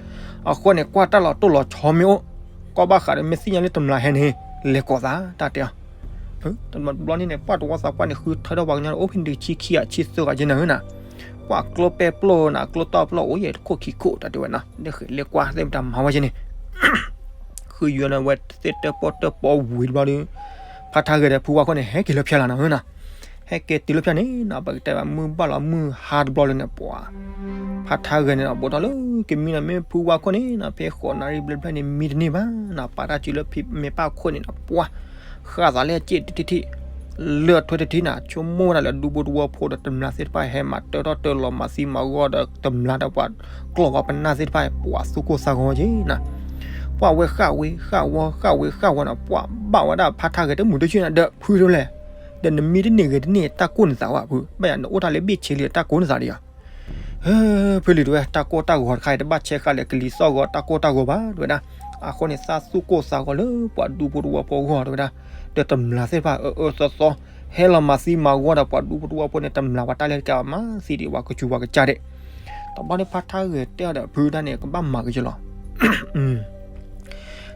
အဃိန့ၣ် ကွၢ်တၢ်လီၤတိၢ်လီၤဆီမ့ၢ်အိၣ် ကွၢ်ဘၣ်ဃးဒီး မ့ၢ်သ့ၣ်ညါလၢတမျၢ်ဟဲန့ၣ် လဲၤကိးသး တၢ်တဲအီၤ. တဘျီန့ၣ် ပှၢ်တဝီသးပှၢ်န့ၣ် ဃုထၢထီၣ်ပှၤကညီအိၣ်ဖဲန့ၣ်ဒုး ဆံခံဂၤ ဆံသၢဂၤက့နၤဧၢနီၤ. ပှၢ်ကျိပဲပျိနၤ ကျိတီၢ်ပျိအိၣ်ယဲၢ် တခိၣ်ခံခိၣ် တၢ်တဲဝဲနီၤ လၢဃဲးလၢကွၢ်သ့ၣ်မတၤမၤဝဲက့န့ၣ် ဃုယွၤန့ၣ်ဝဲသ့ၣ်တၢၣ်ပီၣ်တၢၣ်ပီဝံၤတဘျီဒီး ဖါထါဂဲၤဒီးဖုဝါခိၣ်န့ၣ် ဟဲက့ၤလၢဖၠၣ်လီၤနီၤဧၢနီၤ. ဟဲက့ၤတုၤလၢဖၠၣ်န့ၣ်နီၤ ပကတဲဘၣ်မုၢ်ဘၣ်လီၤမုၢ်ဟါတဘျီလၢန့ၣ် ပှၤ ဖါထါဂဲၤန့ၣ်နီၤ ဘူးထီၣ်လၢကမံနီၤ မ့ၢ်ဖုဝါခိၣ်န့ၣ်နီၤ ဖဲဃိးနၣ်ရံၣ်ဘျဲၣ်ဘျဲၣ်န့ၣ် မံတန့ၢ်ဘၣ်နီၤ ပာ်တၢ်စုလၢမ့ၢ်ပၢ်ခိၣ်န့ၣ်နီၤ ပှၤ ဃၣ်သးလၢအစ့ၣ်တထံၣ်ထံၣ် လၢအထွဲတထံၣ်နီၤ ဆိကမိၣ်ဝဲဒၣ်လၢဒူဖိတဝီဖိဒီးတမျၢ်သ့ၣ်တဖၣ်ဟဲမၤတၢထီၣ်တၢလီၤမၤသံမၤဂီၢ်ဒီးတမျၢ်ဒီးပှၤ ကျီၢ်ဝါပနၢ်သ့ၣ်တဖၣ် ပှၤသူၣ်ကိၢ်သးဂီၤက့နီၤ. ပှၤဝဲဃၣ်ဝ့ဃၣ်ဝီဃၣ်ဝ့ဃၣ်ဝီနီၤ ပှၤဘၣ်ဝဲဒၣ်ဖါထါဂဲၤတမုာ်တဆ့ၣ်နီၤ ဒီးဖုဒိၣ်လဲၣ် ဒီးနမံတန့ၢ်ဂ့ၤတန့ၢ် တၢ်ကိၢ်နသးဝဲဖု ဘၣ်ယၤနအိၣ်တၢ်လၢဘ့ၣ်ဆ့လံ တၢ်ကိၢ်နသးဒံးဧါ ဖုလံၤတဲဝဲ တၢ်ကိၢ်တၢ်ဂီၤတခါအံၤ တဘၣ်ဆဲးဃာ်လၢကလံၤသီၣ်ဂီၤ တၢ်ကိၢ်တၢ်ဂီၤဘၣ် တဲဝဲဒၣ်. အဃိန့ၣ် သးသူၣ်ကိၢ်သးဂီၤလၢပှၤဒူဖိတဝီဖိအဂီၢ် တဲဝဲဒၣ်. ဒီးတမျၢ်သ့ၣ်တဖၣ် အၢအၢသီသီ ဟဲလီၤမၤသံမၤဂီၢ်ဒီးပှၤဒူဖိတဝီဖိန့ၣ် တမျၢ်ပှၤတၢ်လဲၤတကးဘၣ် မၤသံဒံးပှၤကစူၤပှၤကစၢ်ဒဲး. တဘျီန့ၣ်ဖါထါဂဲၤတဲအီၤဒီး ဖုတၢ်န့ၣ် ကဘၣ်မၤက့ၤလီၤ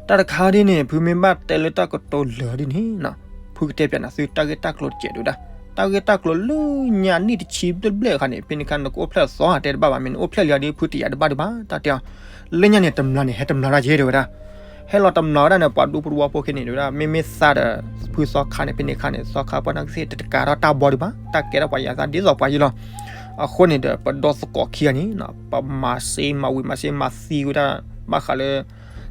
တၢ်တခါဒ်န့ၣ် ဖုမ့ၢ်ဘၣ်တဲလၢတၢ်ကတိၤလၢာ်ဒ်န့ၣ်နီၤ ဖုကတဲပၠးနၤသုတၢ်ဂ့ၢ်တၢ်ကျိၤတစဲးတဲဝဲဒၣ်. တၢ်ဂ့ၢ်တၢ်ကျိၤလၢညါနံၣ်တဆံဘျဲၣ်ဘျဲၣ်အခါန့ၣ် ဖဲန့ၣ်ခါနကအိၣ်ဖျဲၣ်သီတဲတဘၣ်ဘၣ် မ့ၢ်နအိၣ်ဖျဲၣ်လံဒီး ဖုတယာ်တဘၣ်ဒံးဘၣ် တၢ်တဲအီၤ. လၢညါန့ၣ် တမျၢ်န့ၣ် ဟဲတမျၢ်တၢ်က့ၤတဲဝဲဒၣ်. ဟဲလီၤတမျၢ်ဝဲဒၣ်န့ၣ် ပှၤဒူဖိတဝီဖိခဲန့ၣ်တဲဝဲဒၣ် မ့မ့ၢ်သးဒီး ဖုသီခါန့ၣ် ဖဲန့ၣ်ခါန့ၣ် သီခါပှၢ်နာ်က့သ့ၣ် တတကးထီၣ်တၢ်ဘီဒံးဘၣ် တၢ်ကဲထီၣ်ပှၤယၤသးဒ်သိးပှၤယံၤလီၤ. အဃိန့ၣ်ဒီး ပဒီသကိးခံဂၤန့ၣ်နီၤ ပမၤစ့မၤဝံၤမၤစ့မၤသံဝဲဒၣ် ဘၣ်ဃးလၢ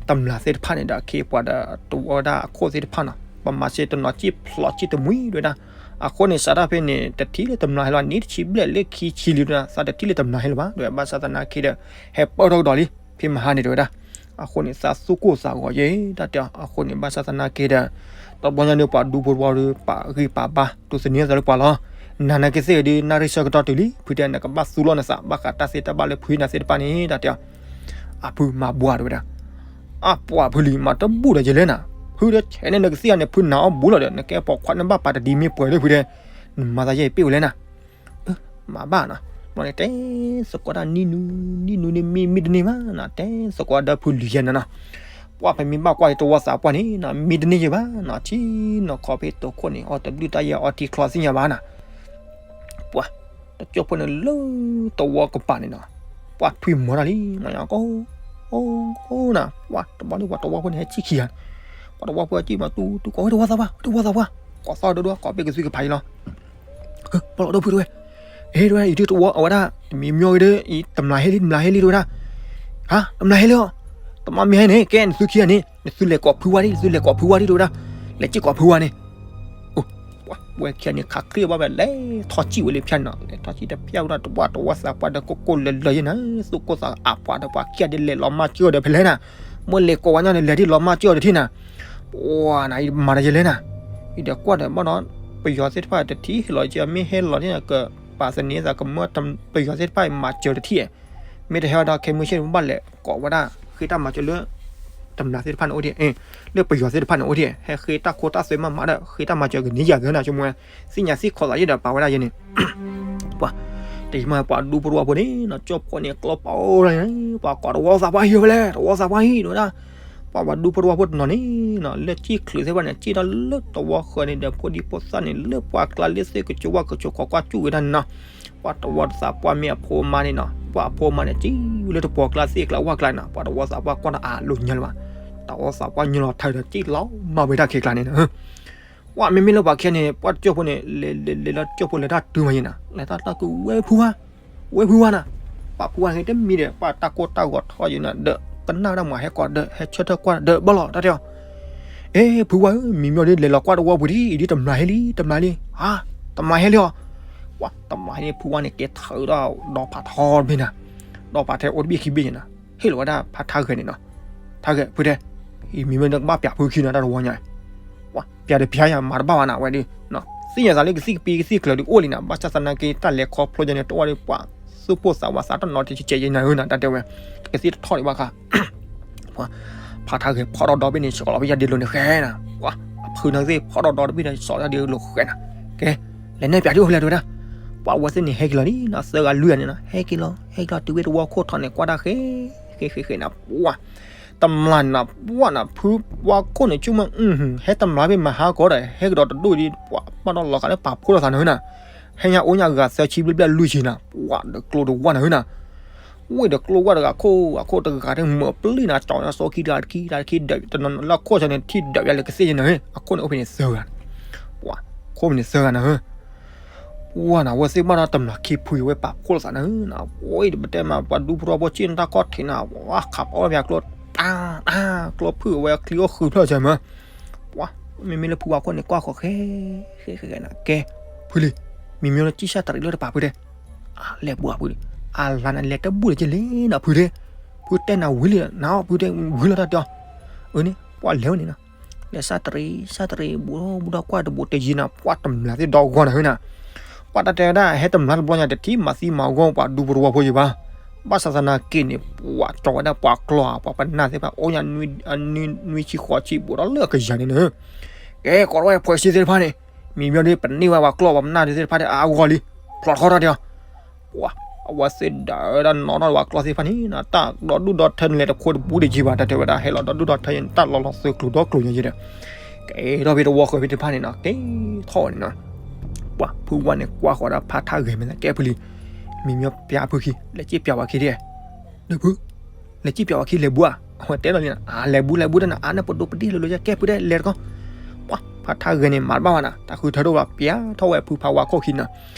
တမျၢ်သ့ၣ်တဖၣ်န့ၣ်ဒီး အခ့အပှၤဒီးတဝီဒၣ်အခိၣ်သ့ၣ်တဖၣ်နီၤ ပမၤစ့တနီၤစ့ၣ်ဖျိးစ့ၣ်တမှံၤတဲဝဲဒၣ်. အဃိန့ၣ် စးထီၣ်ဖဲန့ၣ် တထံၣ်လၢတမျၢ်ဟဲလၢၤဘၣ် နံၣ်တဆံဘျဲၣ်လၢခံဆံလံတဲဝဲဒၣ် သးတထံၣ်လၢတမျၢ်ဟဲလၢၤဘၣ် တဲဝဲ ဘၣ်ဆၣ်သနာ်က့ဒီး ဟဲပၢၢ်ထီၣ်ကဒီးလံ ဖဲမဟါန့ၣ်တဲဝဲဒၣ်. အဃိန့ၣ် သးသူၣ်ကိၢ်သးဂီၤယဲ တၢ်တဲအီၤ. အဃိန့ၣ် ဘၣ်ဆၣ်သနာ်က့ဒီး တဘျီညါဒီး ပှၤဒူဖိတဝီဒီး ပာ်ဂံၢ်ပာ်ဘါ တူၢ်သန့ၤသးလၢပှၤလီၤ. နၤနာ်က့သ့ၣ်ဒီး နၢ်ရံၣ်ဆၢကတီၢ်တုၤလံ ဖုတဲ နကဘၣ်သူလီၤနသး ဘၣ်ဃးတၢ်သ့တၢ်ဘၣ်လၢဖုနၤသ့ၣ်တဖၣ်န့ၣ် တၢ်တဲအီၤ. အဖုမၤဘှါတဝဲဒၣ်, အပှၤဖုလံ မၤတဘူၣ်ဒီးယဲလဲၣ်နၤ, ဖုဒီးဆဲးန့ၣ်နကသ့ၣ်ညါန့ၣ် ဖုနၤအီၣ်ဘူးလီၤဒီး နကဲပိာ်ခွါနဘၣ်ပာ်တဒံမ့ၢ်ပှဲၤလၢဖုတဲ, နမၤသးယဲအံၤပ့ၣ်ဝဲလဲၣ်နၤ. မၤဘၣ်နီၤ, မ့ၢ်န့ၣ်တဲသကိးတၢ်နံၣ်နူ နံၣ်နူန့ၣ်မ့ၢ်မ့ၢ်တန့ၢ်မးနီၤ, တဲသကိးဒီးဖုလံၤယဲန့ၣ်နီၤ. ပှၤဖဲမ့ၢ်ဘၣ်ကွၢ်ယတဝီသးပှၢ်န့ၣ်နီၤ မ့ၢ်တန့ၢ်ယဲဘၣ်နီၤ, ထံနီၤခီဖဲတိခိၣ်န့ၣ် အီၣ်တဘျုးတၢ်ယဲအီထံချီသ့ၣ်ညါဘၣ်နီၤ. ပှၤ တကၠိဖိန့ၣ်လၢတဝီကပၤန့ၣ်နီၤ, ပှၤထွံၣ်မီၤတၢ်လံ, မၤညါကိၢ် ကိၢ်နၤ, ပှၤတဘျီဒီးပှၤတဝီဖိန့ၣ်ဟဲစံၣ်ခံဂၤ, ပှၤတဝီဖိစံၣ်မၤတူတူကိးဝဲတဝီသးပှၢ် တဝီသးပှၢ်, ကိးသီၣ်ဒိၣ်ဒိၣ် ကိးပ့ၢ်ကသွံကဖးအံၤလီၤ. ဘၣ်လီၤဒိၣ်ဖုတဝဲ, အ့ တဝဲ ယဒုးတဝီအဝဲဒၣ် တမံၤမံၤဂ့ၤဒီး တမျးဟ့လံ တမျးဟ့လံတဝဲဒၣ်, ဟါ တမျးဟ့လံအီၤ, တမံၤမံၤဟဲန့ၣ် ကဲနသုခံဂၤန့ၣ် နသုလဲၤကိးဖုဝါဒံး နသုလဲၤကိးဖုဝါဒံးတဝဲဒၣ်, လဲၤစံၣ်ကိးဖုဝါန့ၣ် ဝဲခံဂၤန့ၣ် ခးချံၣ်ဘၣ်ဝဲလဲၤထီၣ်စံၣ်ဝဲလၢဖၠၣ်န့ၣ်နီၤ, လဲၤထီၣ်စံၣ်တဖၠၣ်ဝဲဒၣ် တဝီသးပှၢ်ဒီးကိၢ်ကိၢ်လၢၤလၢၤယဲနၤ, သူၣ်ကိၢ်သးအပှၤဒီးပှၤခံဂၤဒီးလဲၤလီၤမၢ်စၢၤအီၤဒီးဖဲလဲၣ်နၤ, မ့ၢ်လဲၤကိးဝဲညါန့ၣ် လဲၤဒ်လီၤမၢ်စၢၤအီၤဒီးထံၣ်နၤ, ပှၤနၤအံၤမၤတယဲလဲၣ်နၤ, အံၤဒီးကွၢ်ဒီးဘၣ်ဒီး ပယီၤသ့ၣ်တဖၣ်တထံၣ်ဟဲလီၤကမ့ၢ်ဟဲလီၤန့ၣ် ကပာ်သန့ၤသးကမၢပယီၤသ့ၣ်တဖၣ်မၤစၢၤတထံၣ်, မ့ၢ်တဟဲဝဲဒီးခဲမုၢ်ဆ့ၣ်ဘၣ်လဲၤကိးဝဲဒၣ် ဃ့တၢ်မၤစၢၤလၢ တမျးသ့ၣ်တဖၣ်န့ၣ်အိၣ်ဒံး, လၢပယီၤသ့ၣ်တဖၣ်န့ၣ်အိၣ်ဒံး, ဟဲဃ့တၢ်ခိတၢ်သွဲမးမးဒီး ဃ့တၢ်မၤစၢၤကန့ၢ်ယၤသၢနၤဆိကမိၣ်ဝဲ, သ့ၣ်ညါသ့ၣ်ခီသးယဲဒီးပာ်ဝဲဒၣ်ယဲန့ၣ်, ပှၤ တယံာ်မးပှၤဒူဖိတဝီဖိန့ၣ်နီၤ ကၠိဖိန့ၣ်ကျီပာ်အိၣ်လီၤန့ၣ်, ပှၤကိးတဝီသးပှၢ်ဟံၣ်ဝဲလဲၣ် တဝီသးပှၢ်ဟံၣ်တဝဲဒၣ်, ပှၤပှၤဒူဖိတဝီဖိတနီၤန့ၣ်နီၤ လၢစံၣ်ချုးသ့ၣ်တဖၣ်န့ၣ် စံၣ်ထီၣ်လၢတဝီဃၢၤန့ၣ်ဒီး ဖိဒံဖိသၣ်န့ၣ် လၢပှၤကျါလၢသ့ၣ်ကစိဝၣ်ကစိ ခိးကွၢ်စူၣ်ဝဲဒၣ်န့ၣ်နီၤ ပှၤတဝီသးပှၢ်မ့ၢ်အဖိမါန့ၣ်နီၤ, ပှၤအဖိမါန့ၣ် စံၣ်ဝဲလၢတပှီၤကျါသ့ၣ်ကျါဝၣ်ကျါန့ၣ်နီၤ, ပှၤတဝီသးပှၢ်ကွၢ်တအါလိာ်ညါလၢၤဘၣ်, တဝီသးပှၢ်ညါလီၤထါဒီးစံၣ်လီၤမၢ်ဝဲဒၣ်ခဲကျါန့ၣ်နီၤ, ပှၤမ့မ့ၢ်လၢပှၤခံဂၤန့ၣ် ပှၤတကၠိဖိန့ၣ် လဲၤလဲၤလဲၤလၢတကၠိဖိလဲၤတၢ်တုၤမးယဲနီၤ, လဲၤတၢ်တၢ်ကဝဲဖုဝါ, ဝဲဖုဝါနၤ, ပှၤဖုဝါဟဲတမံၤဒီး ပှၤတၢ်ကိၢ်တၢ်ဂီၤထီၣ်ယဲနီၤ ဒီးကနၣ်ဝဲဒၣ်မၤဟဲကိးဒီး ဟဲဆၢထၢၣ်ကွၢ်ဒီးဘၣ်လီၤတၢ်တဲအီၤ အ့ ဖုဝါဧၢ မံၤမၠီဒ်လဲၤလီၤကွၢ်တဝီပူၤဒ်အံၤဒ်တမျးဟ့လံ တမျးလံ, ဟါ တမျးဟဲလံအီၤ, ပှၤတမျးဟဲန့ၣ် ဖုဝါန့ၣ်ကဲထၢဒီးဒီဖးထီတဘ့ၣ်နၤ, ဒီဖးထီအိၣ်တဘ့ၣ်ခံဘ့ၣ်န့ၣ်နီၤ, ဟ့ၣ်လီၤဝဲဒၣ်ဖါထါဂဲၤန့ၣ်နီၤ, ထါဂဲၤဖုတဲ, အံၤမံၤမၠီဒီးကဘၣ်ပျးဖုခံနီၤ တၢ်တဝီညါ, ပှၤပျးဒီးပျးယၤမၤတဘၣ်ဘၣ်နၤဝဲဒ်, သ့ၣ်ညါသးလၢကသံၣ်ကပံၤကသံၣ်ကျၢၤဒ်အိၣ်လံနၤ, ဘၣ်ဆၣ်သနာ်က့ တၢ်လဲၤခီဖျိယဲန့ၣ် တအိၣ်ဒီးပှၤသူၣ်ပိၢ်သးဝးသးတနီၤတကဲးကဲးယဲနၤဧၢနၤ တၢ်တဲဝဲ, ကသံၣ်တထီၣ်ဒံးဘၣ်ခါ ပှၤ ဖါထါဂဲၤဖီၣ်ထီၣ်ဒီဘ့ၣ်န့ၣ် ဆှီလီၤဖဲယၤဒ့လိၤန့ၣ်ဃဲနၤ, ပှၤ အဖုနၤသ့ၣ်ဖီၣ်ထီၣ်ဒီတဘ့ၣ်ဒီး ဆှီလီၤယၤဒ့လိၤဃဲနၤ, ကဲ လဲၤနဲၣ်ပျးဒ်အိၣ်ဖဲလဲၣ်တဝဲဒၣ်, ပှၤဝဲသ့ၣ်န့ၣ်ဟဲက့ၤလီၤလံနီၤ, သၢဂၤလွံၢ်ဂၤန့ၣ်နီၤ ဟဲက့ၤလီၤ ဟဲက့ၤလီၤတုၤဝဲတဝီခိၣ်ထီၣ်န့ၣ် ကွၢ်တၢ်ဃဲ ဃဲဃဲဃဲနၤ, ပှၤ တမျးနၤ ပှၤနၤ ဖုဝါခိၣ်န့ၣ် ဆိကမိၣ် ဟဲတမျးဘ့ၣ်မၤဟါကီးဒီး ဟဲကဒီးတဒိၣ်ဒံး ပှၤဘၣ်ဒီးလီၤဂာ်လၢပာ်ဖှိၣ်လိာ်သးနၤဧၢနၤ, ဟဲညါအိၣ်ညါဂၤသၢဆံဘျဲၣ်ဘျဲၣ်လွံၢ်ဆံနၤ, ပှၤဒီးကျိတဝၢ်နၤဧၢနၤ ဝ့ၢ်ဒီးကျိဝၢ်တဂၤခိၣ် အခိၣ်တဂၤတမၢပျံၢ်နၤ ကၠီၤညါစီခံတဂၤတခံတဂၤတခံဒီး တနီၤနီၤလၢအခိၣ်ဆၢန့ၣ် ထံၣ်ဒီးယၤလၢကသ့ၣ်ညါနၤဧၢ, အခိၣ်န့ၣ်အိၣ်ဖဲန့ၣ်သၢဂၤ, ပှၤ ခိၣ်ဖဲန့ၣ်သၢဂၤနၤဧၢ, ပှၤနၤ ဝဲသ့ၣ်ဘၣ်ဒီးတမျးခံဖုအံၤဝဲပာ်ဖှိၣ်လိာ်သးနၤဧၢ, ပှၤအံၤတပတဲမး ပှၤဒူဖိတဝီဖိစ့ၢ်နတၢ်ခီၣ်ထံးနၤ, ပှၤခးပီအီၣ်ပျးကျိ တၢ် တၢ် ကျိဖုၣ်ဝဲအချံအိၣ်ဃုဖျၢၣ်စၢၤမး ပှၤ မ့မ့ၢ်လၢဖုဝါခိၣ်န့ၣ် ကွၢ်ဃီၤဃဲ ဃဲဃဲဃဲနၤ ကဲ ဖုလံၤ မံၤမၠီလၢကံၣ်ဆၣ်တရံးလၢတပာ်ဖုတဲ, အလဲၤဘူးအဖုဒီး အလါနၤလဲၤတဘူၣ်လၢကလဲၤနၤဖုတဲ, ဖုတဲနၤဝံၤလံ နၤအီၣ်ဖုတဲဝံၤလီၤတၢ်တဲအီၤ, အန့ၣ် ပှၤလဲၤဝဲန့ၣ်နီၤ, လဲၤဆၣ်တရံး ဆၣ်တရံး ဘူးထီၣ်ဘူးထီၣ်ကွၢ်တဘူးတယံၤနၤ ပှၤတမျးသ့ၣ်ဒီဂီၢ်နၤဟၢနၤ, ပှၤတၢ်တဲဝဲဒၣ် ဟဲတမျးတဘျီညါတထံၣ်မၤသံမၤဂီၢ်ပှၤဒူဖိတဝီဖိယံၤဘၣ်, ဘၣ်ဆၣ်သနာ်က့န့ၣ် ပှၤကၠီၤဝဲဒၣ်ပှၤကျီ ပှၤပနၢ်သ့ၣ်တဖၣ် အိၣ်ညါနွံဆံဃိးဆံဘူးထီၣ်လၢအကယၤန့ၣ်နၤ, ကဲ ကိးထီၣ်ဝဲဖှဲးဆံသ့ၣ်တဖၣ်န့ၣ်, မံၤမၠီဒ်ပန့ၢ်ဝဲပှၤကျီပှၤပနၢ်သ့ၣ်တဖၣ်ဒီးအါဂီၢ်လံ, ဖျိးထီၣ်တၢ်တဲအီၤ ပှၤ အဝဲသ့ၣ်ဒၣ်ဝဲဒၣ်နီၣ်ထီၣ်ဝဲကျီသ့ၣ်တဖၣ်န့ၣ်နီၤ တၢ်ဒီဒူၣ်ဒီထၢန့ၣ်လဲၤတဖိတဘူးတယံၤဘၣ် တၢ်တဲဝဲဒၣ် ဟဲလီၤဒီဒူၣ်ဒီထၢယဲန့ၣ် တၢ်လီၤလီၤသုးကျိၤဒီကျိၤညါယဲဒီး, ကဲထီၣ်ဖဲတဝီဃၢၤဖဲတဖၣ်န့ၣ်နီၤ ကဲထီၣ်ဝဲန့ၣ်နီၤ, ပှၤဖုဝါန့ၣ်ကွၢ်ဃီၤဒီးဖါထါဂဲၤမဲာ်သး ကဲဖုလံၤ, မံၤမၠီပျးဖုခံ လဲၤစံၣ်ပျးဝဲခံဒဲး နဖု လဲၤစံၣ်ပျးဝဲခံလဲၤဘူးဧါ, အဝဲတဲလီၤလံနီၤ အါ လဲၤဘူးလဲၤဘူးတၢ်နၤ အါန့ၣ်ပဒိၣ်ပဒ့ၣ်လိၤလိၤ ကဲဖုတဲလဲၤတကီၢ်, ပှၤ ဖါထါဂဲၤန့ၣ် မၤတဘၣ်ဘၣ်နၤ တၢ်ဃုထၢဒိၣ်လီၤ ပျးထီၣ်ဝဲဖုဖါဝါခိၣ်ခံနီၤ,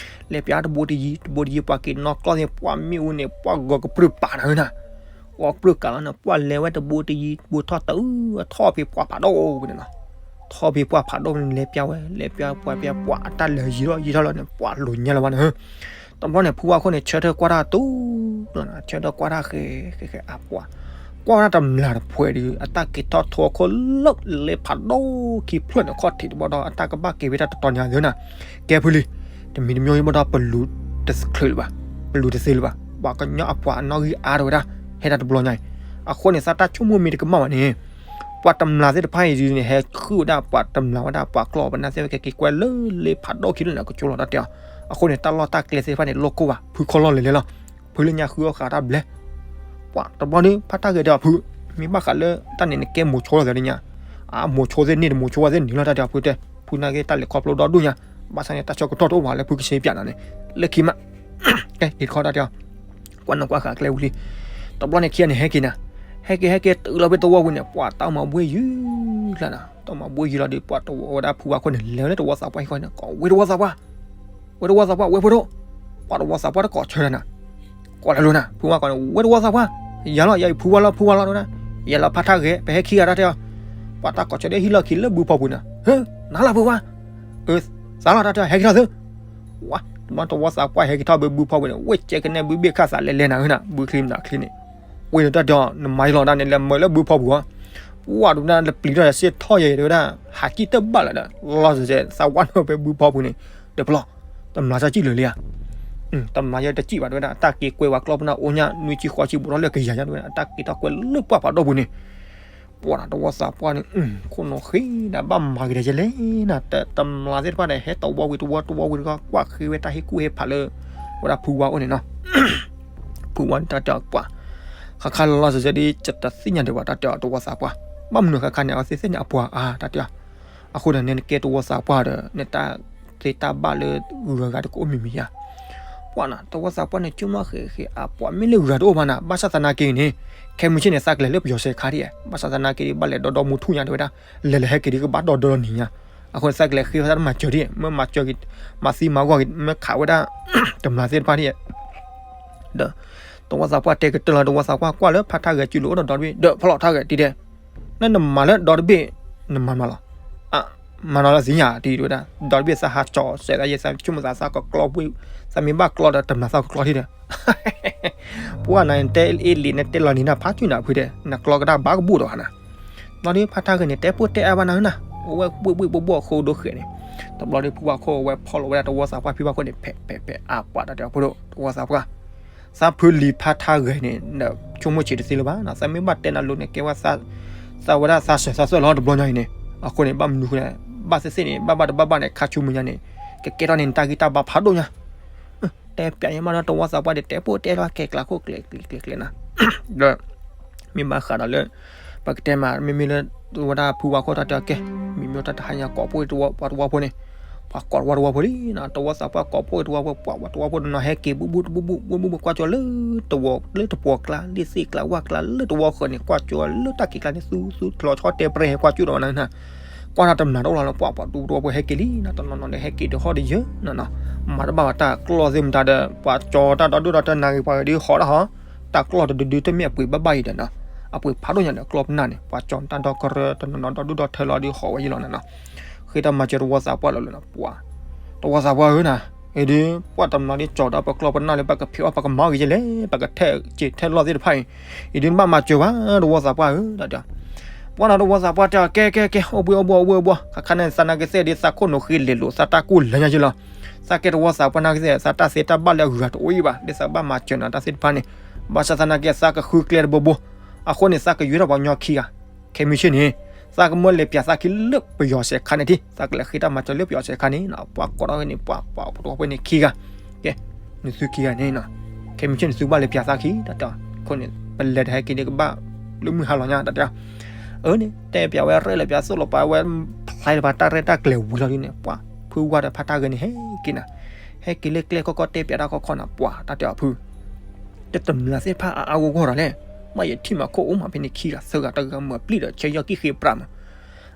လဲၤပျးတဘူးတယံၤ တဘူးတယံၤ ပှၤက့ၤနီၣ်ကျီၢ်သ့ၣ် ပှၤမ့ၣ်အူန့ၣ် ပှၤဂီၤကပြုၢ်ပာ်နၤဧၢနၤ, ဂီၤကပြုၢ်ကးလီၤန့ၣ် ပှၤလဲၤဝဲတဘူးတယံၤ ဘူးထီၣ်တအုၣ် ထီၣ်ဖဲပှၤဖးဒိၣ်န့ၣ်နီၤ, ထီၣ်ဖဲပှၤဖးဒိၣ်န့ၣ် လဲၤပျးဝဲ လဲၤပျးပှၤပျးပှၤ အတၢ်လဲၤယံၤထီၣ်ယံၤထီၣ်လီၤန့ၣ် ပှၤလိၤညါလၢၤဘၣ်နၤဧၢ, တဘျီန့ၣ် ဖုဝါခိၣ်န့ၣ် ဆၢထၢၣ်ကွၢ်တၢ်တူၢ်လီၤနၤ ဆၢထၢၣ်ကွၢ်တၢ်ဃဲဃဲဃဲအပှၤ, ကွၢ်ဝဲဒၣ်တမျၢ်တဖှဲးဒီး အတၢ်က့ၤထီၣ်ထိအခိၣ်လၢလ့ဖးဒိၣ်ခံဖျၢၣ်န့ၣ် ခီၣ်ထံးတဘီဒီး အတၢ်ကဘၣ်က့ၤဝဲတၢ်တတီၤညါသ့နၤ, ကဲဖုလံ, တမံၤတမံၤဘၣ်ဒီး ပလူၤတချုးလၢၤဘၣ်, ပလူၤတသ့လၢၤဘၣ်, ပှၤကညီအပှၤအနီၣ်ဂံၢ်အါထီၣ်ဝဲဒၣ် ဟဲတၢ်တဘျီညါအံၤ, အဃိန့ၣ် သးတၢ်ဆိကမိၣ်မ့ၢ်တကမၣ်ဘၣ်န့ၣ် ပှၤတမျၢ်သ့ၣ်တဖၣ်အံၤဒ်န့ၣ် ဟဲဃုာ်ဝဲဒၣ်ပှၤတမျၢ်ဝဲဒၣ်ပှၤကျီၢ်ပနၢ်သ့ၣ်ဝဲ ကက့ၤကွဲလၢလ့ဖးဒိၣ်ခံလၢန့ၣ် ကကၠိလီၤတၢ်တဲအီၤ, အဃိန့ၣ် တၢ်လီၢ်တၢ်ကျဲသ့ၣ်တဖၣ်န့ၣ် လိၣ်ကိၢ်ဘၣ် ဖုခီလီၢ်လဲၤလဲၤလီၤ, ဖုလၢညါဃုအီၣ်ဃာ်တၢ်ဘျဲ ပှၤတဘျီဒီး ဖါတၢ်ဂဲၤတဲအီၤဖု, မ့ၢ်ဘၣ်ဃးလၢတၢ်န့ၣ်နကဲမိၤဆိလီၤသ့ၣ်ညါ, အမိၤဆိသ့ၣ်န့ၣ်တမိၤဆိဝဲသ့ၣ်န့ၣ်လီၤတၢ်တဲအီၤဖုတဲ, ဖုနာ်က့တၢ်လဲၤခီဖျိဒီဒူၣ်ညါ, ဘၣ်ဆၣ်န့ၣ် တၢ်ဆၢကတီၢ်တအိၣ်ဘၣ်လၢဖုကဆ့ပၠးနၤန့ၣ်, လၢခံမး ကဲ က့ၤတခီတၢ်တဲအီၤ, ကွၢ်နီၣ်ကွၢ်ဃာ်ကျဲဝံၤလံ, တဘျီန့ၣ်ခံဂၤန့ၣ် ဟဲက့ၤနၤ, ဟဲက့ၤဟဲက့ၤတုၤလီၤဖဲသဝီပူၤန့ၣ် ပှၤတၢ်မၤဘှ့ယုၢ်လၢနၤ, တၢ်မၤဘှ့ယုၢ်လီၤဒီး ပှၤတဝီဝဲဒၣ်ဖုဝါခိၣ်န့ၣ် လဲၤဝဲလၢတဝီသးပှၢ်ဟံၣ်ဃီန့ၣ် ကိးဝဲတဝီသးပှၢ် ဝဲတဝီသးပှၢ် ဝဲဖိဒိၣ်, ပှၤတဝီသးပှၢ်တကိးဆၢတၢ်နၤ, ကိးလၢလိၤနၤ ဖုဝါကိးန့ၣ် ဝဲတဝီသးပှၢ်, ယၤလီၤ ယၤအံၤဖုဝါလီၤ ဖုဝါလီၤဝဲဒၣ်, ယၤလီၤဖါတၢ်ဂဲၤ ပဟဲခံဂၤတၢ်တဲအီၤ, ပှၤတၢ်ကိးဆၢဒီးဟံၣ်လီၢ်ခံလၢဘုဖီပူၤန့ၣ်, ဟၢ နၤလီၤဖုဝါ, အၢ သးလီၤတၢ်တဲအီၤ ဟဲက့ၤထီၣ်သု, ဝါ တဘျီတဝီသးပှၢ်ဟဲက့ၤထီၣ်ဘုဘုဖီပူၤန့ၣ် ဝဲကဲကနဲဘုဘ့ၣ်ခၣ်သးလဲၤလဲၤနၤဝဲနၤ ဘုချံမနုၤချံန့ၣ်, ဝဲန့ၣ်တၢ်တဲအီၤ နမၤယလီၤဒၣ်န့ၣ် လဲၤမၤလၢဘုဖီပူၤဧါ, ဝါဒုးနၢ်လၢပျံၤထီၣ်စ့ၢ်ထီၣ်ယဲၤတဲဝဲဒၣ် ဟးကံၣ်တဘၣ်လၢၤဒီး လီၤစဲးစဲး သးဝါနီၢ်ဖဲဘုဖီပူၤန့ၣ်, တဘျီ တမျၢ်တၢ်စံၣ်လၢၤလံဧါ, တမျၢ်ယဲတစံၣ်ဘၣ်တဲဝဲဒၣ် တၢ်က့ၤကွဲဝဲကျီၢ်ပနၢ်အိၣ်ညါ နွံဆံဃိးဆံဘူးထီၣ်လၢကယၤညါတဲဝဲဒၣ် တၢ်က့ၤထီၣ်ကွဲလၢပှၢ်ဖးဒိၣ်ပူၤန့ၣ် ပှၤတဝီသးပှၢ်န့ၣ် ခိၣ်နူာ်ဃ့ဒၣ်ဘၣ်မၤက့ၤဒ်လဲၣ်နၤ တမျၢ်သ့ၣ်တဖၣ်န့ၣ် ဟဲတဝီဝံၤတဝီ တဝီဝံၤတဝီ ကွၢ်ဃ့ဝဲတၢ်ဟ့ၣ်ကူၣ်ဟ့ၣ်ဖးလၢ ဝဲဒၣ်ဖုဝါအိၣ်န့ၣ်နီၤ, ဖုဝါန့ၣ်တၢ်တဲအီၤပှၤ, ဃၣ်ခါလီၤစဲးစဲးဒ် ယတသ့ၣ်ညါဒံးဘၣ် တၢ်တဲအီၤတဝီသးပှၢ်, ဘၣ်မနုၤဃၣ်ခါန့ၣ် အဝဲသ့ၣ်သ့ၣ်န့ၣ်အပှၤအါ တၢ်တဲအီၤ, အဃိန့ၣ် နကဲတဝီသးပှၢ်ဒီး နတၢ်သ့တၢ်ဘၣ်လၢဂုၤဂၤဂၤတကအိၣ်မံၤမံၤဧါ ပှၤနီၤ တဝီသးပှၢ်န့ၣ် ဆိကမိၣ်ဃ့ဃ့အပှၤမ့ၢ်လၢဂုၤဂၤတအိၣ်ဘၣ်နၤ ဘၣ်ဆၣ်သနာ်က့န့ၣ် ခဲမုၢ်ဆ့ၣ်န့ၣ် သးကလဲၤလၢပယီၤစဲးခါဒ်, ဘၣ်ဆၣ်သနာ်က့ဒ် ဘၣ်လဲၤဒီဒီမူထူၣ်ညါတဲဝဲဒၣ်, လဲၤလဲၤဟဲက့ၤဒ်ကဘၣ်ဒီဒီလီၤနံၤညါ, အဃိန့ၣ် သးကလဲၤဃ့ဝဲသးတမၤစၢၤဒ် မ့ၢ်မၤစၢၤက့ၤ, မၤသံမၤဂီၢ်က့ၤ မ့ၢ်ခးဝဲဒၣ် တမျၢ်သ့ၣ်တဖၣ်ဒ် ဒီး တဝီသးပှၢ်တဲကတၢၢ်လီၤ တဝီသးပှၢ်ကွၢ်လၢဖါထါဂဲၤစုလိာ်အိၣ်ဒီးဒီတဘ့ၣ် ဒီးဖီၣ်လီၤထါဂဲၤတံၢ်တဲ, နနမၤလၢဒီတဘ့ၣ် နမၤမးလီၤ, မၤနီၤလၢသ့ၣ်ညါတံၢ်တဲဝဲဒၣ် ဒီတဘ့ၣ်သးဟးကၠီၤစဲးသးယဲ သးဆိကမိၣ်သးသးကကျီဘှ့ၣ်, သးမ့ၢ်ဘၣ်ကျီဒီးတမျၢ်သးကကျီထံၣ်ဒီး ပှၢ်နၤတဲအ့လံၤ နတဲလီၤနံၤနၢ်ဖးကၠူၣ်နၤဖုတဲ နကျီကဒါဘၣ်ကဘူၣ်ဒီးနၤ, ဘျီဒီးဖါထါဂဲၤန့ၣ် တဲပိၢ်တဲအါဘၣ်နၤနၤ, အိၣ်ဝဲဘှ့ၣ်ဘှ့ၣ်ဘှီၣ်ဘှီၣ်အဃိဒိဃဲၤန့ၣ်, တဘျီဒီးဖုဝါခိၣ်အဝဲဖီၣ်လီၤဝဲဒၣ်တဝီသးပှၢ်ဖံဘၣ်ခိၣ်န့ၣ် ဖဲးဖဲးဖဲးအါပှၤတၢ်တဲအီၤဖိဒိၣ် တဝီသးပှၢ် သးဖုလံၤဖါထါဂဲၤန့ၣ် ဆိကမိၣ်ဆံးတသ့လၢၤဘၣ်နီၤ သးမ့ၢ်ဘၣ်တဲနၤလိၤန့ၣ် ကဲဝဲ သးဝဲဒၣ်သးစၢၤသးသွဲၣ်လီၤတဘျီညါအံၤန့ၣ်, အဃိန့ၣ် ဘၣ်မနုၤဃိန့ၣ် ဘၣ်သ့ၣ်သ့ၣ်န့ၣ် ဘၣ်ဘၣ်တဘၣ်ဘၣ်န့ၣ် ခါဆူမဲာ်ညါန့ၣ် ကကဲထီၣ်န့ၣ် နတၢ်ဂံၢ်တၢ်ဘါဖးဒိၣ်ညါ, တဲပျးယဲမးဒီးတဝီသးပှၢ်ဒီး တဲပိၢ်တဲလီၤကျဲကျဲခိၣ်ကျဲကျဲကျဲနၤ, ဒီး မ့ၢ်ဘၣ်ဃးဒီးလၢ ပကတဲမး မ့မ့ၢ်လၢ ဝဲဒၣ်ဖုဝါခိၣ်တၢ်တဲအီၤကဲ, မ့မ့ၢ်တၢ်တဟါညါကိးဖှိၣ်တဝီ ပှၤတဝီဖိန့ၣ်, ပှၤကိးတဝီတဝီဖိလံနီၤ တဝီသးပှၢ်ကိးဖှိၣ်တဝီဖိ ပှၤဝဲတဝီဖိတနီၤဟဲက့ၤ ဘူၣ်ဘူၣ်တဘူၣ်ဘူၣ် ဘူၣ်ဘူၣ်ကွၢ်ကၠီလၢတဝီ လၢတပှီၤကျါ လၢသ့ၣ်ကျါဝၣ်ကျါ လၢတဝီဃၢၤန့ၣ် ကွၢ်ကၠီလၢတၢ်က့ၤကျါန့ၣ် သူသူတလီၤဆီတဲပြဲဟဲကွၢ်ကၠူၣ်ဒီးနၤ ကွၢ်တၢ်တမျၢ်တအိၣ်လီၤလၢပှၤ ပှၤတူတူပှၤဟဲက့ၤလံနီၤ တနီၤနီၤန့ၣ် ဟဲက့ၤတဟီၣ်တယၢၤနီၤနီၤ မၤတဘၣ်ဘၣ်တၢ်ကျီၢ်သ့ၣ်မတၤဒီး ပှၤကၠီတၢ်ဒီဒူၣ်ဒီထၢနၤဂ့ၤ ပှၤဂ့ၤဒ်ဟီၣ်ဒၣ်ဟီၣ် တၢ်ကျီၢ်တဒုဒုတမ့ၢ်အပှ့ၤဘၣ်ဘၣ်အံၤဒီးနီၤ အပှ့ၤဖးဒိၣ်ညါဒီးကျီၢ်ပနၢ်န့ၣ် ပှၤကၠီတၢ်ဒီကရၢတနီၤနီၤဒီဒူၣ်ဒီထၢလီၤဒ်ဟီၣ်ဝဲယံၤလီၤနီၤနီၤ ဃ့တၢ်မၤစၢၤတဝီသးပှၢ်လီၤလၢနီၤ ပှၤ တဝီသးပှၢ်ဧၢနီၤ အံၤဒ် ပှၤတမျၢ်ဒ်ကၠီဒီးပကျီၢ်ပနၢ်လၢ ပကဖံးအီၣ်ပကမၤအီၣ်က့ၤယဲလဲၣ် ပကထဲးစ့းထဲးလီၢ်သ့ၣ်တဖၣ်အံၤ အံၤဒ်နဘၣ်မၤစၢၤဘၣ် တဝီသးပှၢ်ဧၢ တၢ်တဲ ပှၤနီၤတဝီသးပှၢ်တဲအီၤ ကဲကဲကဲ အိၣ်ဘှံးအိၣ်ဘှီၣ် အိၣ်ဘှံးအိၣ်ဘှီၣ် ခါခါန့ၣ် သးနာ်က့သ့ၣ်ဒ်သးခိၣ်နူာ်ဃ့လဲၤလိာ် သးတၢ်ကူၣ်လဲၤညါယံၤလီၤ သးကဲတဝီသးပှၢ်နာ်က့သ့ၣ် သးတၢ်သ့တၢ်ဘၣ်လၢအဂုၤအဂၤတအိၣ်အံၤဘၣ် ဒ်သးဘၣ်မၤစၢၤနီၤ တၢ်သ့ၣ်တဖၣ်န့ၣ် ဘၣ်ဆၣ်သးနာ်က့သးကဃုကျဲတဘိဘိ အဃိန့ၣ် သးကယွဲထီၣ်ပှၤကညီခံဂၤ ခဲမုၢ်ဆ့ၣ်န့ၣ် သးကမၢလဲၤပၠးသးခံလၢပယီၤစဲးခါန့ၣ်ထံ သးကလဲၤဃ့တၢ်မၤစၢၤလၢပယီၤစဲးခါန့ၣ် ပှၤကိးထီၣ်ဝဲန့ၣ် ပှၤပှၤတဝီဖိန့ၣ်ခံဂၤ ကဲ နသုခံဂၤန့ၣ်နီၤ ခဲမုၢ်ဆ့ၣ်န့ၣ် သုဘၣ်လဲၤပၠးသးခံ တၢ်တဲအီၤ အဃိန့ၣ် ပလဲၤတဟဲက့ၤန့ၣ်ကဘၣ်လၢမုၢ်ဟါလီၤညါ တၢ်တဲအီၤ အၢန့ၣ် တဲပၠးဝဲရဲၣ်လၢပၠးသိၣ်လီၤပာ်ဝဲ ဖျါလီၤပာ်တၢ်ရဲၣ်တၢ်ကျဲၤဝံၤလီၤဒ်န့ၣ် ပှၤ ဖုဝါဒီးဖါတၢ်ဂဲၤန့ၣ် ဟဲက့ၤနၤ ဟဲက့ၤလၢကျဲကီကီတဲပၠးတၢ်ခီခီနၤ ပှၤ တၢ်တဲအီၤဖု တတမျၢ်သ့ၣ်တဖၣ်အါအါဂီၢ်ဂီၢ်ဒီးလဲၣ် ဘၣ်ယထံၣ်မးခိၣ်အိၣ်မးဖဲန့ၣ်ခံဂၤသၢဂၤတဂၤမၤပျံၤဒီး ဆဲးယီၢ်ကံၣ်ဃ့ပြးမး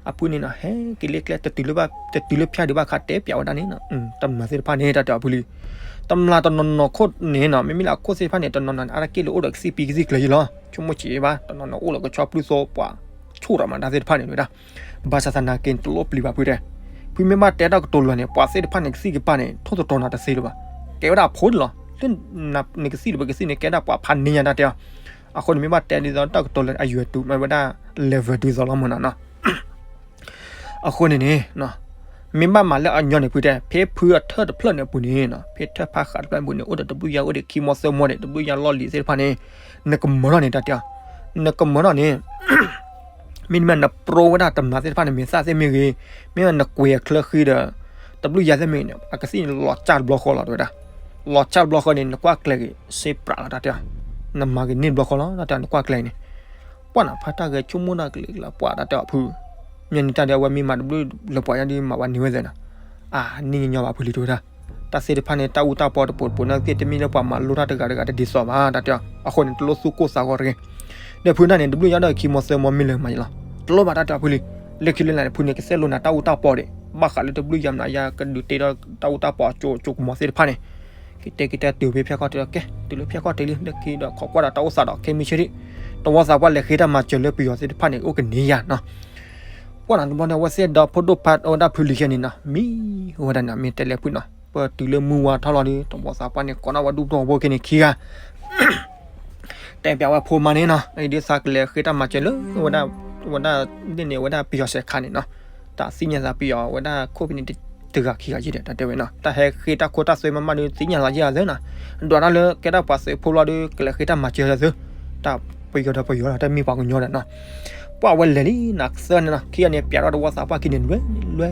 အဖုန့ၣ်နီၤ ဟဲက့ၤလၢကျဲ တတုၤလၢဖၠၣ်ဒံးဘၣ်ခါတဲပၠးဝဲဒၣ်န့ၣ် တမျၢ်သ့ၣ်တဖၣ်န့ၣ် တၢ်တဲအီၤဖုလံ တမျၢ်တနီၤနီၤခိၣ်န့ၣ်နီၤ မ့မ့ၢ်လၢအခိၣ်သ့ၣ်တဖၣ်န့ၣ် တနီၤနီၤန့ၣ် အါတက့ၢ်လၢအိၣ်ဒီးကသံၣ်ပံကသံၣ်ကျၢၤယံၤလီၤ ဆိကမိၣ်ဆံးဘၣ် တနီၤနီၤအိၣ်လၢကဆီပျုၢ်သိပှၤ ဆိၣ်ထီၣ်မးတၢ်သ့ၣ်တဖၣ်န့ၣ်ဝဲဒၣ် ဘၣ်ဆၣ်သနာ်က့တလိၣ်ပျံၤဘၣ်ဖုတဲ ဖုမ့ၢ်ဘၣ်တဲတၢ်ကတိၤလၢာ်န့ၣ် ပှၤသ့ၣ်တဖၣ်န့ၣ် ကသံၣ်ကပါန့ၣ် ထိၣ်သတြီၤနၤတသ့လၢၤဘၣ် ကဲဝဲဒၣ်အဖိန့ၣ်လီၤ လၢနကသံၣ်ဒီးပကသံၣ်န့ၣ် ကဲဒၣ်ပှၤဖးန့ၢ်ညါတၢ်တဲအီၤ အဃိန့ၣ်မ့ၢ်ဘၣ်တဲဒ်သိးတၢ်ကတိၤလၢအယွဲၤတုၤမ့ၢ်ဝဲဒၣ် level ဒ်သိးလီၤမ့ၢ်နီၤနီၤ. အဃိန့ၣ်န့ၣ် မ့ၢ်ဘၣ်မၤလၢအညီန့ၣ်ဖုတဲ ဖဲဖုအထၢၣ်တဖျၢၣ်န့ၣ်အပူၤန့ၣ်နီၤ ဖဲထၢၣ်ဖးဃးတဖျၢၣ်န့ၣ်အပူၤန့ၣ် အိၣ်ဒီးတဘျုးယၤအိၣ်ဒီးခံမီသၢမီဒီး တဘျုးယၤလီၢ်လံၤသ့ၣ်တဖၣ်န့ၣ် နကမၢထီၣ်န့ၣ်တၢ်တဲအီၤ နကမၢထီၣ်န့ၣ် မ့တမ့ၢ်နပြိဝဲဒၣ်တမျးသ့ၣ်တဖၣ်န့ၣ် မ့ၢ်သၣ်သ့ၣ်မ့ၢ်ဂ့ၤ, မ့ၢ်နကွဲးအချၢဃံဒီး တဘျုးယၤသ့ၣ်မ့ၢ်ဂ့ၤန့ၣ် အကသ့ၣ်န့ၣ်လီၤစၢ်တဘျီဃီလီၤ တဲဝဲဒၣ်. လီၤစၢ်တဘျီဃီန့ၣ် နကွၢ်ကျဲၤဂ့ၤ စ့ပြးလီၤတၢ်တဲအီၤ, နမၤဂ့ၤန့ၢ်တဘျီဃီလီၤ တၢ်တဲအီၤ နကွၢ်ကျဲၤန့ၣ်. ပှၢ်နၤ ဖါတၢ်ဂဲၤဆိကမိၣ်တၢ်ကလံၤကလး ပှၢ်တၢ်တဲအီၤဖု, မ့ၢ်န့ၣ်တၢ်ဒ်အဝဲမ့ၢ်မၤတဘျုးလၢပှၤယါဒ်မၤဝဲန့ၢ်ဝဲသ့နီၤ, အါ န့ၢ်ညီညီဘၣ်ဖုလံတဲဝဲဒၣ်. တၢ်သ့ၣ်တဖၣ်န့ၣ် တၢ်အူတၢ်ပီတပိၤတပိၤန့ၣ်သ့ၣ် တမ့ၢ်လၢပှၤမၤလိတၢ်တဂၤတဂၤတဒ်သိးဘၣ် တၢ်တဲအီၤ. အဃိန့ၣ် တလိၣ်သူၣ်ကိၢ်သးဂီၤတဂ့ၤ. ဒီးဖုတၢ်န့ၣ် တဘျုးယၤဒီးခံမီသၢမီမ့ၢ်လၢမၤယလီၤ, တလိၣ်ဘၣ်တၢ်တဲအီၤဖုလံ. လၢခံလၢနၤန့ၣ် ဖုန့ၣ်ကစဲးလိာ်နၤတၢ်အူတၢ်ပီဒံး, ဘၣ်ဃးလၢတဘျုးယၤမနုၤယၤကဒုးတ့ဒီးတၢ်အူတၢ်ပီအကၠိကမီၤသ့ၣ်တဖၣ်န့ၣ် ကတဲက့ၤတဲတုၤဖဲဖၠၣ်ခီၣ်ထံးလီၤ ကဲ တုၤလၢဖၠၣ်ခီၣ်ထံးလံ လၢခံဒီးခိးကွၢ်ဒီးတၢ်အိၣ်သးဒီး ခဲမုၢ်ဆ့ၣ်ထံး တဝီသးပှၢ်လဲၤဃ့တၢ်မၤစၢၤလၢပယီၤသ့ၣ်တဖၣ်န့ၣ် အိၣ်ကန့ၢ်ယၤနီၤ. ပှၢ်နၤတဘျီန့ၣ် အဝဲသ့ၣ်ဒီဖိဒိၣ်ဖးဝဲဒၣ်ဖုလံၤယဲန့ၣ်နီၤ မံဝဲဒၣ်န့ၣ် မ့ၢ်တဲလဲၣ်ဖုနီၤ ပတုၤလၢမုၢ်ဝါထီၣ်လီၤဒီး တဝီသးပှၢ်န့ၣ် ကိးထီၣ်ဝဲဒူၣ်ထီၣ်ဝဲက့ၤန့ၣ်ခံဂၤ တဲပျးဝဲဖိမါန့ၣ်နီၤ ဒ်သိးကလဲၤဃ့တၢ်မၤစၢၤလၢ ဝဲဒၣ် ဝဲဒၣ် ဒ်န့ၣ်ဝဲဒၣ်ပယီၤစဲးခါန့ၣ်နီၤ တၢ်သ့ၣ်ညါသးပယီၤဝဲဒၣ်ခိၣ်ဖဲန့ၣ် တဂၤခံဂၤယဲဒီး တၢ်တဲဝဲနီၤ တၢ်ဟဲဃ့တၢ်ခိၣ်တၢ်သွဲမးမးဒီး သ့ၣ်ညါလီၤယဲသ့နီၤ ဒွးတၢ်လၢကဲတၢ်ပှၤသုးဖိလီၤဒီး ကလဲၤဃ့တၢ်မၤစၢၤသ့ တၢ်ပယီၤဒီးပယီၤလီၤ တၢ်မ့ၢ်ပှၤကညီဒီးနီၤ ပှၢ်ဝဲလဲၤလံနီၤ ကသၢန့ၣ်နီၤ ခံဂၤန့ၣ် ပျးထီၣ်တဝီသးပှၢ်ခံန့ၣ် လွဲ လွဲ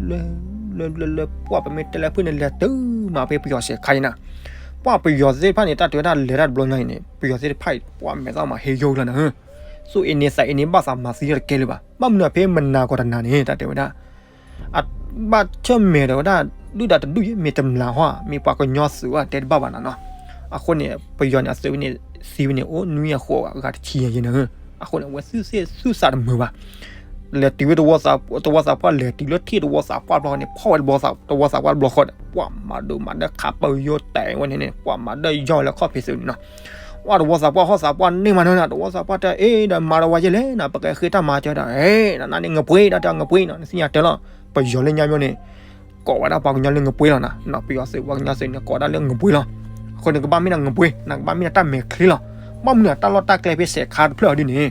လွဲ လွဲ လွဲ ပှၢ်ပမ့ၢ်တဲလၢဖုန့ၣ် လဲၤတုၤမးဖဲပယီၤစဲးခါအံၤနီၤ ပှၢ်ပယီၤသ့ၣ်တဖၣ်န့ၣ် တၢ်တဲဝဲဒၣ်လဲၤတၢ်တဘျီညါအံၤန့ၣ် ပယီၤသ့ၣ်တဖၣ်အံၤ ပှၢ်မဲာ်သၣ်မးဟ့ယိလီၤနီၤ သူၣ်အ့န့သးအ့န့ဘၣ်သးမၤသံတကဲလၢၤဘၣ် ဘၣ်မနုၤဖဲမနၤကီးတနၤန့ၣ် တၢ်တဲဝဲဒၣ် အဘၣ်ဆၢၣ်မဲာ်ဒီးဝဲဒၣ် ဒုၣ်ဒါတဒူၣ်ယဲ မ့ၢ်တမျးဟီ မ့ၢ်ပှၤကညီသုးဝဲတဲတဘၣ်ဘၣ်နီၤနီၤ အဃိန့ၣ် ပယီၤန့ၣ် အသုးဝဲန့ၣ် သံဝဲန့ၣ် အိၣ်နွံအဃိးဂၤတဆံယဲန့ၣ် အဃိန့ၣ် အဝဲသူၣ်သ့ၣ်သူၣ်သးတမုာ်ဘၣ် လဲၤတုၤဝဲတဝီသးပှၢ် လဲၤတုၤလၢထံၣ်တဝီသးပှၢ်တဘျီဃီန့ၣ် ဖီၣ်ဝဲတဝီသးပှၢ်တဘျီဃီဒီး ပှၢ်မၤဒိးမၤဒၢခးပၢယိတဲာ်ဝဲန့ၣ်န့ၣ် ပှၢ်မၤဒၢယီၢ်ဝဲလၢခီၣ်ဖံးသုးန့ၣ်နီၤ ပှၢ်တဝီသးပှၢ်ဟီၣ်သးပှၢ်န့ၢ်မးနီၤ တဝီသးပှၢ်တဲအ့ဒီးမၤတဝီယဲလဲၣ်နီၤ ပကဃ့တၢ်မၤစၢၤဒီး နန့ၣ်ငပှ့ၤဒီးတဲငပှ့ၤနီၤ နသ့ၣ်ညါတဲလီၤ ပယီၤလၢညါမ့ၢ်န့ၣ် ကိးဝဲဒၣ်ပှၤကညီလၢငပှ့ၤလီၤနီၤ ပယီၤသုးပှၤကညီသုးန့ၣ် ကိးဝဲဒၣ်လၢငပှ့ၤလီၤ အဃိန့ၣ် ကဘၣ်မ့ၢ်ဒၣ်ငပှ့ၤ နကဘၣ်မ့ၢ်ဒၣ်တၢ်မဲာ်ချံလီၤ ဘၣ်မနုၤတၢ်လီၢ်တၢ်ကျဲဖဲစဲးခါတဖျၢၣ်အီၤဒ်န့ၣ်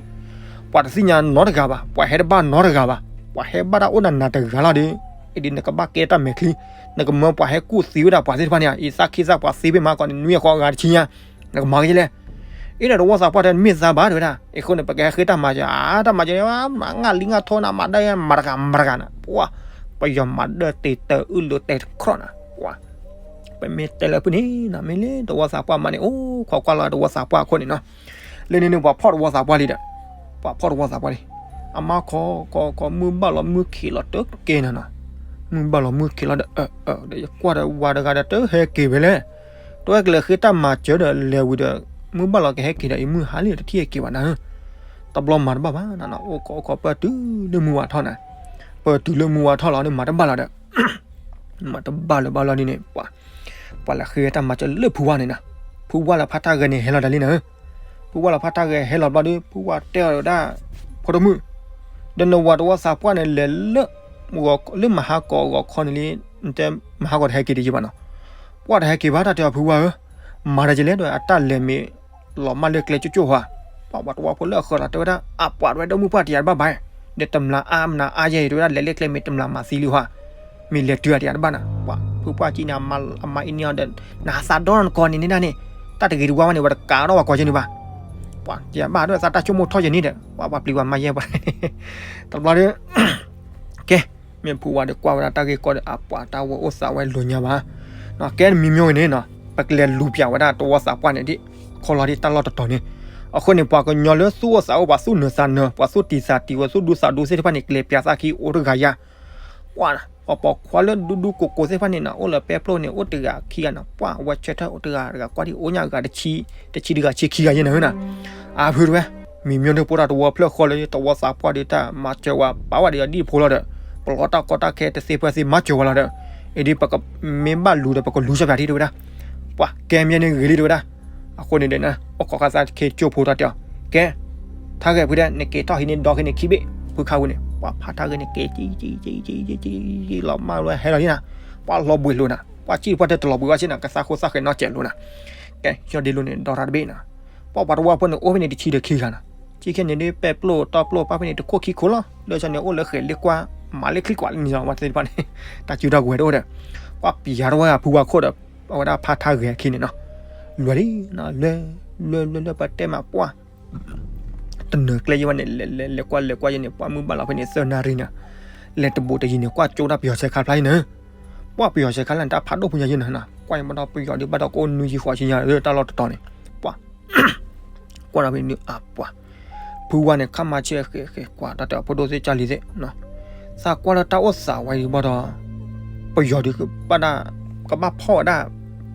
ပှၤတသ့ၣ်ညါနီတဂၤဘၣ် ပှၤဟဲတဘၣ်နီတဂၤဘၣ် ပှၤဟဲဘၣ်တၢ်အိၣ်နးနးတဂၤလီၤဒီး အံၤဒ်နကဘၣ်ကဲတၢ်မဲာ်ချံ နကမၢပှၤဟဲကူၣ်သံဝဲဒၣ်ပှၤသ့ၣ်တဖၣ်န့ၣ် အံၤသးခံသးပှၤသ့ဖဲမၤကီးန့ၣ် နွံအဃိးဂၤတဆံညါ နကမၤကဲလဲၣ် အ့ဒီးတဝီသးပှၢ်တဲမ့ၢ်သးဘၣ်တဲဝဲဒၣ် အဃိန့ၣ် ပကဟဲဃ့တၢ်မၤစၢၤ အါ တၢ်မၤစၢၤန့ၣ် မၤငါလံငါထိနၤ မၤဒၢမၤတဂၤမၤတဂၤနၤ ပှၤ ပယီၤမၤဒၢတ့ၢ်တၢ်အုၣ်လၢတဲတခီနၤ ပှၤ ပမ့ၢ်တဲလၢဖုန့ၣ်နီၤ မ့ၢ်လၢတဝီသးပှၢ်မးန့ၣ် အိၣ်ခိးကွၢ်လီၤတဝီသးပှၢ်အခိၣ်န့ၣ်နီၤ လၢန့ၣ်န့ၣ် ပှၤဖီၣ်တဝီသးပှၢ်လံဒီး ပှၤဖီၣ်တဝီသးပှၢ်လံ အမါခီခီခီ မုၢ်ဘၣ်လီၤမုၢ်ခံးလီၤတကဲနၤနီၤ မုၢ်ဘၣ်လီၤမုၢ်ခံးလီၤဒီး အၢ အၢ ဒီးယကွၢ်ဒီးဝၤတဂၤဒီးတဟဲက့ၤဝဲလဲၣ် တဝဲကလဲၤဃ့တၢ်မၤစၢၤဒီးလဲၤဝံၤဒီး မုၢ်ဘၣ်လီၤကဟဲက့ၤဒီး အံၤမုၢ်ဟါလံတထံၣ်ဟဲက့ၤဘၣ်နၤဧၢ တဘျီမၤတဘၣ်ဘၣ်နၤနီၤ အိၣ်ခိးအိၣ်ခိးပၢၢ်တုၤလၢမုၢ်ဝါထီၣ်လီၤ ပတုၤလၢမုၢ်ဝါထီၣ်လီၤန့ၣ် မၤတဘၣ်လၢၤဒီး မၤတဘၣ်လၢၤဘၣ်လီၤဒ်န့ၣ် ပှၤ ပှၤလဲၤဃ့တၢ်မၤစၢၤလၢဖုဝါန့ၣ်နီၤ ဖုဝါလၢဖါတၢ်ဂဲၤန့ၣ်ဟဲလီၤတၢ်လံနၤဧၢ ဖုဝါလၢဖါတၢ်ဂဲၤဟဲလီၤဘျီဒီး ဖုဝါတဲအီၤဝဲဒၣ် ဖိဒိၣ်မုၣ် ဒီးနဝၤတဝီသးပှၢ်န့ၣ် လဲၤလၢ လၢမဟါကီးဂီၤခီန့ၣ်လံ နတဲမဟါကီးတဟဲက့ၤဒံးယဘၣ်နီၤ ပှၢ်တဟဲက့ၤဘၣ်တၢ်တဲအီၤဖုဝါဧၢ မၤတၢ်ကလဲၣ်ဒီးအတၢ်လဲၤမ့ၢ် လီၤမၢ်လၢကျဲကၠိကၠိဟါ ပှၤ ပှၤတဝီဖိလၢအဃၢၤလီၤတဲဝဲဒၣ် အပှၤတဝဲဒၣ်မုၢ်ပှၢ်တယၤတဘၣ်ဘၣ် ဒီးတမျာ်အါမနုၤအါယဲအံၤတဲဝဲဒၣ် လဲၤလၢကျဲမ့ၢ်တမျာ်မၤသံလံဟါ မ့ၢ်လဲၤတုၤအတယၤတဘၣ်နၤ ပှၤ ဖုပှၢ်ကံန့ၣ် အမါအံၤန့ၢ်အီၤဒီး နသးဒီနကီၢ်န့ၣ်န့ၣ်ဒၣ်န့ၣ် တၢ်တဂ့ၤတဝါဝဲန့ၣ် ဝဲတကးထီၣ်ပှၤကီၢ်ကၠိန့ၣ်ဘၣ် ပှၤ ယဘၣ်ဒီးသးတၢ်ဆိကမိၣ်ထီၣ်ယဲန့ၣ်ဒီး ပှၤ ပှၤပျံၤပှၤမၤယဲပှၤ တဘျီဒီး ကဲ မ့ၢ်ဖုဝါဒီးကွၢ်ဝဲဒၣ်တၢ်ဂ့ၢ်ကီဒီး အပှၤတၢ်ဝဲအိၣ်သးဝဲလိၤညါဘၣ် ကဲမံၤမံၤဂ့ၤန့ၣ်နီၤ ပကလဲၤလူၤပျးဝဲဒၣ်တဝီသးပှၢ်န့ၣ်ဒ် ခီလီၤဒ်တၢ်လီၢ်တတီၤန့ၣ် အဃိန့ၣ် ပှၤကညီလၢသူၣ်အိၣ်သးအိၣ် ပှၤသူၣ်နၢၤသးနၢၤ ပှၤသူၣ်တံၢ်သးတံၢ် ပှၤသူၣ်ဒူသးဒူသ့ၣ်တဖၣ်န့ၣ် ကလဲၤပျးသးခံအိၣ်တဂၤယါ ပှၤ ပှၤပိာ်ခွါလၢဒူဒူကိးကိးသ့ၣ်တဖၣ်န့ၣ်နီၤ အိၣ်လၢပဲဖျိန့ၣ် အိၣ်တဂၤခံဂၤနီၤ ပှၤဝဲဆၢထၢၣ်အိၣ်တဂၤတဂၤ ကွၢ်ဒံးအိၣ်ညါဂၤတဆံ တဆံတဂၤဆံခံဂၤယဲန့ၣ်နီၤ အဖုတဝဲ မံၤမၠိဒိၣ်ပိၢ်တၢ်တဝီဖျၢၣ်ဃီလၢတဝီသးပှၢ်ဒီးတၢ်မၤစၢၤဝဲ ပာ်ဝဲဒၣ်ယီၤဒ်ဖိလီၤဒီး ပလီၢ်တၢ်ကီတၢ်ခဲတသ့ဖဲသ့မၤစၢၤဝဲလီၤဒီး အံၤဒ်ပကမ့ၢ်ဘၣ်လူၤဒီး ပကလူၤစၢ်ပၠးထံတဲဝဲဒၣ် ပှၤကဲမ့ၢ်န့ၣ်ဂ့ၤလံတဲဝဲဒၣ် အဃိန့ၣ်ဒီး အိၣ်ခိးဃာ်သးခ့ကၠိဖိတၢ်တဲအီၤ ကဲ ထါဂဲၤဖုတဲ နက့ၤထီၣ်ဟံးန့ၢ်ဒီဟံးန့ၢ်ခံဘ့ၣ် ဖုခါဝံၤန့ၣ် ပှၤဖးထါဂဲၤန့ၣ်က့ၤ ကံကံကံကံကံကံ လီၤမၢ်လီၤဟဲလီၤလံနၤ ပှၤလီၤဘှံးလိာ်နၤ ပှၤစံၣ်တပှၢ်တဲတလီၤဘှံးဘၣ်စ့ၢ်နၤ ကသးဃိသးဃဲၤနီတစဲးလိာ်နၤ ကဲ ယီၤဒ့လိာ်န့ၣ် ဒီရၣ်တဘ့ၣ်နၤ ပှၤပှၤတဝီဖိန့ၣ် အိၣ်ဖဲန့ၣ်တဆံဒီးခံဂၤနီၤ, ဆံခံန့ၣ်ဒ်ပဲပျိၢ်တီပျိၢ်ပၢ်ဖဲန့ၣ် တခိၣ်ခံခိၣ်လီၤ, လၢဆန့ၣ်အိၣ်လၢဃဲၤလ့ကွၢ် မၤလ့ချံကွၢ်လံန့ၣ်လီၤ, ဝဲသ့ၣ်တဖၣ်န့ၣ် တၢ်စုတၢ်ကဝဲၤတအိၣ်ဒီး ပှၤပျၢ်တဝဲဖုဝါခိၣ်ဒီး အဝဲဒၣ်ဖါထါဂဲၤခံန့ၣ်နီၤ, လွဲလံ, လွဲ လွဲ လွဲ လွဲ ပတဲမးပှၢ် တနၢၤကျဲယဲဝဲန့ၣ် လဲၤ လဲၤ လဲၤကွၢ် လဲၤကွၢ်ယဲန့ၣ် ပှၢ်မုၢ်ဘၣ်လီၤဖဲန့ၣ် သၢနၣ်ရံၣ်န့ၣ်, လဲၤတဘူးတယံၤန့ၣ် ကွၢ်ကၠိဒၣ်ပယီၤဆဲးခါဖျါအံၤန့ၣ်, ပှၢ်ပယီၤဆဲးခါလၢန့ၣ် တၢ်ဖးဒိၣ်ဖိညါယဲန့ၣ်နီၤ, ကွၢ်ယဲဘၣ်ဒီးပယီၤဒုးဘၣ်ဒီးကအိၣ်နွံယံၤဃိးဆံညါ တၢ်လီၢ်တတီၤန့ၣ်, ပှၢ် ကွၢ်ဒီးဖဲန့ၣ်အပှၤ, ဖုဝါန့ၣ် ခါမၤဆဲးဃဲၤဃဲၤကွၢ် တၢ်တဲအီၤ ဖိဒိၣ်သ့ၣ်ကၢ်လံၤသ့ၣ်, သးကွၢ်လၢတၢ်အိၣ်သးဝဲအံၤဘၣ်ဒီး ပယီၤဒုးဘၣ်ဒၣ် ကဘၣ်ဖီၣ်ဝဲဒၣ်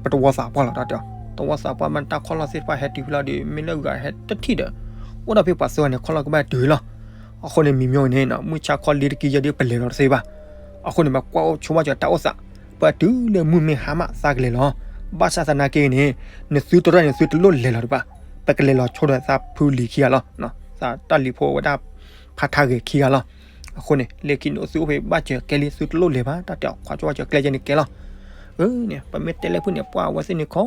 ပတဝီသးပှၢ်လီၤ တၢ်တဲအီၤ, တဝီသးပှၢ်မ့ၢ်တၢ်ခီၣ်လီၢ်သ့ၣ်တဖၣ်ဟဲတုၤဖဲလီၤဒီး မ့ၢ်လၢဂၤဟဲတထံၣ်ဒီး အိၣ်ဒီးဖဲပှၤသၢဂၤန့ၣ် ခီၣ်လီၢ်ကဘၣ်တုၤလီၤ, အဃိန့ၣ် မံၤမ့ၢ်န့ၣ်နီၤ မုၢ်ဆါခီလံတက့ၢ်ယဲဒ်ပလဲၤလီၤတသ့ဘၣ်, အဃိန့ၣ် ပကွၢ်အိၣ်ဆိဘၣ်စၢၤတၢ်အိၣ်သး, ပတုၤလၢမုၢ်မ့ၢ်ဟါမးသးကလဲၤလီၤ, ဘၣ်ဆၣ်သနာ်က့န့ၣ် နသုတရၢၣ်န့ၣ် သုတလိၣ်လဲၤလီၤတဘၣ်, ပကလဲၤလီၤဆိဒီးသးဖုလံၤခံဂၤလီၤ, သးတၢ်လံၤဖိဝဲဒၣ် ဖါထါဂဲၤခံဂၤလီၤ, အဃိန့ၣ် လၢခံန့ၣ်အိၣ်သုအိၣ်ဖဲဘၣ်စၢၤကဲလံ သုတလိၣ်လဲၤဘၣ် တၢ်တဲအီၤ ကွၢ်ဆိဘၣ်စၢၤကျဲယဲန့ၣ်ကဲလီၤ, အန့ၣ် ပမ့ၢ်တဲလၢဖုန့ၣ် ပှၢ်အဝဲသ့ၣ်န့ၣ်ခီ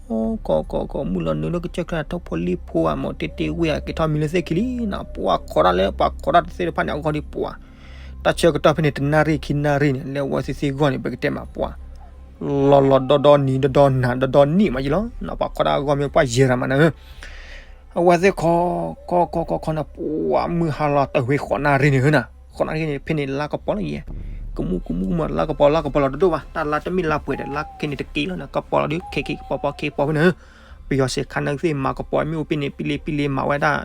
ခီခီခီခီ မုၢ်လီၤနုာ်လၢကစၢၢ်ကျါ ထိၣ်ဖိလံၣ်ဖိဧါ မ့ၢ်တ့တ့ဝ့ၢ်ဧါ က့ၤထီၣ်မံၤလၢသ့ၣ်ခံလံနီၤ, ပှၢ်ခိးတၢ်လၢ ပှၢ်ခိးတၢ်တသ့ၣ်တဖၣ်န့ၣ် အဂီၢ်ဒ်ပှၢ်, တၢ်ဆၢကတီၢ်ဖဲန့ၣ် တနၣ်ရံၣ်ခံနၣ်ရံၣ်န့ၣ် လၢအဝဲသ့ၣ်သ့ၣ်ဂီၢ်န့ၣ် ပကတဲမးပှၢ် လီၤလီၤဒီဒီနံၤ ဒီဒီနၤ ဒီဒီနံၣ်မးယလီၤနီၤ, ပှၢ်ခိးတၢ်အဂီၢ်မ့ၢ်ပှၢ်ယဲၢ်ရၤမးနၤ, အဝဲသ့ၣ်ခီ ခီခီခီခီန့ၣ် ပှၢ်မုၢ်ဟါလီၤတဝ့ၢ်ဃိးနၣ်ရံၣ်န့ၣ်နီၤ, ဃိးနၣ်ရံၣ်န့ၣ် ဖဲန့ၣ်လါကပီၤလီၤယဲၢ်, ကမူၣ်ကမူၣ်ကမူၣ် လါကပီၤ လါကပီၤလီၤတဒိၣ်ဘၣ်, တၢ်လါတမ့ၢ်လါပှဲၤဒီး လါခဲန့ၣ်တက့ၢ်လီၤနီၤ, ကပီၤလီၤဒုး ခဲခဲကပီၤပီၤခဲပီၤဖဲန့ၣ်, ပယီၤဆဲးခါန့ၣ်သ့ၣ်မၤကပီၤ မ့ၣ်အူပ့ၣ်န့ၣ် ပံလ့ပံလ့မၤဝဲဒၣ်,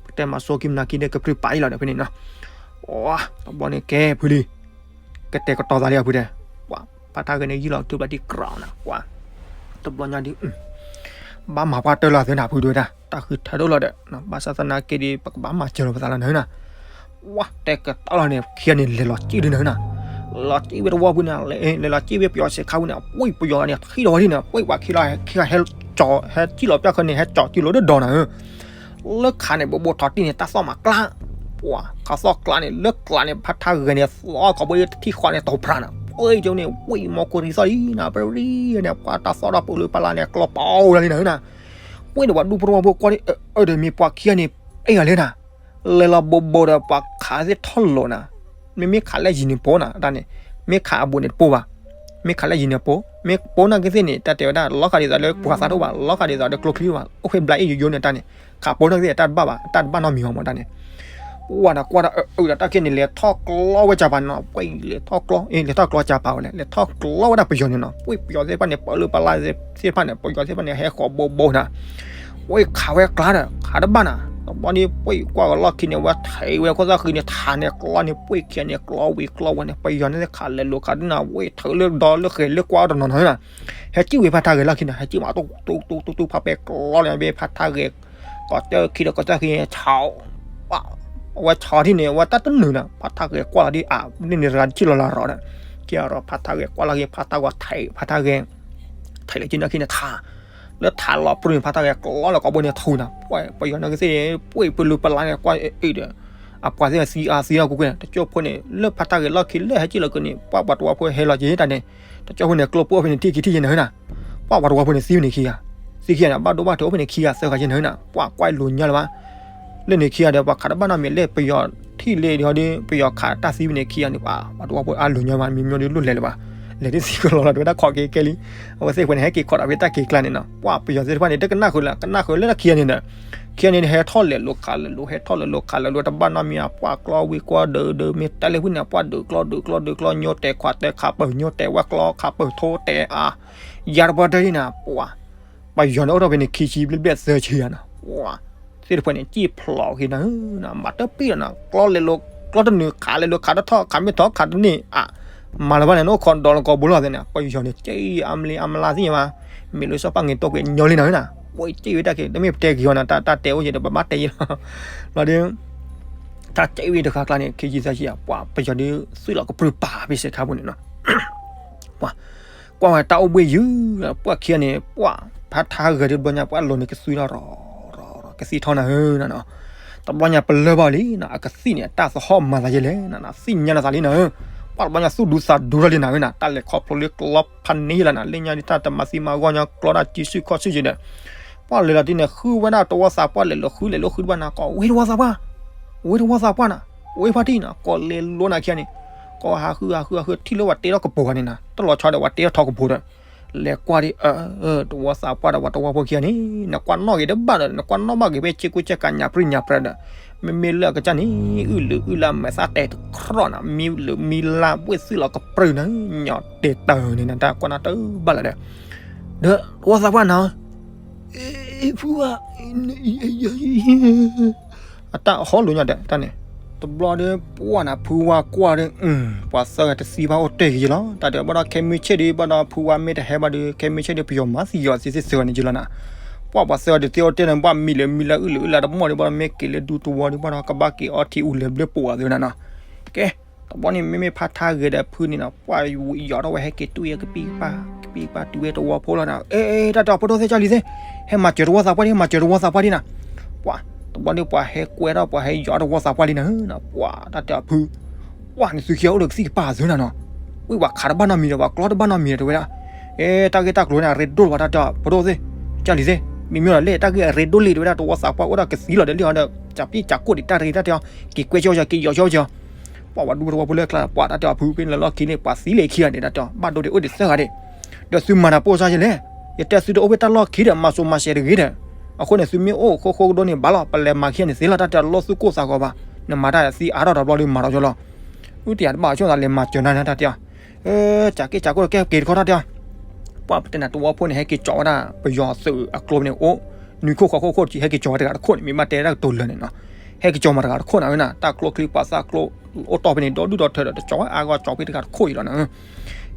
ပတဲမၤစိကံမနၤခံဒီးကပြုၢ်ပာ်အံၤလီၤဒီးဖဲန့ၣ်နီၤ, တဘျီန့ၣ်ကဲဖုလံ ကတဲာ်ကတီၤသးလံအဖုတဲ, ပှၢ်ဖါထါဂဲၤန့ၣ် ယံာ်လီၤတုၤဘျီဒ်ကြၢးနီၤ, ပှၢ် တဘျီညါဒ် ဘၣ်မၤပှၢ်တၢၢ်လီၤသ့နၤဖုဒိၣ်ဝဲဒၣ်, တၢ်ဃုထၢဒိၣ်လီၤဒီး ဘၣ်ဆၣ်သနာ်က့ဒီး ပကဘၣ်မၤစၢၤလီၤပသးလီၤနၤနၤ, ပှၢ်တဲာ်ကတီၤလီၤန့ၣ် ခံဂၤန့ၣ် လဲၤလီၤစံၣ်ဒုနၤနၤ, လဲၤလီၤစံၣ်ဝဲတဝီဖုန့ၣ်, လဲၤလီၤစံၣ်ဝဲပယီၤဆဲးခါဖုန့ၣ်, ပှၢ်ပယီၤန့ၣ် ထံၣ်လီၤဝဲဒ်န့ၣ်, ပှၢ်ပှၤခံဂၤ ဟဲကၠီၤ ဟဲစံၣ်လီၤပျၢ်ဃီန့ၣ် ဟဲကၠီၤစံၣ်လီၤဒၣ်ဒီးနၤဧၢ လၢခးန့ၣ် ဘိးဘိးထီၣ်တံၢ်န့ၣ် တၢ်သီၣ်မၤကျါ, ပှၢ် ခးသီၣ်ကျါန့ၣ် လၢကျါန့ၣ် ဖါထါဂဲၤန့ၣ် သီၣ်ခီဘိတထံၣ်ဃီန့ၣ် တိၤဖြးနၤ, ပှၢ်ကန့ၣ် ဝံၣ်မီၢ်ကိရံသီၣ်လံနၤ, ပရံန့ၣ် ပှၢ်တၢ်သီၣ်ဒီးပူၤလၢပလါန့ၣ် ကျီပီၤလီၤလံနၤနၤ, ဝံၣ်ဒီးပှၤဒူဖိတဝီဖိကွၢ်ဒ် အၢဒီးမ့ၢ်ပှၤခံဂၤန့ၣ် အဲၣ်ယၤလဲၣ်နၤ, လဲၤလီၤဘိးဘိးဒီးပှၤခးသ့ၣ်ထီၣ်လိာ်နၤ, မ့မ့ၢ်ခးလၢယံၤန့ၣ်ပိနၤ တၢ်န့ၣ်, မ့ၢ်ခးအဘူးန့ၣ်တပိဘၣ်, မ့ၢ်ခးလၢယံၤန့ၣ်ပိ, မ့ၢ်ပိနာ်က့သ့ၣ်န့ၣ် တၢ်တဲဝဲဒၣ် လီၤဃာ်ဒ်သိးလၢပှၤသးတအိၣ်ဘၣ်, လီၤဃာ်ဒ်သိးလၢကျိချံဘၣ်, အိၣ်ဖဲဘျးအ့ၣ်ယိယိန့ၣ်တၢ်န့ၣ်, ခးပိနာ်က့သ့ၣ် တၢ်တဘၣ်ဘၣ်, တၢ်တဘၣ်နီတမံၤဘၣ်မးတၢ်န့ၣ်, ပှၢ်ဒီးကွၢ်ဒီးအအုဒီးတၢ်ခဲန့ၣ် လဲၤထီၣ်ကျီဝဲကၢ်ပၤနီၤ, ပှၢ်လဲၤထီၣ်ကျီ, အ့ လဲၤထီၣ်ကျီကၢ်ပၤဝဲလဲၣ်, လဲၤထီၣ်ကျီဝဲဒၣ်ပယီၤန့ၣ်နီၤ, ပှၢ်ပယီၤသ့ၣ်တဖၣ်န့ၣ် ပၢလၢပလါသ့ၣ်တဖၣ်န့ၣ် ပယီၤသ့ၣ်တဖၣ်န့ၣ် ဟဲဃီၤဘိးဘိးနၤ, ပှၢ်ခးဝဲကျါဒီး ခးတဘၣ်နၤ, တဘျီန့ၣ် ပှၢ်ကွၢ်ကလီၢ်ခံန့ၣ် ဝဲထံးဝဲခိၣ်သၣ်ဃံန့ၣ် ထးန့ၣ်ကျီန့ၣ် ပှၢ်ခံဂၤန့ၣ် ကျီဝံၤကျီဝဲန့ၣ် ပယီၤန့ၣ်ခးလဲၤလိာ်ခးဒ်နၤ, ဝဲထံးလၢဒီလၢဃဲၤလၢကွၢ်တနီၤနီၤနၤ, ဟဲစံၣ်ဝဲဖါထါဂဲၤလီၢ်ခံနၤ, ဟဲစံၣ်မးတူတူတူတူဖးပဲကျီလီၤ ဘၣ်ဖါထါဂဲၤ, ကိးတၢၢ်ခံဒီးကိးတၢၢ်ခံန့ၣ် ဆး အဝဲဆီထံၣ်န့ၣ် အဝဲတၢ်တနုာ်နၤ, ဖါထါဂဲၤကွၢ်လီၤဒ်အါ, န့ၣ်န့ၣ်တဂၤတထံၣ်လီၤလၢရီၤဒီး, ကဲရီၤဖါထါဂဲၤကွၢ်လီၤဂ့ၤ ဖါထါဂဲၤထံး ဖါထါဂဲၤ, ထံးလၢကၠံနီၢ်ခံန့ၣ်ထး, လၢထးလီၤပြူန့ၣ်ဖါထါဂဲၤကျီလီၤကိးဘိန့ၣ်ထူနၤ, ပှၢ်ပယီၤနီၢ်က့သ့ၣ် ပှၢ်ပလူၤပလါန့ၣ် ကွၢ်အ့ၣ်ဒီး, အပှၤသ့ၣ်သံအါသံအါကွ့ၢ်ကွ့ၢ်န့ၣ် တကၠိဖိန့ၣ် လၢဖါထါဂဲၤလီၢ်ခံလၢဟဲစံၣ်လီၤက့ၤန့ၣ် ပှၢ်ပှၤတဝီဖိဟဲလီၤက့ၤတၢ်န့ၣ်, တကၠိဖိန့ၣ်ကျိဖိအိၣ်ဖဲန့ၣ်ထံၣ်ခံထံၣ်ယဲနၤနၤ, ပှၢ်ပှၤတဝီဖိန့ၣ်သံဖဲန့ၣ်ခံဂၤ, သံခံဂၤန့ၣ် ဘၣ်ဒိဘၣ်ထံးအိၣ်ဖဲန့ၣ်ခံဂၤသၢဂၤယဲနၤနၤ, ပှၢ်ကွၢ်လိၤညါလၢၤဘၣ် လၢန့ၣ်ခံဂၤဒီး ပှၤခးတဘၣ်နီတမံၤလၢပယီၤထံၣ်လၢဒီး ပယီၤခးတၢ်သံဖဲန့ၣ်ခံဂၤန့ၣ် ပှၤတဝီဖိအါလိၤညါဘၣ် မံၤမံၤဒီးလိၣ်လဲၤလၢၤဘၣ်, လဲၤဒ်သံကလီၤလီၤ တဝဲဒၣ်ခိးက့ၤကဲလံ, အဝဲသ့ၣ်ဖဲန့ၣ် ဟဲက့ၤခိးဒီးဖဲတၢ်က့ၤကျါန့ၣ်နီၤ, ပှၢ်ပယီၤသ့ၣ်တဖၣ်န့ၣ် တကနၣ်ဃုာ်လၢ ကနၣ်ဃုာ်လၢတၢ်ခံဂၤန့ၣ်ဒီး, ခံဂၤန့ၣ် ဟဲထီၣ်လဲၤလိာ်ခးလဲၤလိာ် ဟဲထီၣ်လဲၤလိာ်ခးလဲၤလိာ် တဘၣ်နီတမံၤ ပှၢ်ကျီဝံၤကျီဒုးဒုး မ့ၢ်တဲလၢဖုန့ၣ် ပှၢ်ဒုးကျီဒုးကျီဒုးကျီ ညိတဲာ်ခွးတဲာ်ခးပၢၢ် ညိတဲာ်ခွးတဲာ်ခးပၢၢ်ထိတဲာ်အါ, ယၤတပှၢ်တၢၢ်လံနၤ, ပှၢ် ပယီၤန့ၣ်အိၣ်ထီၣ်ဖဲန့ၣ် ခံဆံဘျဲၣ်ဘျဲၣ်သၢဆံယၤနီၤ, ပှၢ် သ့ၣ်တဖၣ်န့ၣ် စံၣ်ဖျိးက့ၤနၤဧၢ, မၤတပံၣ်လီၤနီၤ, ကျီလဲၤလိာ် ကျီတနုာ်ခးလဲၤလိာ် ခးတထီၣ် ခးမ့ၢ်ထီၣ်ခးတန့ၢ်အါ, မၤလၢၤဘၣ်န့ၣ် နအိၣ်ခိးဒီးလၢကီၢ်ဘိလီၤသ့ၣ်န့ၣ် ပယီၤန့ၣ် စံၣ်အါမလံအါမလါသ့ၣ်ညါဘၣ်, မ့ၢ်လၢစီၤပၤငဲၤတိၢ်ကွံာ်ညီလံနၤဧၢနၤ, ပှၢ်စံၣ်ဝဲတၢ်က့ၤ တမ့ၢ်ပတဲက့ၤအီၤနၤ တၢ်တဲအိၣ်ယဲဒီး ပဘၣ်တဲယဲလီၤ, လီၤဒုး တၢ်စံၣ်ဝဲတခါကျါန့ၣ် ခံဆံသၢဆံယၤ ပှၢ်ပယီၤဒုး သုးလီၤကပြုၢ်ပာ်ဖဲစဲးခါပူၤန့ၣ်နီၤ ပှၤ ကွၢ်ဝဲတၢ်အိၣ်ဘှံးယုၢ်, ပှၢ်ခံဂၤန့ၣ် ပှၢ်ဖါထါဂဲၤဒုးတဘျီညါ ပှၢ်လိၤန့ၣ်ကသွံထီၣ်ရီၤရီၤ ကသံၣ်ထီၣ်နၤဧၢနၤနီၤ, တဘျီညါပလၢၢ်ဘၣ်လံနီၤ အကသံၣ်န့ၣ် အတၢ်သဟီၣ်မၤသးယဲလဲၣ်နၤနီၤ သ့ၣ်ညါနသးလံနၤဧၢ, ပှၢ်တဘျီညါသူၣ်ဒူသးဒူထီၣ်လံနၤဧၢနၤ တၢ်လဲၤခီဖျိလၢကျီဖးန့ၢ်ယဲလီၤနၤ လၢညါဒ်တၢ်တမၤသံမၤဂီၢ်ညီကျီတၢ်စုဆူၣ်ခီၣ်ဆူၣ်ယဲဒီး, ပှၢ်လဲၤလီၤတံၢ်န့ၣ် ဃုဝဲဒၣ်တဝီသးပှၢ် လဲၤလီၤဃု လဲၤလီၤဃုတဘၣ်နၤ ကိးဝဲတဝီသးပှၢ်, ဝဲတဝီသးပှၢ်နၤ, ဝဲဖါတံၢ်နၤ ကိးလဲၤလိနၤခံဂၤန့ၣ်, ကိးဟးဃုဟးဃုဟးဃု ထံၣ်လၢပှၤတ့ထီၣ်ကပူၤဂၤန့ၣ်နၤ တလီၤဆီဒီးပှၤတ့ထီၣ်ထီကပူၤဒီး လဲၤကွၢ်ဒ်အၢ တဝီသးပှၢ်ဒီးပှၤတဝီဖိခံဂၤန့ၣ် နကွၢ်နီၣ်ဂ့ၤတဘၣ်ဒီး နကွၢ်နီၣ်ဘၣ်ဂ့ၤဖဲစ့ကူစ့ကၤညၣ်ပြံညၣ်ပြၢဒီး မ့မ့ၢ်လၢအကစၢ်န့ၣ် အုၣ်လုာ်အုၣ်လၢမဲာ်သၣ်တဲာ်တခြီၣ်နၤ မံလုာ်မံလါဘှ့ၣ်သုးလီၤကပြုၢ်နၤ ညီတဲာ်တၢ်န့ၣ်နၤ တၢ်ကွၢ်နီၣ်တဘၣ်လၢၤဒီး ဒီးတဝီသးပှၢ်နၤ ဖုဝါ အတၢ်ဟီလိာ်ညီဒီးတၢ်န့ၣ် တဘျီဒီးပှၢ်နၤ ဖုဝါကွၢ်ဒီး ပှၤသၢဂၤတသံဘၣ်အိၣ်တ့ၢ်ယံၤလီၤ တၢ်တဲဘၣ်ဒီး ခဲမုၢ်ဆ့ၣ်ဒီးဘၣ်ဒီး ဖုဝါမ့ၢ်တဟဲဘၣ်ဒီး ခဲမုၢ်ဆ့ၣ်ဒီး ပယီၤမၤသံယီၤသံသ့ၣ်သ့ၣ်ဂၤန့ၣ်ယံၤလီၤနၤ ပှၢ်ပှၤသၢဂၤတသံအိၣ်တ့ၢ်န့ၣ် ဘၣ်မံလၢမံလၢအုၣ်လၢအုၣ်လၢတမီၢ်ဒီး ဘၣ်ဒီးမ့ၢ်က့ၤလၢဒူတဝီဒီး ဘၣ်ဒီးကဘၣ်က့ၤအီထံအူလဲၤဘျၢပှာ်သ့ၣ်နၤနီၤ ကဲ တဘျီန့ၣ် မ့မ့ၢ်ဖါထါဂဲၤဒီးဖုန့ၣ်နီၤ ပှၢ်ယီၤထီၣ်ဝဲဟဲက့ၤတူၢ်အံၤကပံၢ်ကပၢ် ကပံၢ်ကပၢ်တုၤဝဲတဝီဖိလီၤနၤ အဲ တၢ်တဲအီၤ ဖိဒိၣ်သ့ၣ် ကၢ်လံၤသ့ၣ် ဟဲမၤစၢၤတဝီသးပှၢ်ဒံး မၤစၢၤတဝီသးပှၢ်ဒံးနၤ ပှၢ် တဘျီန့ၣ် ပှၤဟဲကွဲထီၣ် ပှၤဟဲယီၤတဝီသးပှၢ်ဒံးနၤ ပှၢ် တၢ်တဲအီၤဖု ပှၢ်န့ၣ်သုခံဂၤအိၣ်ဒီးကသံၣ်ကပၤသ့ၣ်နၤနီၤ ဝံၤပှၤခးတဘၣ်နီတမံၤဒီး ပှၤကျီတဘၣ်နီတမံၤဒီး တဲဝဲဒၣ် အဲ တၢ်ဂ့ၢ်တၢ်ကျိၤန့ၣ် အရ့ဒိၣ်လီၤ တၢ်တဲအီၤ ဖိဒိၣ်သ့ၣ် ကၢ်လံၤသ့ၣ် မ့မ့ၢ်လီၤလဲၣ် တၢ်ဂ့ၢ်အရ့ဒိၣ်လံ တဲဝဲဒၣ် တဝီသးပှၢ်အိၣ်ဒီးကသံလီၤဒီးလံဒီး ကၠးပံၣ်ကၠးကိၣ်ဒံးတၢ်ရ့ တၢ်တဲအီၤ က့ၤကွဲဆၢကၠီ က့ၤယီၤဆၢကၠီ ပှၢ်ပှၤဒူဖိတဝီဖိလၢအကျါ ပှၢ်တၢ်တဲအီၤဖု ဖဲန့ၣ်လီၢ်ခံန့ၣ် ပှၤသံလၢခံဂၤန့ၣ် တၢ်တဲအီၤ ဘၣ်ဒိဒံးအိၣ်ဒံးသၢဂၤဒံး ဒီးသုမၤတၢ်ပိၢ်စၢ်ယလဲၣ် ယတဲသုတအိၣ်ဖဲတၢ်လီၢ်ခံဒီး မၤစိၤမၤစဲးတဂ့ၤဒီး အဃိန့ၣ် သုမ့ၢ်အိၣ်ဃိဃိကဒိန့ၣ် ဘၣ်လီၤ ပလဲၤမၤခံဂၤန့ၣ်သ့လီၤ တၢ်တဲအီၤ လီၢ်သူၣ်ကိၢ်သးဂီၤဘၣ် နမၤတၢ်သံအါထီၣ်တဘျီဒီးမၤထီၣ်ကၠီလီၤ အုတယၤတဘၣ်ဆိၣ်သးလဲၤမၤစၢၤနၤန့ၣ် တၢ်တဲအီၤ ကၠးက့ၣ်ကၠးကိၣ်ဒီးကဲက့ၤတခီတၢ်တဲအီၤ ပှၢ်ပတဲနၤတဝီဖိန့ၣ် ဟဲက့ၤကၠီဝဲဒၣ် ပယီၤသုးအကျိန့ၣ်အိၣ် နွံခိၣ်ဃိးခိၣ်ခိၣ် ဟဲက့ၤကၠီဝဲတဂၤတခိၣ်န့ၣ် မ့ၢ်ဘၣ်တဲဒၣ်ကတိၤလၢာ်န့ၣ်နီၤ ဟဲက့ၤကၠီမၤတဂၤတခိၣ်နၤဝဲနၤ တၢ်ကျိချံပှၤသၣ်ကျိ အိၣ်တီၢ်ဖဲန့ၣ် ဒီဒူၣ်ဒီထၢဒီး တကၠီဝဲအါဂီၢ် ကၠီဖဲတဂၤတခိၣ်အံၤလီၤနၤ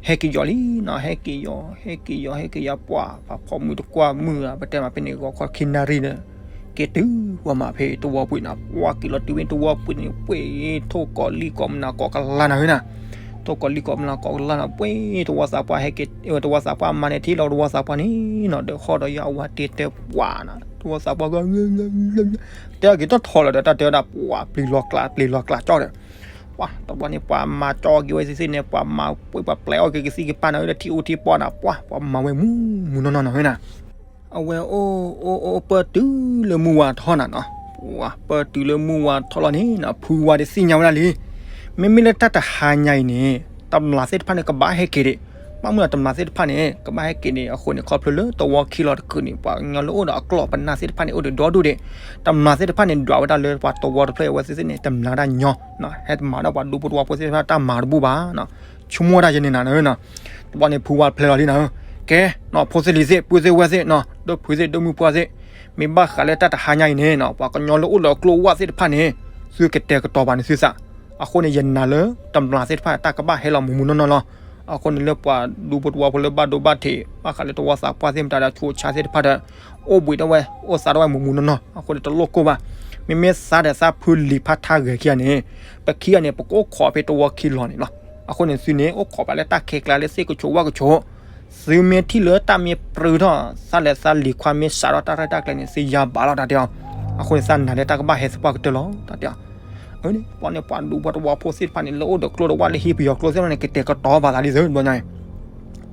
ဟဲက့ၤယီၤလံနီၤ ဟဲက့ၤယီၤ ဟဲက့ၤယီၤ ဟဲက့ၤယီၤ ပှၢ် ပှၤဖီၣ်မုၢ်တကွၢ်မုၢ် ပတဲမးဖဲန့ၣ် ဂီၤခီခံနၣ်ရံၣ်ဒီး က့ၤတုၤပှၤမၤဖဲတဝီပှ့ၤနၤ ပှၢ်က့ၤလီၤတုၤဖဲတဝီပှ့ၤန့ၣ် ပှ့ၤ ထိၣ်ကီၤလံၢ်ကီၤမနၤကိးကလါနၤဝဲနၤ ထိၣ်ကီၤလံၢ်ကီၤမနၤကိးကလါနၤ ပှ့ၤ တဝီသးပှၢ်ဟဲက့ၤ တဝီသးပှၢ်မါန့ၣ်ထံၣ်လီၤ တဝီသးပှၢ်န့ၣ်နီၤ ဒီးဟီၣ်ဒီးယွၤအဝၤတ့တဲပှၢ်နၤ တဝီသးပှၢ်က တဲက့ၤထီၣ်ထီလီၤဒီး တၢ်တဲဝဲဒၣ် ပှၢ် ပျံၤလီၤကျး ပျံၤလီၤကျးကၠီဒီး ပှၢ် တဘျီန့ၣ် ပှၤမၤကၠီက့ၤဝဲသ့ၣ်သ့ၣ်န့ၣ် ပှၤမၤပှ့ၤ ပှၤပျဲအီၣ်က့ၤကသံၣ်ကပၤနၤ လၢထံအူထံပီနၤ ပှၢ် ပှၤမၤဝဲမူမူနီၢ်နီၢ်နၤဝဲနၤ အဝဲအိၣ်အိၣ်အိၣ်ပၢၢ်တုၤလၢမုၢ်ဝါထီၣ်နၤနီၤ ပှၢ် ပၢၢ်တုၤလၢမုၢ်ဝါထီၣ်လီၤန့ၣ်နီၤ ဖုဝါဒၣ်သ့ၣ်ညါဝဲဒၣ်လံ မ့မ့ၢ်လၢတၢ်တဟါညါအံၤန့ၣ် တမျၢ်သ့ၣ်တဖၣ်န့ၣ် ကဘၣ်ဟဲက့ၤဒံး ဘၣ်မနုၤတမျၢ်သ့ၣ်တဖၣ်န့ၣ် ကဘၣ်ဟဲက့ၤန့ၣ် အဃိန့ၣ် ခီဖျိလၢတဝီခံလီၤတကုာ်န့ၣ် ပှၤကညီလၢအိၣ်ဒီးအကျိာ်ပနၢ်သ့ၣ်တဖၣ်န့ၣ် အိၣ်ဒီးဒီဒူၣ်ဒံး တမျၢ်သ့ၣ်တဖၣ်န့ၣ် ဒွးဝဲဒၣ်လၢပှၤတဝီတဖျၢၣ်အဝဲသ့ၣ်သ့ၣ်န့ၣ် တမျၢ်တၢ်ညီ ဟဲတမၤဒီးပှၤဒူဖိတဝီဖိသ့ၣ်တဖၣ်တၢ်မၤတဘူၣ်ဘၣ် ဆိကမိၣ်တၢ်ယဲန့ၣ်နၤ တဘျီန့ၣ် ဖုဝါဖျဲလီၤလံနၤ ကဲ နီၢ်ဖိသ့ၣ်လံၤသ့ၣ် ပုၢ်သ့ၣ်ဝဲၢ်သ့ၣ်နီၤ ဒီပုၢ်သ့ၣ် ဒီမုၢ်ပှၢ်သ့ၣ် မ့ၢ်ဘၣ်ဃးလၢတၢ်တဟါညါအံၤန့ၣ်နီၤ ပှၤကညီလၢအိၣ်လၢအကျိာ်ဝၣ်သ့ၣ်တဖၣ်န့ၣ် သုကတဲာ်ကတီၤဘၣ်န့ၣ်သုသး အဃိန့ၣ် ယနာ်လၢ တမျၢ်သ့ၣ်တဖၣ် တၢ်ကဘၣ်ဟဲလီၤမူးမူးနီၢ်နီၢ်လီၤ. အဃိန့ၣ်လၢပှၤဒူဖိတဝီဖိလၢဘၣ်ဒိဘၣ်ထံး ဘၣ်ဃးလၢတဝီသးပှၢ်သ့ၣ်မတၤဒီး ဆူးဆါသ့ၣ်တဖၣ်ဒီး အိၣ်ဘှံးဒၣ်ဝဲ အိၣ်သးဒၣ်ဝဲမူးမူးနီၢ်နီၢ် အဃိန့ၣ်တလိၣ်ကိၢ်ဘၣ်. မ့မ့ၢ်သးဒီးသးဖုလံာ်ဖးထါဂဲၤခံဂၤန့ၣ် ပခံဂၤန့ၣ် ပကအိၣ်ခိးဖဲတဝီခံလီၤန့ၣ်လီၤ. အဃိန့ၣ်သုန့ၣ် အိၣ်ခိးဘၣ်လၢတၢ်ခဲကျါလၢသ့ၣ်ကဆိးဝၣ်ကဆိး သုမ့ၢ်ထံၣ်လၢတၢ်မ့ၢ်ပြၢထီၣ် သးလဲၤသးလံၤခွါမ့ၢ်စးထီၣ်တၢ်ရဲၣ်တၢ်ကျဲၤန့ၣ် သုယါဘၣ်လီၤတၢ်တဲအီၤ. အဃိန့ၣ်သးနာ်လၢတၢ်ကဘၣ်ဟဲသပှၢ်ကတၢၢ်လီၤတၢ်တဲအီၤ. အန့ၣ် ပှၤန့ၣ်ပှၤဒူဖိတဝီဖိသ့ၣ်တဖၣ်န့ၣ် လၢအိၣ်ဒီးကျိတဝၣ်လၢဟံၣ်ပယီၤကျိသ့ၣ်တဖၣ်န့ၣ် ကတဲာ်ကတီၤဘၣ်သးဒ်သိးဘျီညါ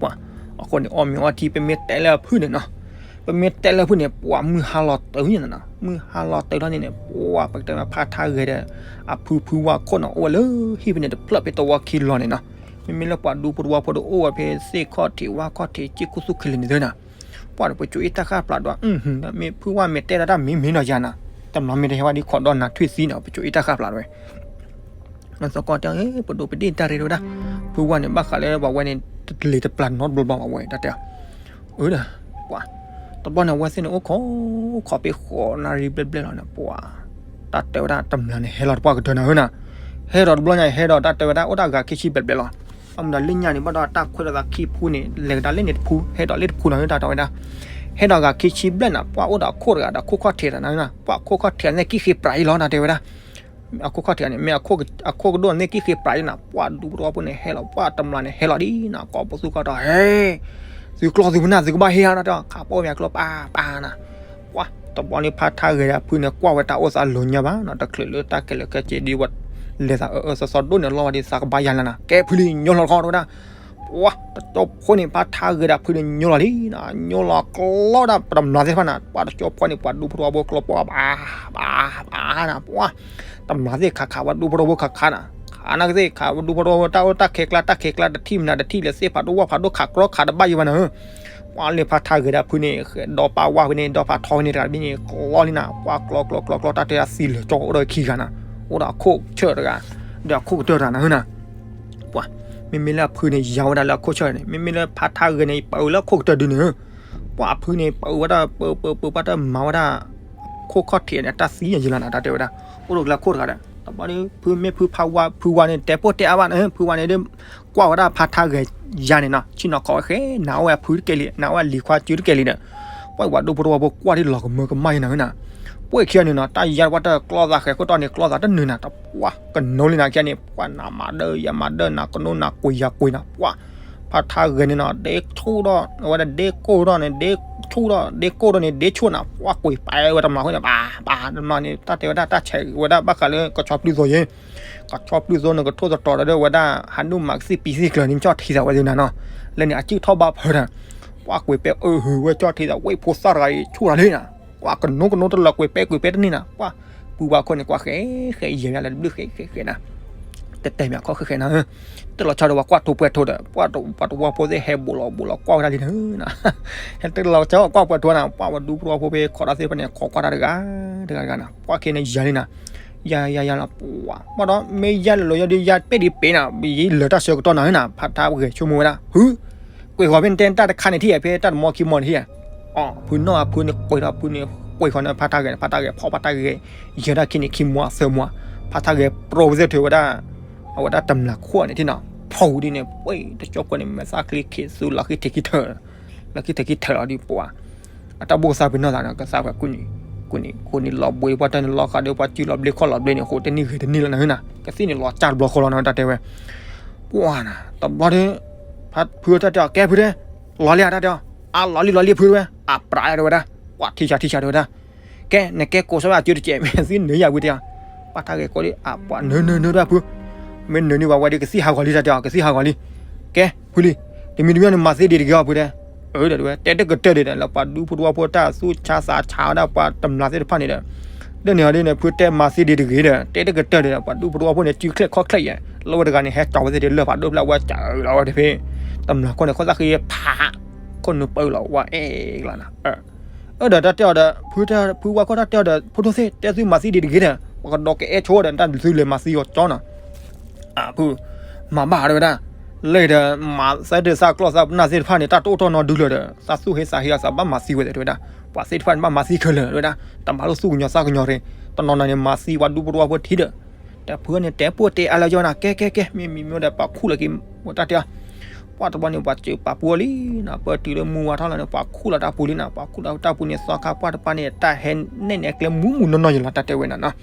ပှၤ အဃိန့ၣ် အီၣ်မ့ၤအီထံ ပမ့ၢ်တဲလၢအဖုၣ်န့ၣ်နီၤ ပမ့ၢ်တဲလၢအဖုၣ်န့ၣ် ပှၤမုၢ်ဟါလီၤတၢ်န့ၣ်နီၤ မုၢ်ဟါလီၤတၢ်ထီၣ်န့ၣ်န့ၣ် ပှၤပကတဲမ့ၢ်ဖးထါဂဲၤဒီး အဖုဖုဝါခိၣ်နီၤ အိၣ်ဝဲလၢဟံၣ်ဖဲန့ၣ်တဖျၢၣ်ဖဲတဝီခံလီၤန့ၣ်နီၤ. မ့မ့ၢ်လၢပှၤဒူဖိတဝီဖိဒီးအိၣ်ဝဲဖဲသ့ၣ်ခီၣ်ထံးဝါခီၣ်ထံး က့ၢ်ခိၣ်သူၣ်ခဲလၢာ်န့ၣ်သ့နီၤ ပှၤဒီးပကၠိအ့ၣ်တၢ်ဃၣ်ဖျါဒီး မ့ၢ်ဖုဝါမ့ၢ်တဲဒၣ်တၢ်မ့ၢ်မ့ၢ်ဒီးယၤနီၤ တနီၤမ့ၢ်တဟဲဝဲဒ်ခိးဒီးနၤထွံၣ်သံနီၤ ပကၠိအ့ၣ်တၢ်ဃၣ်ဖျါတဝဲ နသကိးတဲ ပဒိးပဒ့ၣ်တၢ်ရ့တဝဲဒၣ် ဖုဝါန့ၣ် ဘၣ်ဃးလၢပှၤဝဲန့ၣ် တလ့ၤတပျၢ်နီတဘျီဘၣ်ဝဲ တၢ်တဲ အၢ ဒီး ပှၤ တဘျီန့ၣ် အဝဲသ့ၣ်န့ၣ် အိၣ်ခိး အိၣ်ခိးပ့ၤဃိးနၣ်ရံၣ်ဘျဲၣ်ဘျဲၣ်လီၤန့ၣ် ပှၤ တၢ်တဲဝဲဒၣ်တမျၢ်န့ၣ် ဟဲလီၤတပှၢ်ကတၢၢ်နၤဧၢနီၤ ဟဲဒီးတဘျီညါ ဟဲဒီးတၢ်တဲဝဲဒၣ် အိၣ်ဒၣ်ဂၤခံဆံဘျဲၣ်ဘျဲၣ်လီၤ. အမတၤလၢညါန့ၣ် ဘၣ်ဒီးတၢ်ခွဲးဒီးသးခံဖုန့ၣ် လဲၤကဒါလၢန့ၣ်တဖု ဟဲဒီးလၢတဖုနီၤ တၢ်တဲဝဲဒၣ် ဟဲဒီးဂၤခံဆံဘျဲၣ်နၤ ပှၤအိၣ်ဒီးအခိၣ်တဂၤဒီးခိၣ်ခီၣ်ထံးတဂၤနၤ ပှၤခိၣ်ခီၣ်ထံးန့ၣ်ကံၣ်ဃ့ပြးအံၤလီၤ တၢ်တဲဝဲဒၣ် အခိၣ်ခီၣ်ထံးန့ၣ် မ့ၢ်အခိၣ်ကဒိၣ်န့ၣ်ကံၣ်ဃ့ပြးအံၤနၤ ပှၤဒူဖိတဝီဖိန့ၣ် ဟဲလီၤ ပှၤတမျၢ်န့ၣ်ဟဲလီၤဒ်နၤ ကိးပသူကီၢ်ဒီး ဟဲ သုကျီသုဖနၢ်သုကဘၣ်ဟ့ၣ်ဧါ တၢ်တဲ ခးပိၢ်မ့ၢ်အကျိပၢ်ပၢ်နၤ ပှၤ တဘျီန့ၣ်ဖးထါဂဲၤဒီးဖုန့ၣ် ကွၢ်ဝဲတၢ်အိၣ်သးလိၤညါဘၣ်နီၤ တချုးလၢတၢ်ခဲလၢာ်ခဲဆ့ဒ်ဝဲ လဲၤသးအၢအၢသီသီဒိၣ်န့ၣ်လီၤဝဲဒ်သးကဘၣ်ယါလၢနၤ ကဲဖုလံ ညိလီၤတခီတဝဲဒၣ် ပှၢ် တကၠီဖိန့ၣ် ဖါထါဂဲၤဒီးဖုန့ၣ်ညိလီၤလံနီၤ, ညိလီၤကျီဒၣ်ပတမျးသ့ၣ်တဖၣ်နီၤ, ပှၢ်တကၠီဖိန့ၣ် ပှၤဒူဖိတဝီဖိကျီပှၢ်ဘၣ် ဘၣ် ဘၣ်နီၤ, ပှၢ် တမျးသ့ၣ်ခးခး ပှၤဒူဖိတဝီဖိခးခးနီၤ, ခးနာ်က့သ့ၣ်ခး ပှၤဒူဖိတဝီဖိ တၢ်အိၣ်တၢ်ခဲကျါ တၢ်ခဲကျါ တထံၣ်မနုၤတထံၣ်လၢၤ သ့ၣ်ဖးဒိၣ်ဝၣ်ဖးဒိၣ် ခးကြီခးတဘၣ်ယံၤဘၣ်နီၤ, ပှၢ်လၢဖါထါဂဲၤဒီးဖုန့ၣ် ဒီးပၢ်ဝၣ်ဖဲန့ၣ် ဒီးဖးထီဖဲန့ၣ်တဂၤတဘ့ၣ်န့ၣ် ကျီလံနီၤ, ပှၢ်ကျီကျီကျီကျီ တၢ်တဲဒၣ်သံလၢာ်ကၠီအိၣ်ဒီးခံဂၤနီၤ, အိၣ်ဒီးအခိၣ်ဆၢၣ်တဂၤ ဒီးအခိၣ်ကတၢၢ်တဂၤနီၤနီၤ, ပှၢ် မ့မ့ၢ်လၢအဖုန့ၣ် ယၤဝဲဒၣ်လၢအခိၣ်ဆၢၣ်န့ၣ် မ့မ့ၢ်လၢဖါထါဂဲၤန့ၣ် ပာ်ဝဲလၢအခိၣ်ကတၢၢ်ဒုန့ၣ်, ပှၢ်အဖုန့ၣ် ပာ်ဝဲဒၣ် ပၢပၢပၢပှၢ်တၢ်မၤဝဲဒၣ် ခိၣ်ခီၣ်ထံးန့ၣ် တၢ်သံယံၤလီၤနီၤ, တၢ်တဲဝဲဒၣ် အိၣ်ဒီးလၢအခိၣ်တဂၤဒီး တဘျီဒီး ဖုမ့ၢ်ဖုဖါဝါ ဖုဝါန့ၣ် တဲပိၢ်တဲအါဘၣ်နီၤ, ဖုဝါန့ၣ်ဒီး ကွၢ်ဝဲဒၣ်ဖါထါဂဲၤယၤန့ၣ်နီၤ, ဆ့ၣ်နီၤခီဝဲဃဲ နၤအိၣ်ဝဲအဖုတကဲလံ နၤအိၣ်ဝဲလံၤခွါစုတကဲလံဒီး ပှၢ်ပှၤဒူဖိတဝီဖိကွၢ်ဒ်လီၤကမၢကမၣ်ယံၤနီၤနီၤ, ပှၢ်ခံဂၤန့ၣ်နီၤ တၢ်ယါတဝၢ်တၢ်ကျီသးဃဲခိၣ်တီန့ၣ် ကျီသးတနုာ်နီၤ, တပှၢ်ကနိလံနီၤ, ခံဂၤန့ၣ် ပှၢ်နၤမၤဒၢယၤမၤဒၢ နၤကနိနၤကွံာ်ယၤကွံာ်နီၤ, ပှၢ် ဖါထါဂဲၤန့ၣ်နီၤ ဒ့ဆူၣ်ဒီး အဝဲဒၣ်ဒ့ကိၢ်ဒီးန့ၣ် ဒ့ဆူၣ်ဒီး ဒ့ကိၢ်ဒီးန့ၣ် ဒ့ဆူၣ်နီၤ, ပှၢ်ကွံာ်ပာ်ဝဲတမျးဃိန့ၣ် ဘၣ်ဘၣ်တမျးန့ၣ် တၢ်တဲဝဲဒၣ် တၢ်ဆဲးဝဲဒၣ်ဘၣ်ဃးလၢကဆီပျုၢ်သိးယဲ ကဆီပျုၢ်သိးန့ၣ် ကထိၣ်သတြီၤဒီးဝဲဒၣ် ဟးနုာ်မၤကသံၣ်ပံသံၣ်ကျၢၤန့ၣ် ကၠီၣ်ထံသးဝဲသ့ၣ်နၤနီၤ, လၢန့ၣ် အစုၣ်ထီၣ်ဘၣ်ဖၢထၢၣ်, ပှၢ်ကွံာ်ပဲအၢဟုးဝဲကၠီၣ်ထံသး ဝ့ၢ်ဖိသၣ်တဂၤအံၤ ဆူၣ်တဂၤလံနီၤ, ပှၢ်ကနိကနိတလၢကွံာ်ပဲကွံာ်ပဲတန့ၢ်နီၤ, ပှၢ် ပုၢ်ဝဲၢ်ခိၣ်န့ၣ် ကွၢ်ဃဲဃဲယဲၢ်လၢတဘျုးဃဲဃဲဃဲနီၤ, တတဲမ့ၢ်ခီဃဲဃဲနီၤ, တလီၤဆီဒီးပှၤကွၢ်ထိပှဲၤထိဒီး ပှၤတဝီဖိသ့ၣ်ဟဲဘူးလီၤဘူးလီၤကွၢ်ဝဲဒၣ်လံနီၤ, ဟဲတလီၤဆီကွၢ်ပှဲၤထိနီၤ, ပှၢ်ပှၤဒူဖိတဝီဖိဖဲခိးတၢ်သ့ၣ်တဖၣ်န့ၣ် ခိးကွၢ်တၢ်တဂၤတဂၤတဂၤနီၤ, ပှၢ်ခဲန့ၣ်ယၤလံနီၤ, ယၤယၤယၤလီၤပှၢ်, ဘၣ်ဒီးမ့ၢ်ယၤလၢာ်လီၤယၤဒီးယၤပဲၣ်ဒံးပ့ၤနီၤ, ယလၢာ်တၢ်ဆၢကတီၢ်နီၤနီၤ, ဖါထါဂဲၤဆိကမိၣ်ဝဲဒၣ် ဟု ကွံာ်ဃီၤဖဲန့ၣ်တဲတၢ်တခါန့ၣ်ထံၣ်ဧါ ဖဲတၢ်တမီခံမီန့ၣ်ထံၣ်ဧါ, အီ ဖုနီၢ်အဖုန့ၣ် ကွံာ်ဒီးဖုန့ၣ် ကွံာ်ဃီၤန့ၣ် ဖါထါဂဲၤန့ၣ် ဖါထါဂဲၤဖီၣ်ဖါထါဂဲၤ ယဲၤဒၣ်ခံန့ၣ်ခံမီအသၢမီ, ဖါထါဂဲၤပြီဝဲသ့ၣ်ထုးဝဲဒၣ် အဝဲဒၣ်တမျးခိၣ်န့ၣ်ထံၣ်နီၤ, ဖီၣ်ဝံၤဒ်န့ၣ် ပှဲၤတကၠီဖိန့ၣ် မဲာ်သၣ်ချံခံသူ လီၤဃံထံးခံထၢၣ်, လီၤဃံထံးခံထၢၣ်လီၤဒ်ပှၤ အတၢ်ဘိၣ်ကသါပ့ၤနီၢ်သးန့ၣ် ကသါပှဲၤကူၣ်န့ၣ် ကူၣ်န့ၣ် ကူၣ်န့ၣ်လီၤဘှံးပှၢ်တၢၢ်န့ၣ်လီၤဃးဒီးပှၤစုလီၤဘျ့ခီၣ်လီၤဘျ့န့ၣ် ဃိးတနံၣ်ဂ့ၤတနံၣ်လီၤနၤနၤ, ကသံၣ်န့ၣ်လီၤကၢ်တဘျီဃီလီၤနၤ တၢ်တဲဝဲ, ပှၢ်နၤ တဘျီဒီး ဖုတၢ်တဲအီၤ ကဲဖုတဲ လီၤလံဧါတၢ်တဲအီၤ, အါလီၤလံလီၤလံဖုတဲဝဲ အပြးတဲဝဲဒၣ်, ပှၢ်ထံဆးထံဆးတဲဝဲဒၣ် ကဲ နကဲကိးဆၢဝဲအစုတကဲး မ့ၢ်သံနုာ်ယၤဝံၤတယၤ, ပှၢ်ထါဂဲၤကိးဒ် အပှၢ်နုာ်နုာ်နုာ်ဒၣ်ဖု, မ့ၢ်နုာ်န့ၢ်ဝဲဝဲဒီးကသံၣ်ဟးဂီၤလံတၢ်တဲအီၤ ကသံၣ်ဟးဂီၤလံ, ကဲဖုလံ, တမံၤတမံၤန့ၣ်မၤသံဒံးတဂ့ၤအီၤဖုတဲ, အၢဒီးတဲဝဲ တဲတကတၢၢ်ဒံးဒီး လၢပှၤဒူဖိတဝီဖိတၢ်သူၣ်ဆါသးဆါဝဲဒၣ်ပှၤတမျးသ့ၣ်တဖၣ်န့ၣ်ဒီး, ဒ်န့ၣ်အီၤဒ်န့ၣ် ဖုတဲမၤသံဒံးတဂ့ၤဒီး တဲတကတၢၢ်ဒံးဒီး ပှၤဒူဖိတဝီဖိန့ၣ် စုချဲၣ်ခီၣ်ချဲၣ်ယဲၢ် လီၤဝဲတဂၤန့ၣ် ဟဲကၠီဝဲသ့ၣ်ဒီးလၢၢ်ဖးဒိၣ်ဖျၢၣ်ဝဲကၠီလီၤဝဲတဖဲ, တမျးခိၣ်န့ၣ် ခိၣ်သၣ်ဃံဖး, ခိၣ်နူာ်ပၢလီၤဝဲအဲၣ်လီၤနၤ အၢဒီးတၢ်တဲအီၤဒီး ဖုဝါခိၣ်တၢ်တဲအီၤဒီး ဖိဒိၣ်သ့ၣ် တဲသုမၤသံဒံးတဂ့ၤဒီး ပှၤကဒီးကအဲၣ်ဆိဒီး တၢ်ဒုးသုလဲၤမၤသံအီၤကၠီနီၤ, ဖု မၤဘၣ်တဲဝဲဒၣ်, လၢဒီး မၤသးဒ်သးကျီၢ်သးပနၢ်သ့ၣ်တဖၣ်န့ၣ် တၢ်တအိၣ်ထီၣ်နီတဒုလၢၤဒီး သးသူၣ်ဟ့သးဟ့အသးဘၣ်မၤသံဝဲတဲဝဲဒၣ်, ပှၤသ့ၣ်တဖၣ်န့ၣ်ဘၣ်မၤသံခဲလၢာ်တဲဝဲဒၣ်, တမၤလိသူၣ်ကညီၤသးကညီၤရ့, တနီၤနီၤန့ၣ်မၤသံပှၤဒူဖိတဝီဖိထံဒီး, ဒီးဖုန့ၣ်တဲပိၢ်တဲအါလၢကၠီနၤ ကဲကဲကဲ မ့မ့မ့ၢ်ဒီးပှၤခူၣ်လီၤက့ၤ ဝဲတၢ်တဲအီၤ ပှၢ်တဘျီန့ၣ် ပှၤစၢၤပာ်ပူၤအီၤလံနီၤ, ပၢတုၤလၢမုၢ်ဝါထီၣ်လီၤန့ၣ် ပှၤခူၣ်လီၤတၢ်ပူၤလံနီၤ, ပှၤခူၣ်လီၤတၢ်ပူၤန့ၣ် သီခါပှၢ်တပၤန့ၣ် တၢ်ဟဲနဲၣ်န့ၢ်အကျဲမူးမူးနီၢ်နီၢ်ယလီၤ တၢ်တဲဝဲနၤနီၤ,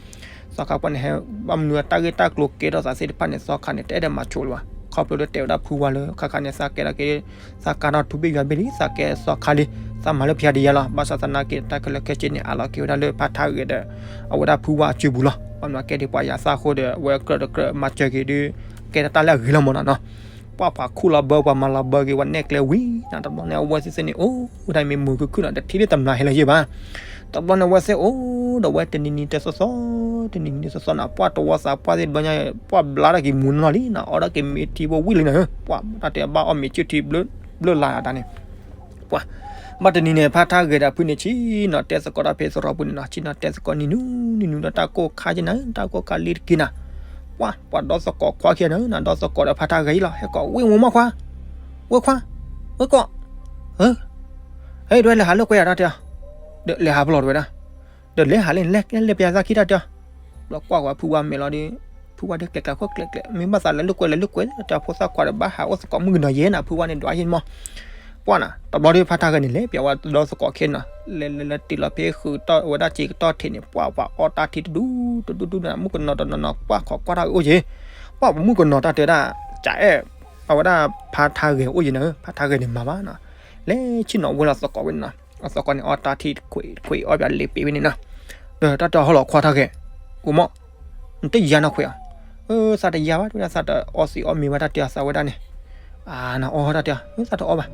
သီခါပှၢ်န့ၣ်ဟဲ ဘၣ်မနုၤတၢ်ဂ့ၢ်တၢ်ကျိၤကဲထီၣ်သးသ့ၣ်တဖၣ်န့ၣ် သီခါန့ၣ် တအဲၣ်ဒိးမၤဆိလၢၤဘၣ်, ခီဖျိလၢတဲဝဲဒၣ်ဖုဝါလၢခါခါန့ၣ် သးကဲထီၣ်က့ၤ သးကါထီၣ်ထူဘ့ၣ်ယွၤဘ့ၣ်လံ သးကဲသီခါလံ, သးမၤလၢဖဲယၤဒံးယၤလီၤ, ဘၣ်ဆၣ်သနာ်က့ တၢ်ခဲလၢာ်ခဲဆ့န့ၣ် အးလီၤက့ၤဝဲဒၣ်လၢဖါထါဂဲၤဒီး အဝဲဒၣ်ဖုဝါအစုပူၤလီၤ, ဘၣ်မနုၤကဲဒ်ပှၤယၤသၣ်အဃိဒီး အဝဲကြၢးတကြၢးမၤစၢၤက့ၤဒီး ကဲထီၣ်တၢ်လၢအဂ့ၤလီၤမၢ်နီၤနီၤ, ပှၢ်ပှၤခူၣ်လီၤဘၢ ပှၤမၤလီၤဘၢက့ၤ ပှၤနဲၣ်ကျဲဝံၤနီၤ, တဘျီန့ၣ် အဝဲသ့ၣ်သ့ၣ်န့ၣ် အိၣ်ဝဲဒၣ်မ့ၢ်မုာ်ခုၣ်ခုၣ်နီၤ, တထံၣ်လၢတမျးဟဲလၢၤယဲၢ်ဘၣ်, တဘျီန့ၣ် အဝဲသ့ၣ်အိၣ်ဒီးဝဲတနံၤနံၤတသီသီ, တနံၤနံၤတသီသီနီၤ, ပှၢ်တဝီသးပှၢ်သ့ၣ်တဘျီညါ ပှၢ်ဘျါတၢ်က့ၤမူးနီၢ်နီၢ်လံနီၤ, အီၣ်ဒၣ်က့ၤမ့ၢ်ထံဖိဝံၤလံနီၤ, ပှၢ်တၢ်တဲဘၣ်အီၣ်မ့ၢ်စုထံဘျၢလၢ်လၢ်တၢ်န့ၣ် ပှၢ် ဘၣ်တနံၤန့ၣ် ဖါထါဂဲၤဒီးဖုန့ၣ် ဆ့ၣ်နီၤတဲသကိးတၢ်ဖဲသရိာ်ပူၤန့ၣ်နီၤ, ဆ့ၣ်နီၤတဲသကိးနံၤနူနံၤနူဒီးတၢ်ကိၢ်ခါက့ၤနၤ, တၢ်ကိၢ်ခါလံတက့ၤနၤ, ပှၢ် ပှၤဒီသကိးခွါခံဂၤန့ၣ်နီၤ, ဒီသကိးဒီးဖါထါဂဲၤအံၤလီၤ, ဟဲကိးဝ့ၢ်ဝီမီၢ်ခွါ, ဝ့ၢ်ခွါ, ဝ့ၢ်ကိး, ဟဲ ဒွဲလဲၤဟးလိာ်ကွဲယၤတၢ်တဲအီၤ, ဒီးလဲၤဟးဖျိးတဝဲဒၣ် ဒီးလဲၤဟးလၢန့ၣ် လဲၤလဲၤပယၤသးခံတၢ်တဲအီၤ, ဘျီကွၢ်ကွၢ်ဖုဝါမဲာ်လီၤဒီး ဖုဝါဒီးကျဲၤကျဲၤခိၣ်ကျဲၤကျဲၤ မ့ၢ်ဘၣ်သးလဲၤလိာ်ကွဲလဲၤလိာ်ကွဲ တၢ်ဖိသၣ်ခွါဒီးဘၣ်ဟးအိၣ်သကိးမုၣ်ကနီၤယဲၢ်နၤ ဖုဝါန့ၣ်ဒွးယဲၢ်မီၢ်, ပှၢ်နၤ တဘျီဒီးဖါထါဂဲၤန့ၣ် လဲၤပျးဝဲဒီသကိးခဲနၤ, လဲၤလဲၤလဲၤတ့ၢ်လီၤဖဲဃုာ်တီၢ်ဝဲဒၣ်စ့ကတီၢ်ထံးန့ၣ် ပှၢ်ပှၤအီၣ်တၢ်ထံတဒူတဒူဒူနၤ မုၣ်ကနီၤတနီၤနီၤ ပှၢ်ခိးကွၢ်တၢ်အိၣ်ယဲၢ်, ပှၢ်ပှၤမုၣ်ကနီၤတၢ်တဲဒၣ် ကအဲၣ် အဝဲဒၣ်ဖါထါဂဲၤအိၣ်ယဲၢ်နၤ ဖါထါဂဲၤန့ၣ်မၤဘၣ်နၤ, လဲၤဆ့ၣ်နီၤဝဲလီၤသကိးဝဲန့ၣ်နီၤ အသကိးန့ၣ်အီၣ်တၢ်ထံခွံခွံအီၣ်ပၠးလ့ပ့ၤဝဲန့ၣ်နီၤ, ဒီးတၢ်တဲအီၤဟီၣ်လီၤခွါထါဂဲၤ, အိၣ်မီၢ်, နတယၤနီၢ်ခွဲးအီၤ, အၢ သးတယၤဘၣ် တဝဲဒၣ်သးတအီသံးအီမ့ၤဘၣ်တၢ်တဲအီၤသးဝဲဒၣ်န့ၣ်, အါ နအီၣ်တၢ်တဲအီၤ မ့ၢ်သးတအီၣ်ဘၣ်.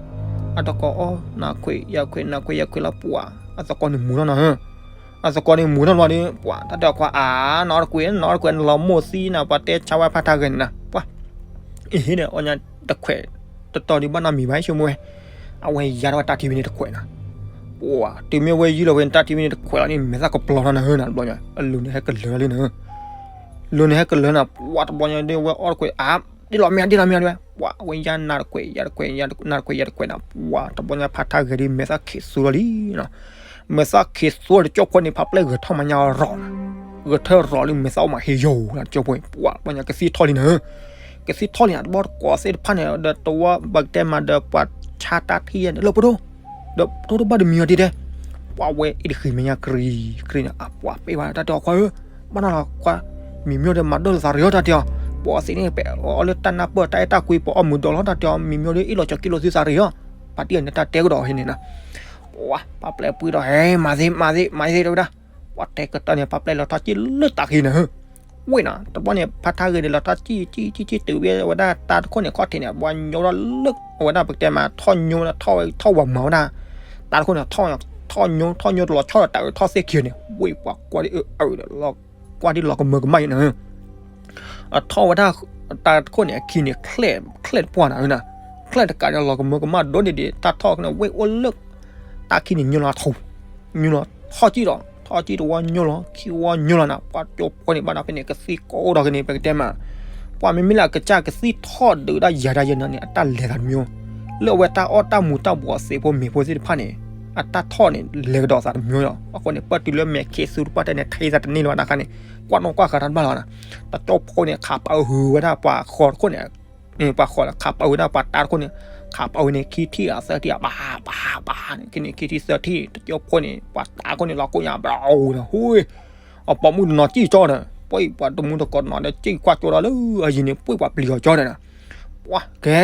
အတကိးအီၣ် နခွဲးယခွဲး နခွဲးယခွဲးလီၤ ပှၤ အသကိးန့ၣ်မူထီၣ်နီၤဧၢ. အသကိးန့ၣ်မူထီၣ်လီၤဒီး ပှၤ တၢ်တဲအီၤခွါ အါ နအီၣ်တကွံာ် နအီၣ်တကွံာ် နလီၤမိၢ်သံနၤ ပှၤတဲဆါဝဲဖးထါဂဲၤန့ၣ်နၤ ပှၤ အ့ဟ့န့ၣ် အီၣ်ညါတခွဲး တတီၤဒံးဘၣ်နီတမံၤဘၣ် ဆိကမိၣ်ဝဲ. အဝဲယါထီၣ်ဝဲတၢ်ထံဖဲန့ၣ်တခွဲးနီၤ. ပှၤ တုၤမ့ၢ်ဝဲယံာ်လီၤဝဲန့ၣ် တၢ်ထံဖဲန့ၣ်တခွဲးလီၤန့ၣ် မဲာ်သၣ်ကပျီထီၣ်နၤဧၢနၤ တဘျီညါ အလိၤန့ၣ်ဟဲကလၢာ်လီၤလံနၤဧၢ. လိၤန့ၣ်ဟဲကလၢာ်နၤ ပှၤ တဘျီညါဒ်ဝဲအီၣ်တခွဲး အါ ဒ့ၣ်လီၤမ့ၢ် ဒ့ၣ်လီၤမ့ၢ်ဒ်ဝဲ ပှၤ အဝဲယါနၤတခွဲး ယၤတခွဲး နၤတခွဲး ယၤတခွဲးနၤ ပှၤ တဘျီညါဖးထါဂဲၤဒ်မဲာ်သၣ်ခံးသူလီၤလံနီၤ. မဲာ်သၣ်ခံးသူဒီးကၠိဖိန့ၣ် ဖးပျဲၢ်ဂဲၤထီၣ်မးညါရီၤနၤ. ဂဲၤထီၣ်ရီၤလံမဲာ်သၣ်အိၣ်မးဟ့ယိာ်နၤ ကၠိဖိ ပှၤ တဘျီညါကသံၣ်ထီၣ်လံနၤဧၢ. ကသံၣ်ထီၣ်လံနၤ တဘျီတကိးသ့ၣ်တဖၣ်န့ၣ် ဒီးတဝီဘၣ်ကတဲမးဒီးပှၤဆါတၢ်ထံၣ်ယဲန့ၣ် လၢပဒိၣ် ဒီးတဘၣ်တမံၤအီၤဒ်တဲ ပှၤဝဲအ့ၣ်တဃံမဲာ်ညါကရံကရံန့ၣ် အပှၤပ့ၢ်ဝဲတၢ်တဲအီၤခွါဧၢ, ဘၣ်နီၤလီၤခွါ, မံၤမ့ၢ်ဒီးမၤဒိၣ်လၢသးရ့အီၤတၢ်တဲအီၤ, ပှၤသ့ၣ်န့ၣ် ပအီၣ်လၢတၢ်နၢ်ပၢၢ်တၢ်အဲၣ်တၢ်ကွံ ပအီၣ်မုာ်ဒီးလီၤတၢ်တဲအီၤ မံၤမ့ၢ်ဒီးအ့ၣ်လီၤကၠီၤက့လိာ်သုသးရ့အီၤ, ပာ်တံၢ်အီၤန့ၣ်တၢ်တဲကဒီးဟ့န့ၣ်နီၤ, ပှၤပာ်ပျဲၢ်ပှ့ၤဒီးဟဲမၤသ့မၤသ့မၤသ့တဲဝဲဒၣ်, ပှၤတဲကတၢၢ်န့ၣ် ပာ်ပျဲၢ်လီၤထီၣ်ကံၣ်လၢတၢ်ဃံနၤဧၢ, ဝ့ၢ်နီၤ တဘျီန့ၣ် ဖါထါဂ့ၤဒီးလီၤထီၣ်ကံၣ်ကံၣ်ကံၣ်ကံၣ်တုၤဝဲဝဲဒၣ်တၢ်တခိၣ်န့ၣ် ခီၣ်ထံးန့ၣ် ပှၤညိထီၣ်လၢအဝဲဒၣ်ပကတဲမး ထီၣ်ညိထီၣ်ဝဲမၤဝဲဒၣ်, တၢ်တခိၣ်န့ၣ် ထီၣ်ညိထီၣ်ညိတလီၤဆီဒီးတၢ်အုးထီၣ်သ့ၣ်ခံန့ၣ် ဝ့ၢ်ပှၤကွၢ်ဒ်အုးအုးဒီး ကွၢ်ဒ်လီၤကမၢကမၣ်ယဲန့ၣ် အထီၣ်ဝဲဒၣ် တၢ်တခိၣ်န့ၣ် အခံန့ၣ် ချဲၣ်တပှၢ်နၤဧၢနၤ, ချဲၣ်တကးဒီးလီၤကမၢကမၣ်ဒိၣ်န့ၢ်ဒံး တၢ်ထီၣ်န့ၣ် ဝ့ၢ်အိၣ်လၢ တၢ်ခံန့ၣ်ညိလီၤထူ, ညိလီၤထီၣ်ကံၣ်ဒီး ထီၣ်ကံၣ်တဝီညိလီၤ ခံဝီညိလီၤနၤ, ပှၤကၠိဖိန့ၣ်ဘၣ်ဒီးဖဲန့ၣ် ကသံၣ်ကိးဒီးကန့ၣ် ပကတဲမး, ပှၤမ့မ့ၢ်လၢအကစၢ်ကသံၣ်ထီၣ်ဒုးဒၣ်ယၤဒၣ်ယဲန့ၣ် အတၢ်လဲၤသးတမံၤ, လၢအဝဲတၢ်အီၣ်တၢ်မူတၢ်ဘှီးသ့ၣ်ဖိမ့ၤဖိသ့ၣ်တဖၣ်န့ၣ် အတၢ်ထီၣ်န့ၣ် လဲၤကဒီးသးတမံၤလီၤ. အဃိန့ၣ် ပၢၢ်တုၤလၢမဲာ်ခံးသူတပှၢ်တဲန့ၣ် ထံသးတန့ၢ်လၢၤဘၣ်တခါန့ၣ် ကွၢ်နီၣ်ကွၢ်ဃာ်တၢ်တဘၣ်လီၤနၤ, တၢ်ကၠိဖိန့ၣ် ခးပာ်အုးဝဲဒၣ်ပှၤဃီတခိၣ်န့ၣ်, ပှၤဃီလၢခးပာ်အုးဝဲဒၣ်ပှၤတၢ်တခိၣ်န့ၣ်, ခးပာ်အုးန့ၣ် ခံထံၣ်အသၢထံၣ်အပၢ်ပၢ်ပၢ်န့ၣ် ခံန့ၣ် ခံထံၣ်သၢထံၣ် တၢ်ကၠိဖိန့ၣ် ပှၤတၢ်တခိၣ်န့ၣ် လီၤကိၣ်ညါဘျီအူဒီး ဟူဝ့ၢ် အပိာ်မုၣ်တနီၤစံၣ်ကၠီဒီး ပှၤတမူတကိးတနီၤဒီး စံၣ်ကွၢ်ကၠိဒီးလၢအယံၤန့ၣ် ပှၤပျံၤအီၤကၠီဒီးနၤ, ပှၤကဲ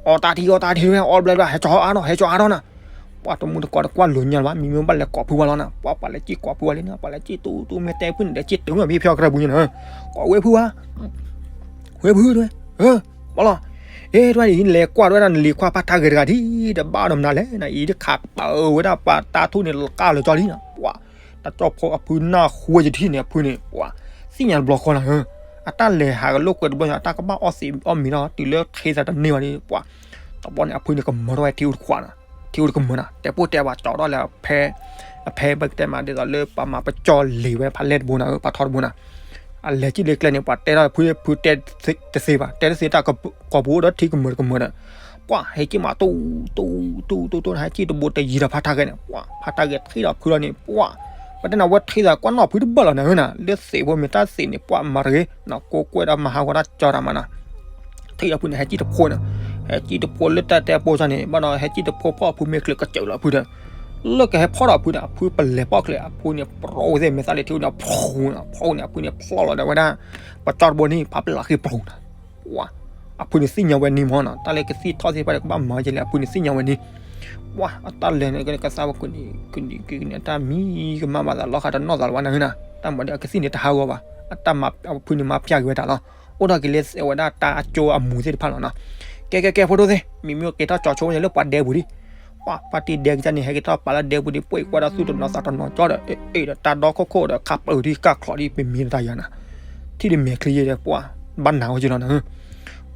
အီတၢ်ထံအီတၢ်ထံဝဲ အီဘျဲဘျဲ ဟဲကၠီအါထီၣ် ဟဲကၠီအါထီၣ်နၤ, ပှၤတမူတကိးတကွၢ်လိာ်ညါလၢၤဘၣ် မံၤမ့ၢ်ဘၣ်လဲၤကိးဖုဝဲလီၤနၤ, ပှၤပှၤလဲၤစံၣ်ကိးဖုဝဲလံနၤ, ပှၤလဲၤစံၣ်တူတူမ့ၢ်တဲဖုန့ၣ် လဲၤစံၣ်တုၤမ့ၢ်ဖံဖျီကရၢပူၤညါနၤ, ကိးဝဲဖုဝဲ ဝဲဖုတဲ, ဘၣ်လီၤ, အဲၣ်ဒွဲၣ်အံၤ လဲၤကွၢ်ဝဲဒၣ်နလံၤခွါဖါထါဂဲၤတဂၤဒ် တဘၣ်ဒီးမနုၤလဲၣ်နၤ အံၤတခးပာ်အုးဝဲဒၣ်ပှၤတၢ်တခိၣ်န့ၣ် လီၤကၢ်လၢၤကၠီလံနၤ, ပှၤ တၢ်ကၠိဖိအဖုနၢ်ဟူဝဲယထံၣ်န့ၣ် အဖုန့ၣ် ပှၤ သ့ၣ်ညါတဘျီဃီနၤဧၢ, အတၢ်လဲၤဟးကလိာ်ကွဲတဘျီညါ အတၢ်ကဘၣ်အီၣ်သံးအီၣ်မံၤထီၣ် တုၤလၢထံသးတန့ၢ်ဘၣ်ဒီး ပှၤ တဘျီန့ၣ် အဖုန့ၣ်ကမၢထီၣ်ဝဲထံဧိၤတခွးနၤ, ထံဧိၤတကမၢနၤ တဲပိၢ်တဲပှၤကၠီထီၣ်လၢ အဖဲပကတဲမးဒ်သိးလၢပှၤမၤပကၠီလံၤဝဲဖးလဲၢ်တဘိနၤဧၢ ပှၤထီတဘိနၤ, အလဲၤစံၣ်လၢကျဲန့ၣ် ပှၤတဲထီၣ်ဖုဖုတဲတသ့ဘၣ် တဲတသ့တၢ်ကိးပူၤအိၣ်ဒီးထံကမၢတကမၢဒီး ပှၤဟဲက့ၤမးတူတူတူတူနၤ ဟဲက့ၤတဘိတယံၤဒီးဖါထါဂဲၤန့ၣ် ပှၤဖါထါဂဲၤထံၣ်ဒီးဖုလီၤန့ၣ် ပှၤ ပတဲနၤဝဲထံသးကွၢ်နီၣ်ဖုတဘၣ်လီၤနၤဧၢနၤ လၢသ့းဖိမ့ၢ်တၢ်သ့းန့ၣ် ပှၤမၤတဂ့ၤ နကိးကွဲဒီးမၤဟးဂီၤတၢ်ကၠီတၢ်မးနၤ, ထံၣ်ဒီးဖုန့ၣ် ဟဲက့ၤတဖိန့ၣ်, ဟဲက့ၤတဖိလၢတၢ်တဲပိၢ်စၢ်န့ၣ် ဘၣ်ဒီးဟဲက့ၤတဖိဖီၣ်ဖုမ့ၢ်ချုးကစၢၢ်လီၤဖုဒီး လၢကဟဲဖီၣ်ဒီးဖုန့ၣ် အဖုပလဲၤဖီၣ်ချုး အဖုန့ၣ် ပြီဝဲသ့ၣ်မဲာ်သၣ်လၢထံန့ၣ် ဖီန့ၣ် အဖုန့ၣ် ဖီၣ်လီၤဒီးဝဲဒၣ် ပကၠီတဘိန့ၣ် ဖးပျဲၢ်လီၤဃ့ပျိၤနၤ ပှၤ အဖုန့ၣ်သ့ၣ်ညါဝဲန့ၣ်မးနီၤ တၢ်လၢကသံၣ်ထီၣ်သ့ၣ်တဖၣ်ဒီးကဘၣ်မၤဝဲကလဲၣ် အဖုန့ၣ်သ့ၣ်ညါဝဲန့ၣ်, ပှၤ အတၢ်လဲၤန့ၣ်ကသးဝဲကန့ၣ် ကန့ၣ်ကန့ၣ် တၢ်မံကမၣ်ဘၣ်သးလီၤဃာ်တနီၣ်သးလၢၤဘၣ်နၤဧၢနၤ တၢ်မၤဒီးအကသံၣ်န့ၣ်တဟးဂီၤဘၣ်, အတၢ်မၤအဖုန့ၣ်မၤဖျါက့ၤဝဲတၢ်လီၤ, အိၣ်ဒီးက့ၤလၢအဝဲဒၣ်တၢ်အကၠိအမူးသ့ၣ်တဖၣ်လီၤနီၤ, ကဲကဲကဲဖိဒိၣ်သ့ၣ် မံၤမ့ၢ်က့ၤထီၣ်ကၠီဆိဝဲန့ၣ်လၢပှၤဒဲပူၤဒံး ပှၤ ပှၤတံၤဒဲကစၢ်န့ၣ် ဟဲက့ၤထီၣ်ပာ်လၢဒဲပူၤဒံး ပှၤကွၢ်ဒီးသူၣ်တနီၤသးတနီၤကၠီဒီး အ့ၣ်ဒီးတၢ်ဒီခိၣ်ခိၣ်ဒီးခးပၢၢ်ဒံးကၢ်ချီးဒံး ပမံၤတၢ်ယၤနၤ, ထံၣ်ဒံးမဲာ်ချံယဲဒီး ပှၤ ဘၣ်နၤဝဲက့ၤလီၤနၤ,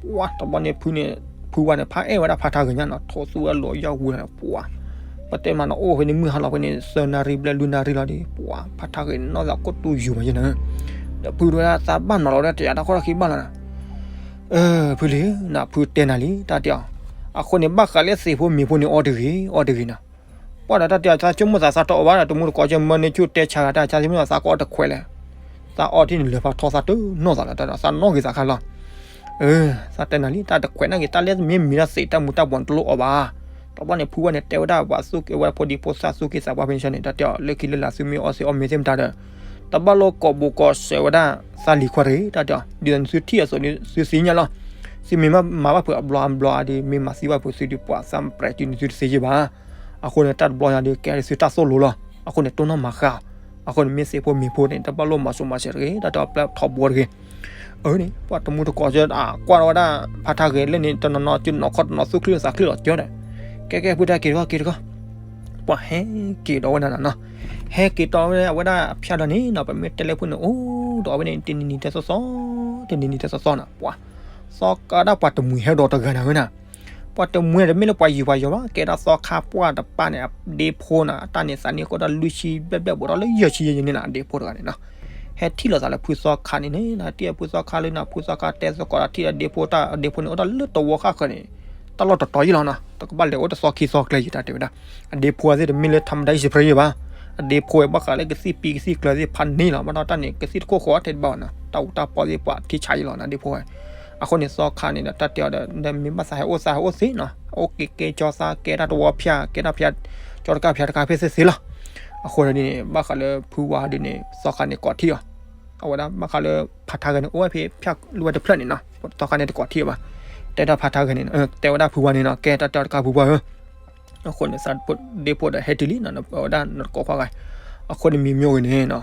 ပှၤ တဘျီန့ၣ်ဖုန့ၣ် ဖုဝါန့ၣ် ဖးအဲၣ်ဝဲဒၣ်ဖါထါဂဲၤညါနီၤ ထိးသူဝဲလီၤယီၢ်ဝူၤဒီး ပှၤ ပတဲမးနီၤ အိၣ်ဖဲန့ၣ်မုၢ်ဟါလီၤဖဲန့ၣ် သၢနၣ်ရံၣ်ဘျဲၣ်လွံၢ်နၣ်ရံၣ်လီၤဒီး ပှၤ ဖါထါဂဲၤနီၣ်သးကိၢ်တူၢ်ယူၤမးယဲနၤ, ဒီးဖုတဲဝဲဒၣ်သးဘၣ်နီၤလီၤဝဲဒၣ်တယၤတၢ်ခီၣ်ထီၣ်ခံဘၣ်လီၤနၤ ဖုလံၤ နဖုတဲနၤလံ တၢ်တဲအီၤ, အဃိန့ၣ် ဘၣ်ဃးလၢသ့းဖိမ့ၤဖိန့ၣ် အီတဂ့ၤ အီတဂ့ၤနၤ, ပှၤဒီးတၢ်တဲအီၤ သးဆိကမိၣ်သးသးတအီၣ်ဘၣ်ဒီး တမူတကိးကမၢန့ၢ်ဆူၣ်တဲဆါဂၤတၢ် သးဆိကမိၣ်သးသးကအီၣ်တခွဲးလဲၣ်, သးအီထံၣ်န့ၣ်လၢာ်ဖးထီသးတနီၣ်သးလီၤ တၢ်ဒီးသးနီၣ်ဂ့ၤသးခါလီၤ, သးတဲနၤလံ တၢ်တခွဲးနာ်က့ၤ တၢ်လၢမ့ၢ်မံၤတၢ်သ့းတၢ်မူၤတၢ်ဘှီးန့ၣ်တလိၣ်အီၣ်ဘၣ်, တဘျီန့ၣ် ဖုဝဲန့ၣ် တဲဝဲဒၣ်ပှၤသူၣ်က့ၤဝဲဒၣ်ဖိဒံဖိသၣ်သူၣ်က့ၤသးပှၢ်ဖဲန့ၣ်န့ၣ် တၢ်တဲအီၤ လၢခံလၢလာ်သုမ့ၢ်အီၣ်သ့အီၣ်မ့ၤသ့ၣ်မတၤဒီး တဘၣ်လိၣ်ကိးဘူးကိးစဲးဝဲဒၣ် သးလံၤခွါတဂ့ၤ တၢ်တဲအီၤ ဒ်သိးန့ၣ်သုထံၣ်အသိးန့ၣ် သုသ့ၣ်ညါလီၤ, သုမ့ၢ်မၤဘၣ်ဖုးအဘျီအဘျီဒီး မ့ၢ်မၤသံဘၣ်ဖုးသုဒီး ပှၤသးမပြဲးတုၤန့ၣ်သုတသ့ယဲၢ်ဘၣ်, အဃိန့ၣ် တၢ်တဘျီညါဒီး ကဲသုတၢ်သိၣ်လိလီၤ, အဃိန့ၣ် တိၢ်နီၣ်မၤဃၣ်, အဃိန့ၣ် မ့ၢ်သ့းဖိမ့ၤဖိန့ၣ် တဘၣ်လိၣ်မၤစိၤမၤစဲးတဂ့ၤ တၢ်တဲအီၤ ပျဲထီဘိတဂ့ၤ, အန့ၣ် ပှၤတမူတကိးကၢ် ကွၢ်ထီၣ်ဝဲဒၣ် ဖါထါဂဲၤလၢန့ၣ် တနီၤနီၤ ကၢ်နီၢ်ခီၣ်တနီၤ သူၣ်ချံသးချံလီၤကၢ်ဒီး, ကဲကဲ ဖုတၢ်က့ၤတခီ က့ၤတခီ, ပှၤဟဲက့ၤဒီးဝဲဒၣ်နီၤနီၤ, ဟဲက့ၤတီဝဲဒၣ်အဝဲဒၣ်အဖၠၣ်ဒီးန့ၣ်နီၤ, ပမ့ၢ်တဲလၢဖုန့ၣ် အိၣ်ဒီးအဝဲန့ၣ် တနံၤနံၤတဲသီသီ, တနံၤနံၤတဲသီသီနီၤ, ပှၤ သီခါဒၣ်ပှၤတမှံၤဟဲဒီးတဂၤနၤဧၢနီၤ, ပှၤတမှံၤတမ့ၢ်လၢပှၤယံၤပှၤယီၤဘၣ်, ကဲဒၣ်သီခါပှၢ်တပၣ်န့ၣ် အဒ့ဖိနီၤ, အတၢ်န့ၣ်သးန့ၣ်ကအိၣ်ဒီးလွံၢ်ဆံဘျဲၣ်ဘျဲၣ် ဘူးဒီးလၢယဲၢ်ဆံယဲၢ်န့ၣ်နီၤ, အဒ့ဖိတဂၤန့ၣ်နီၤ, ဟဲထံၣ်လိာ်သးလၢဖုသီခါန့ၣ်န့ၣ် တံၢ်ဖုသီခါလၢနီၤ, ဖုသီခါတဲသကိးဒီးထံၣ်အဒ့ဖိတၢ်, အဒ့ဖိန့ၣ်အိၣ်ဒီးလၢတဝီဃၣ်ဃၢၤန့ၣ် တၢ်လီၢ်တတီၤယံၤလီၤနီၤ, တကဘၣ်လဲၤအိၣ်တသီခံသီကျဲယံၤ တၢ်တဲဝဲဒၣ်, အဒ့ဖိသ့ၣ်တမ့ၢ်လၢထးမတၤအံၣ်စရ့ယံၤဘၣ်, အဒ့ဖိဝဲဘၣ်ဃးလၢကသံၣ်ပံကသံၣ်ကျၢၤသ့ၣ်ဖးန့ၢ်လီၤ, ဘၣ်ဒီးတၢ်န့ၣ် ကသံၣ်တခိၣ်ဃီထဲတဘၣ်ဘၣ်နီၤ, တၢ်အူတၢ်ပီသ့ၣ်ပှၤထံဆးယံၤလီၤနီၤ အဒ့ဖိဝဲ, အဃိန့ၣ်သီခါန့ၣ်ဒီး တၢ်တဲအီၤဒီး မ့ၢ်ဘၣ်သးဟဲအိၣ်သးဟဲအိၣ်သ့နီၤ, အိၣ်က့ၤကဲကၠီသး ကဲတၢ်တဝီဖၠၣ် ကဲတၢ်ဖၠၣ်, ကၠီတကၣ်ဖၠၣ်တကၣ်ဖဲသ့သ့လီၤ, အဃိန့ၣ် ဘၣ်ဃးလၢဖုဝါဒ်န့ၣ် သီခါန့ၣ်ကိးထံၣ်အီၤ, အဝဲဒၣ်ဘၣ်ဃးလၢဖါထါဂဲၤန့ၣ် အိၣ်ဝဲဖဲဖၠၣ်လၢဝဲတဖျၢၣ်န့ၣ်နီၤ, သီခါန့ၣ်တကိးထံၣ်အီၤဘၣ်, တဲဒၣ်ဖါထါဂဲၤန့ၣ် တဲဝဲဒၣ်ဖုဝါန့ၣ်နီၤ, ကဲတၢ်တဲတကါဖုဝါဧၢ အဃိန့ၣ် သးဒ့ဖိဒီးဟဲတုၤလံနီၤ, အဝဲဒၣ်နတကိးခွါဂၤ, အဃိန့ၣ်မံၤမျိၣ်ဂ့ၤန့ၣ်နီၤ,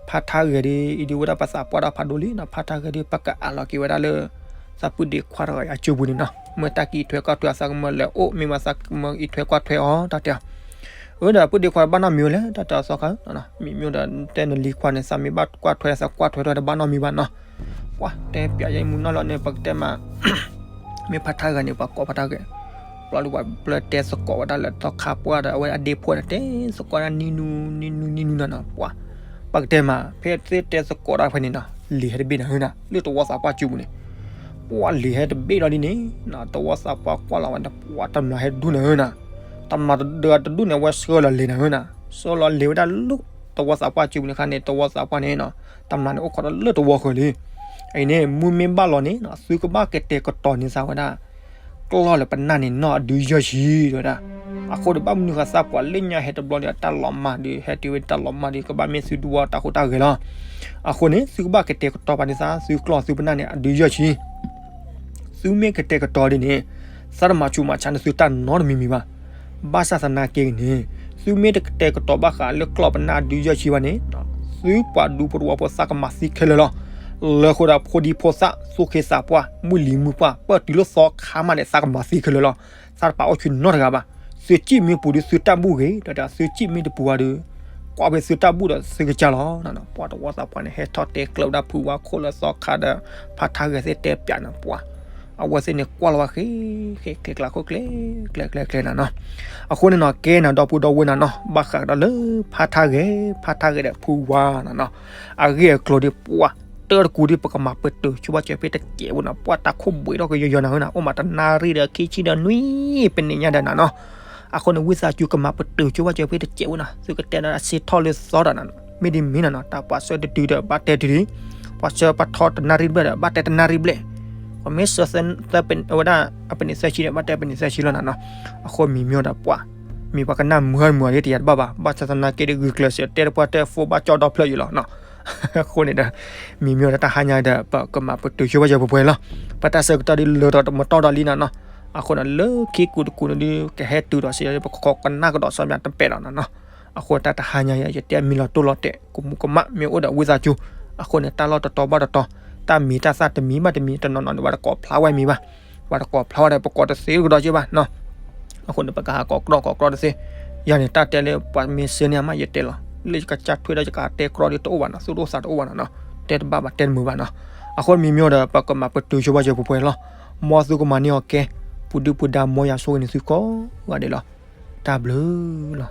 ဖါထါဂဲၤဒ်အံၤဒ်ဝဲဒၣ်ပသးပှၢ်ဒီးဖးဒိၣ်လံနီၤ, ဖါထါဂဲၤဒ်ပကအးလီၤက့ၤဝဲဒၣ်လၢ သးပုၢ်ဒ့ခွါတဂၤအံၤအစုပူၤန့ၣ်နီၤ, မ့ၢ်တၢ်ကအံးထွဲကွၢ်ထွဲအသးကမၢလဲၤအိၣ် မ့ၢ်ဝဲသးကမၢအံးထွဲကွၢ်ထွဲအီၤ တၢ်တဲအီၤ, အၢဒီးပုၢ်ဒ့ခွါဘၣ်နီတမံၤဝဲလဲၣ် တၢ်တဲအီၤသီခါ, မံၤမျိၣ်ဒီးတဲနလံၤခွါန့ၣ် သးမ့ၢ်ဘၣ်ကွၢ်ထွဲသးကွၢ်ထွဲထွဲတဘၣ်နီတမံၤဘၣ်နီၤ, ပှၤတဲပၠးယဲမုၢ်နီၢ်လီၤန့ၣ် ပကတဲမး မ့ၢ်ဖါထါဂဲၤန့ၣ် ပှၤကိးဖါထါဂဲၤ, ဘျီဒုးပှၤဘျၢတဲသကိးဝဲဒၣ်လၢသီခါပှၢ်ဒီး အဝဲအဒ့ဖိန့ၣ် တဲသကိးဒၣ်နံၤနုၤနံၤနုၤနံၤနုၤနီၤနီၤ, ပှၤ ပကတဲမး ဖဲသ့ၣ်တဲသကိးတၢ်ဖဲန့ၣ်နီၤ လံာ်ဟဲတဘ့ၣ်နၤဧၢနၤ လၢတဝီသးပှၢ်စုပူၤန့ၣ်, ပှၤလံာ်ဟဲတဘ့ၣ်လီၤဒ်န့ၣ်နီၤ တဝီသးပှၢ်ကွၢ်လီၤဝဲန့ၣ် ပှၤတမျးဟဲတဒူၣ်နၤဧၢနၤ, တမျးတဒူၣ်န့ၣ် အဝဲဆှၢလီၤလံာ်နၤဧၢနၤ, ဆှၢလီၤလံာ်ဝဲဒၣ်လၢ တဝီသးပှၢ်စုပူၤန့ၣ်ခါန့ၣ် တဝီသးပှၢ်န့ၣ်နီၤ တမျးန့ၣ်အိၣ်ခိးဒီးလၢတဝီဃၢၤလံ အံၤန့ၣ် မုၢ်မ့ၢ်ဘၣ်လီၤန့ၣ်နီၤ သုကဘၣ်ကတဲာ်ကတီၤန့ၢ်သးဝဲဒၣ် ကျီၢ်လၢပနၢ်န့ၣ်နီၢ်အဒုးယဲၢ်ဆံ တဲဝဲဒၣ်, အဃိဒီးဘၣ်မနုၤဃီသးပှၢ်လၢညါဟဲတဘျီဒီး တၢ်လီၤမၢ်ဒီး ဟဲတုၤဝဲတၢ်လီၤမၢ်ဒီး ကဘၣ်မ့ၢ်သုဒူဝီတၢ်ဟူးတၢ်ဂဲၤလီၤ, အဃိန့ၣ် သုကဘၣ်ကတဲာ်ကတီၤပာ်န့ၢ်သး သုကျီၢ်သုပနၢ်န့ၣ် အဒုးယဲၢ်ဆံ သုမ့ၢ်ကတဲာ်ကတီၤဒ်န့ၣ် သးတမၤဆူးမၤဆါန့ၢ်သုတၢ်နီတမံၤမံၤဘၣ်. ဘၣ်ဆၣ်သနာ်က့န့ၣ် သုမ့ၢ်တကတဲာ်ကတီၤဘၣ်ဃးလၢကျီၢ်ပနၢ်ဒုးယဲၢ်ဆံဘၣ်န့ၣ် သုပှၤဒူဖိတဝီဖိသးကမၤသံခဲလၢာ်လီၤ. လၢဃိဒီးဖိဒံဖိသၣ် သူၣ်က့သးပှၢ် မုၢ်လံၤမုၢ်ပှၢ် ပၢၢ်တုၤလၢသီခါမးန့ၣ် သးကမၤသံခဲလၢာ်လီၤ. သးတပာ်အိၣ်ဆူၣ်နီတဂၤဘၣ်. သုစံၣ်မ့ၢ်ပူၤဒီးသုတၢ်ဘူၣ်ဂ့ၤ ဒီးသုစံၣ်မ့ၢ်တပူၤဘၣ်ဒီး ကွၢ်ဖဲသုတၢ်ဘူၣ်ဒီးသုကစၢ်လီၤ. ပှၤတဝီသးပှၢ်န့ၣ် ဟဲထီၣ်တဲကျၢၤဝဲဒၣ်ဖုဝါခိၣ်လၢသီခါဒီး ဖါထါဂဲၤသ့ၣ်တဲပၠးန့ၣ်ပှၤ အဝဲသ့ၣ်န့ၣ်ကွၢ်လီၤဝဲဃ့ ဃ့ကျဲကျါခိၣ်ကျဲ ကျဲကျဲကျဲနၤနီၤ. အဃိန့ၣ်နီၤ ကဲနၤဒီပုၢ်ဒီဝဲၢ်နၤနီၤ ဘၣ်ဃးကဒီးလၢဖါထါဂဲၤ ဖါထါဂဲၤဒီးဖုဝါနၤနီၤ အဂ့ၢ်အကျိၤဒီးပှၤ တၢတကူဒီးပကမၤပတုာ်ဆိဘၣ်စၢၤဖဲတစဲးဝဲနီၤ ပှၤတၢ်ခိၣ်ဘှံးထီၣ်ကယီယီနၤနီၤ အိၣ်မးတနၣ်ရံၣ်ဒီးခံဆံဒီးနွံ ပနံၣ်ညါဒီးနၤနီၤ. အဃိန့ၣ် ဝံသးစူၤကမၤပတုာ်ဆိဘၣ်စၢၤဖဲတစဲးဝဲနီၤ သုကတဲဒီးအစ့ထီၣ်လၢသီဒီးနၤနီၤ မ့ၢ်ဒ်မ့ၢ်နၤနီၤ တၢ်ပှၤဆှၢတတုၤဒီးဘၣ်တဲတုၤလံ ပှၤဆှၢပှၤထီတနၣ်ရံၣ်တဘျဲၣ်ဒီး ဘၣ်တဲတနၣ်ရံၣ်ဘျဲၣ် ပှၤမ့ၢ်ဆှၢသၢ ဝဲဒၣ် အပနံၣ်သၢဆံဒီး ဘၣ်တဲပနံၣ်သၢဆံလီၤနၤနီၤ. အဃိမံၤမ့ၢ်ဒီးပှၤ မံၤပှၤကနၣ်မုာ်မုာ်ဒ်တယၤတဘၣ်ဘၣ် ဘၣ်ဆၣ်သနာ်က့ဒီးဂုာ်ကျဲးစၢးတဲတပှၢ်တဲ phone ဘၣ်ကၠီဒီဖျၢၣ်ယံၤလီၤနီၤ. အဃိန့ၣ်ဒီး မံၤမ့ၢ်ဒီးတၢ်ဟါညါဒီး ပကမၤပတုာ်ဆိဘၣ်စၢၤပှဲၤပှဲၤလီၤ. ပတၢ်ဆၢကတီၢ်ဒ်လၢထီၣ်တမတီၢ်ဒီးလံနၤနီၤ. အဃိန့ၣ် လၢခံကူတကူန့ၣ်ဒ် ကဟဲတုၤဒီးစံး ပကခိးကနၣ်ကဒီးစီညါတပဲာ်လီၤနၤနီၤ. အဃိတၢ်တဟါညါယၤ ယတဲမံၤလီၤတိၢ်လီၤတဲာ် ကမူးကမၣ်မ့ၢ်အိၣ်ဒီးဝံသးစူၤ အဃိန့ၣ် တၢ်လီၢ်တတီၤဘၣ်တတီၤ တၢ်မံၤတၢ်သၣ်တမံၤဘၣ်တမံၤ တနီၤနီၤန့ၣ် ပှၤတကိးဖျါဝဲမံၤဘၣ် ပှၤတကိးဖျါဝဲဒီး ပကိးတသ့ကဒီးက့ဘၣ်နီၤ. အဃိန့ၣ် ပကဟးကိးကြီကိးကြီတသ့ ယၤန့ၣ် တၢ်တဲလၢပှၤမ့ၢ်စ့န့ၢ်အမး ယတဲလီၤ လၢယကစၢ်ထွဲဒီးယကတဲကြီဒ်တအိၣ်ဘၣ်နီၤ သူၣ်တအိၣ်သးတအိၣ်ဘၣ်နီၤနီၤ တဲတဘၣ်ဘၣ်တဲတမုာ်ဘၣ်နီၤ. အဃိမံၤမ့ၢ်ဒီး ပကမၤပတုာ်ဆိဘၣ်စၢၤပှဲၤပှဲၤလီၤ. မ်သုကမၤန့ၢ်အီၤကဲ ပူၤဒုၣ်ပူၤဒါ မ်ယွၤဆိၣ်ဂ့ၤန့ၢ်သုကိးဂၤဒဲးလီၤ. တၢ်ဘျုးလီၤ.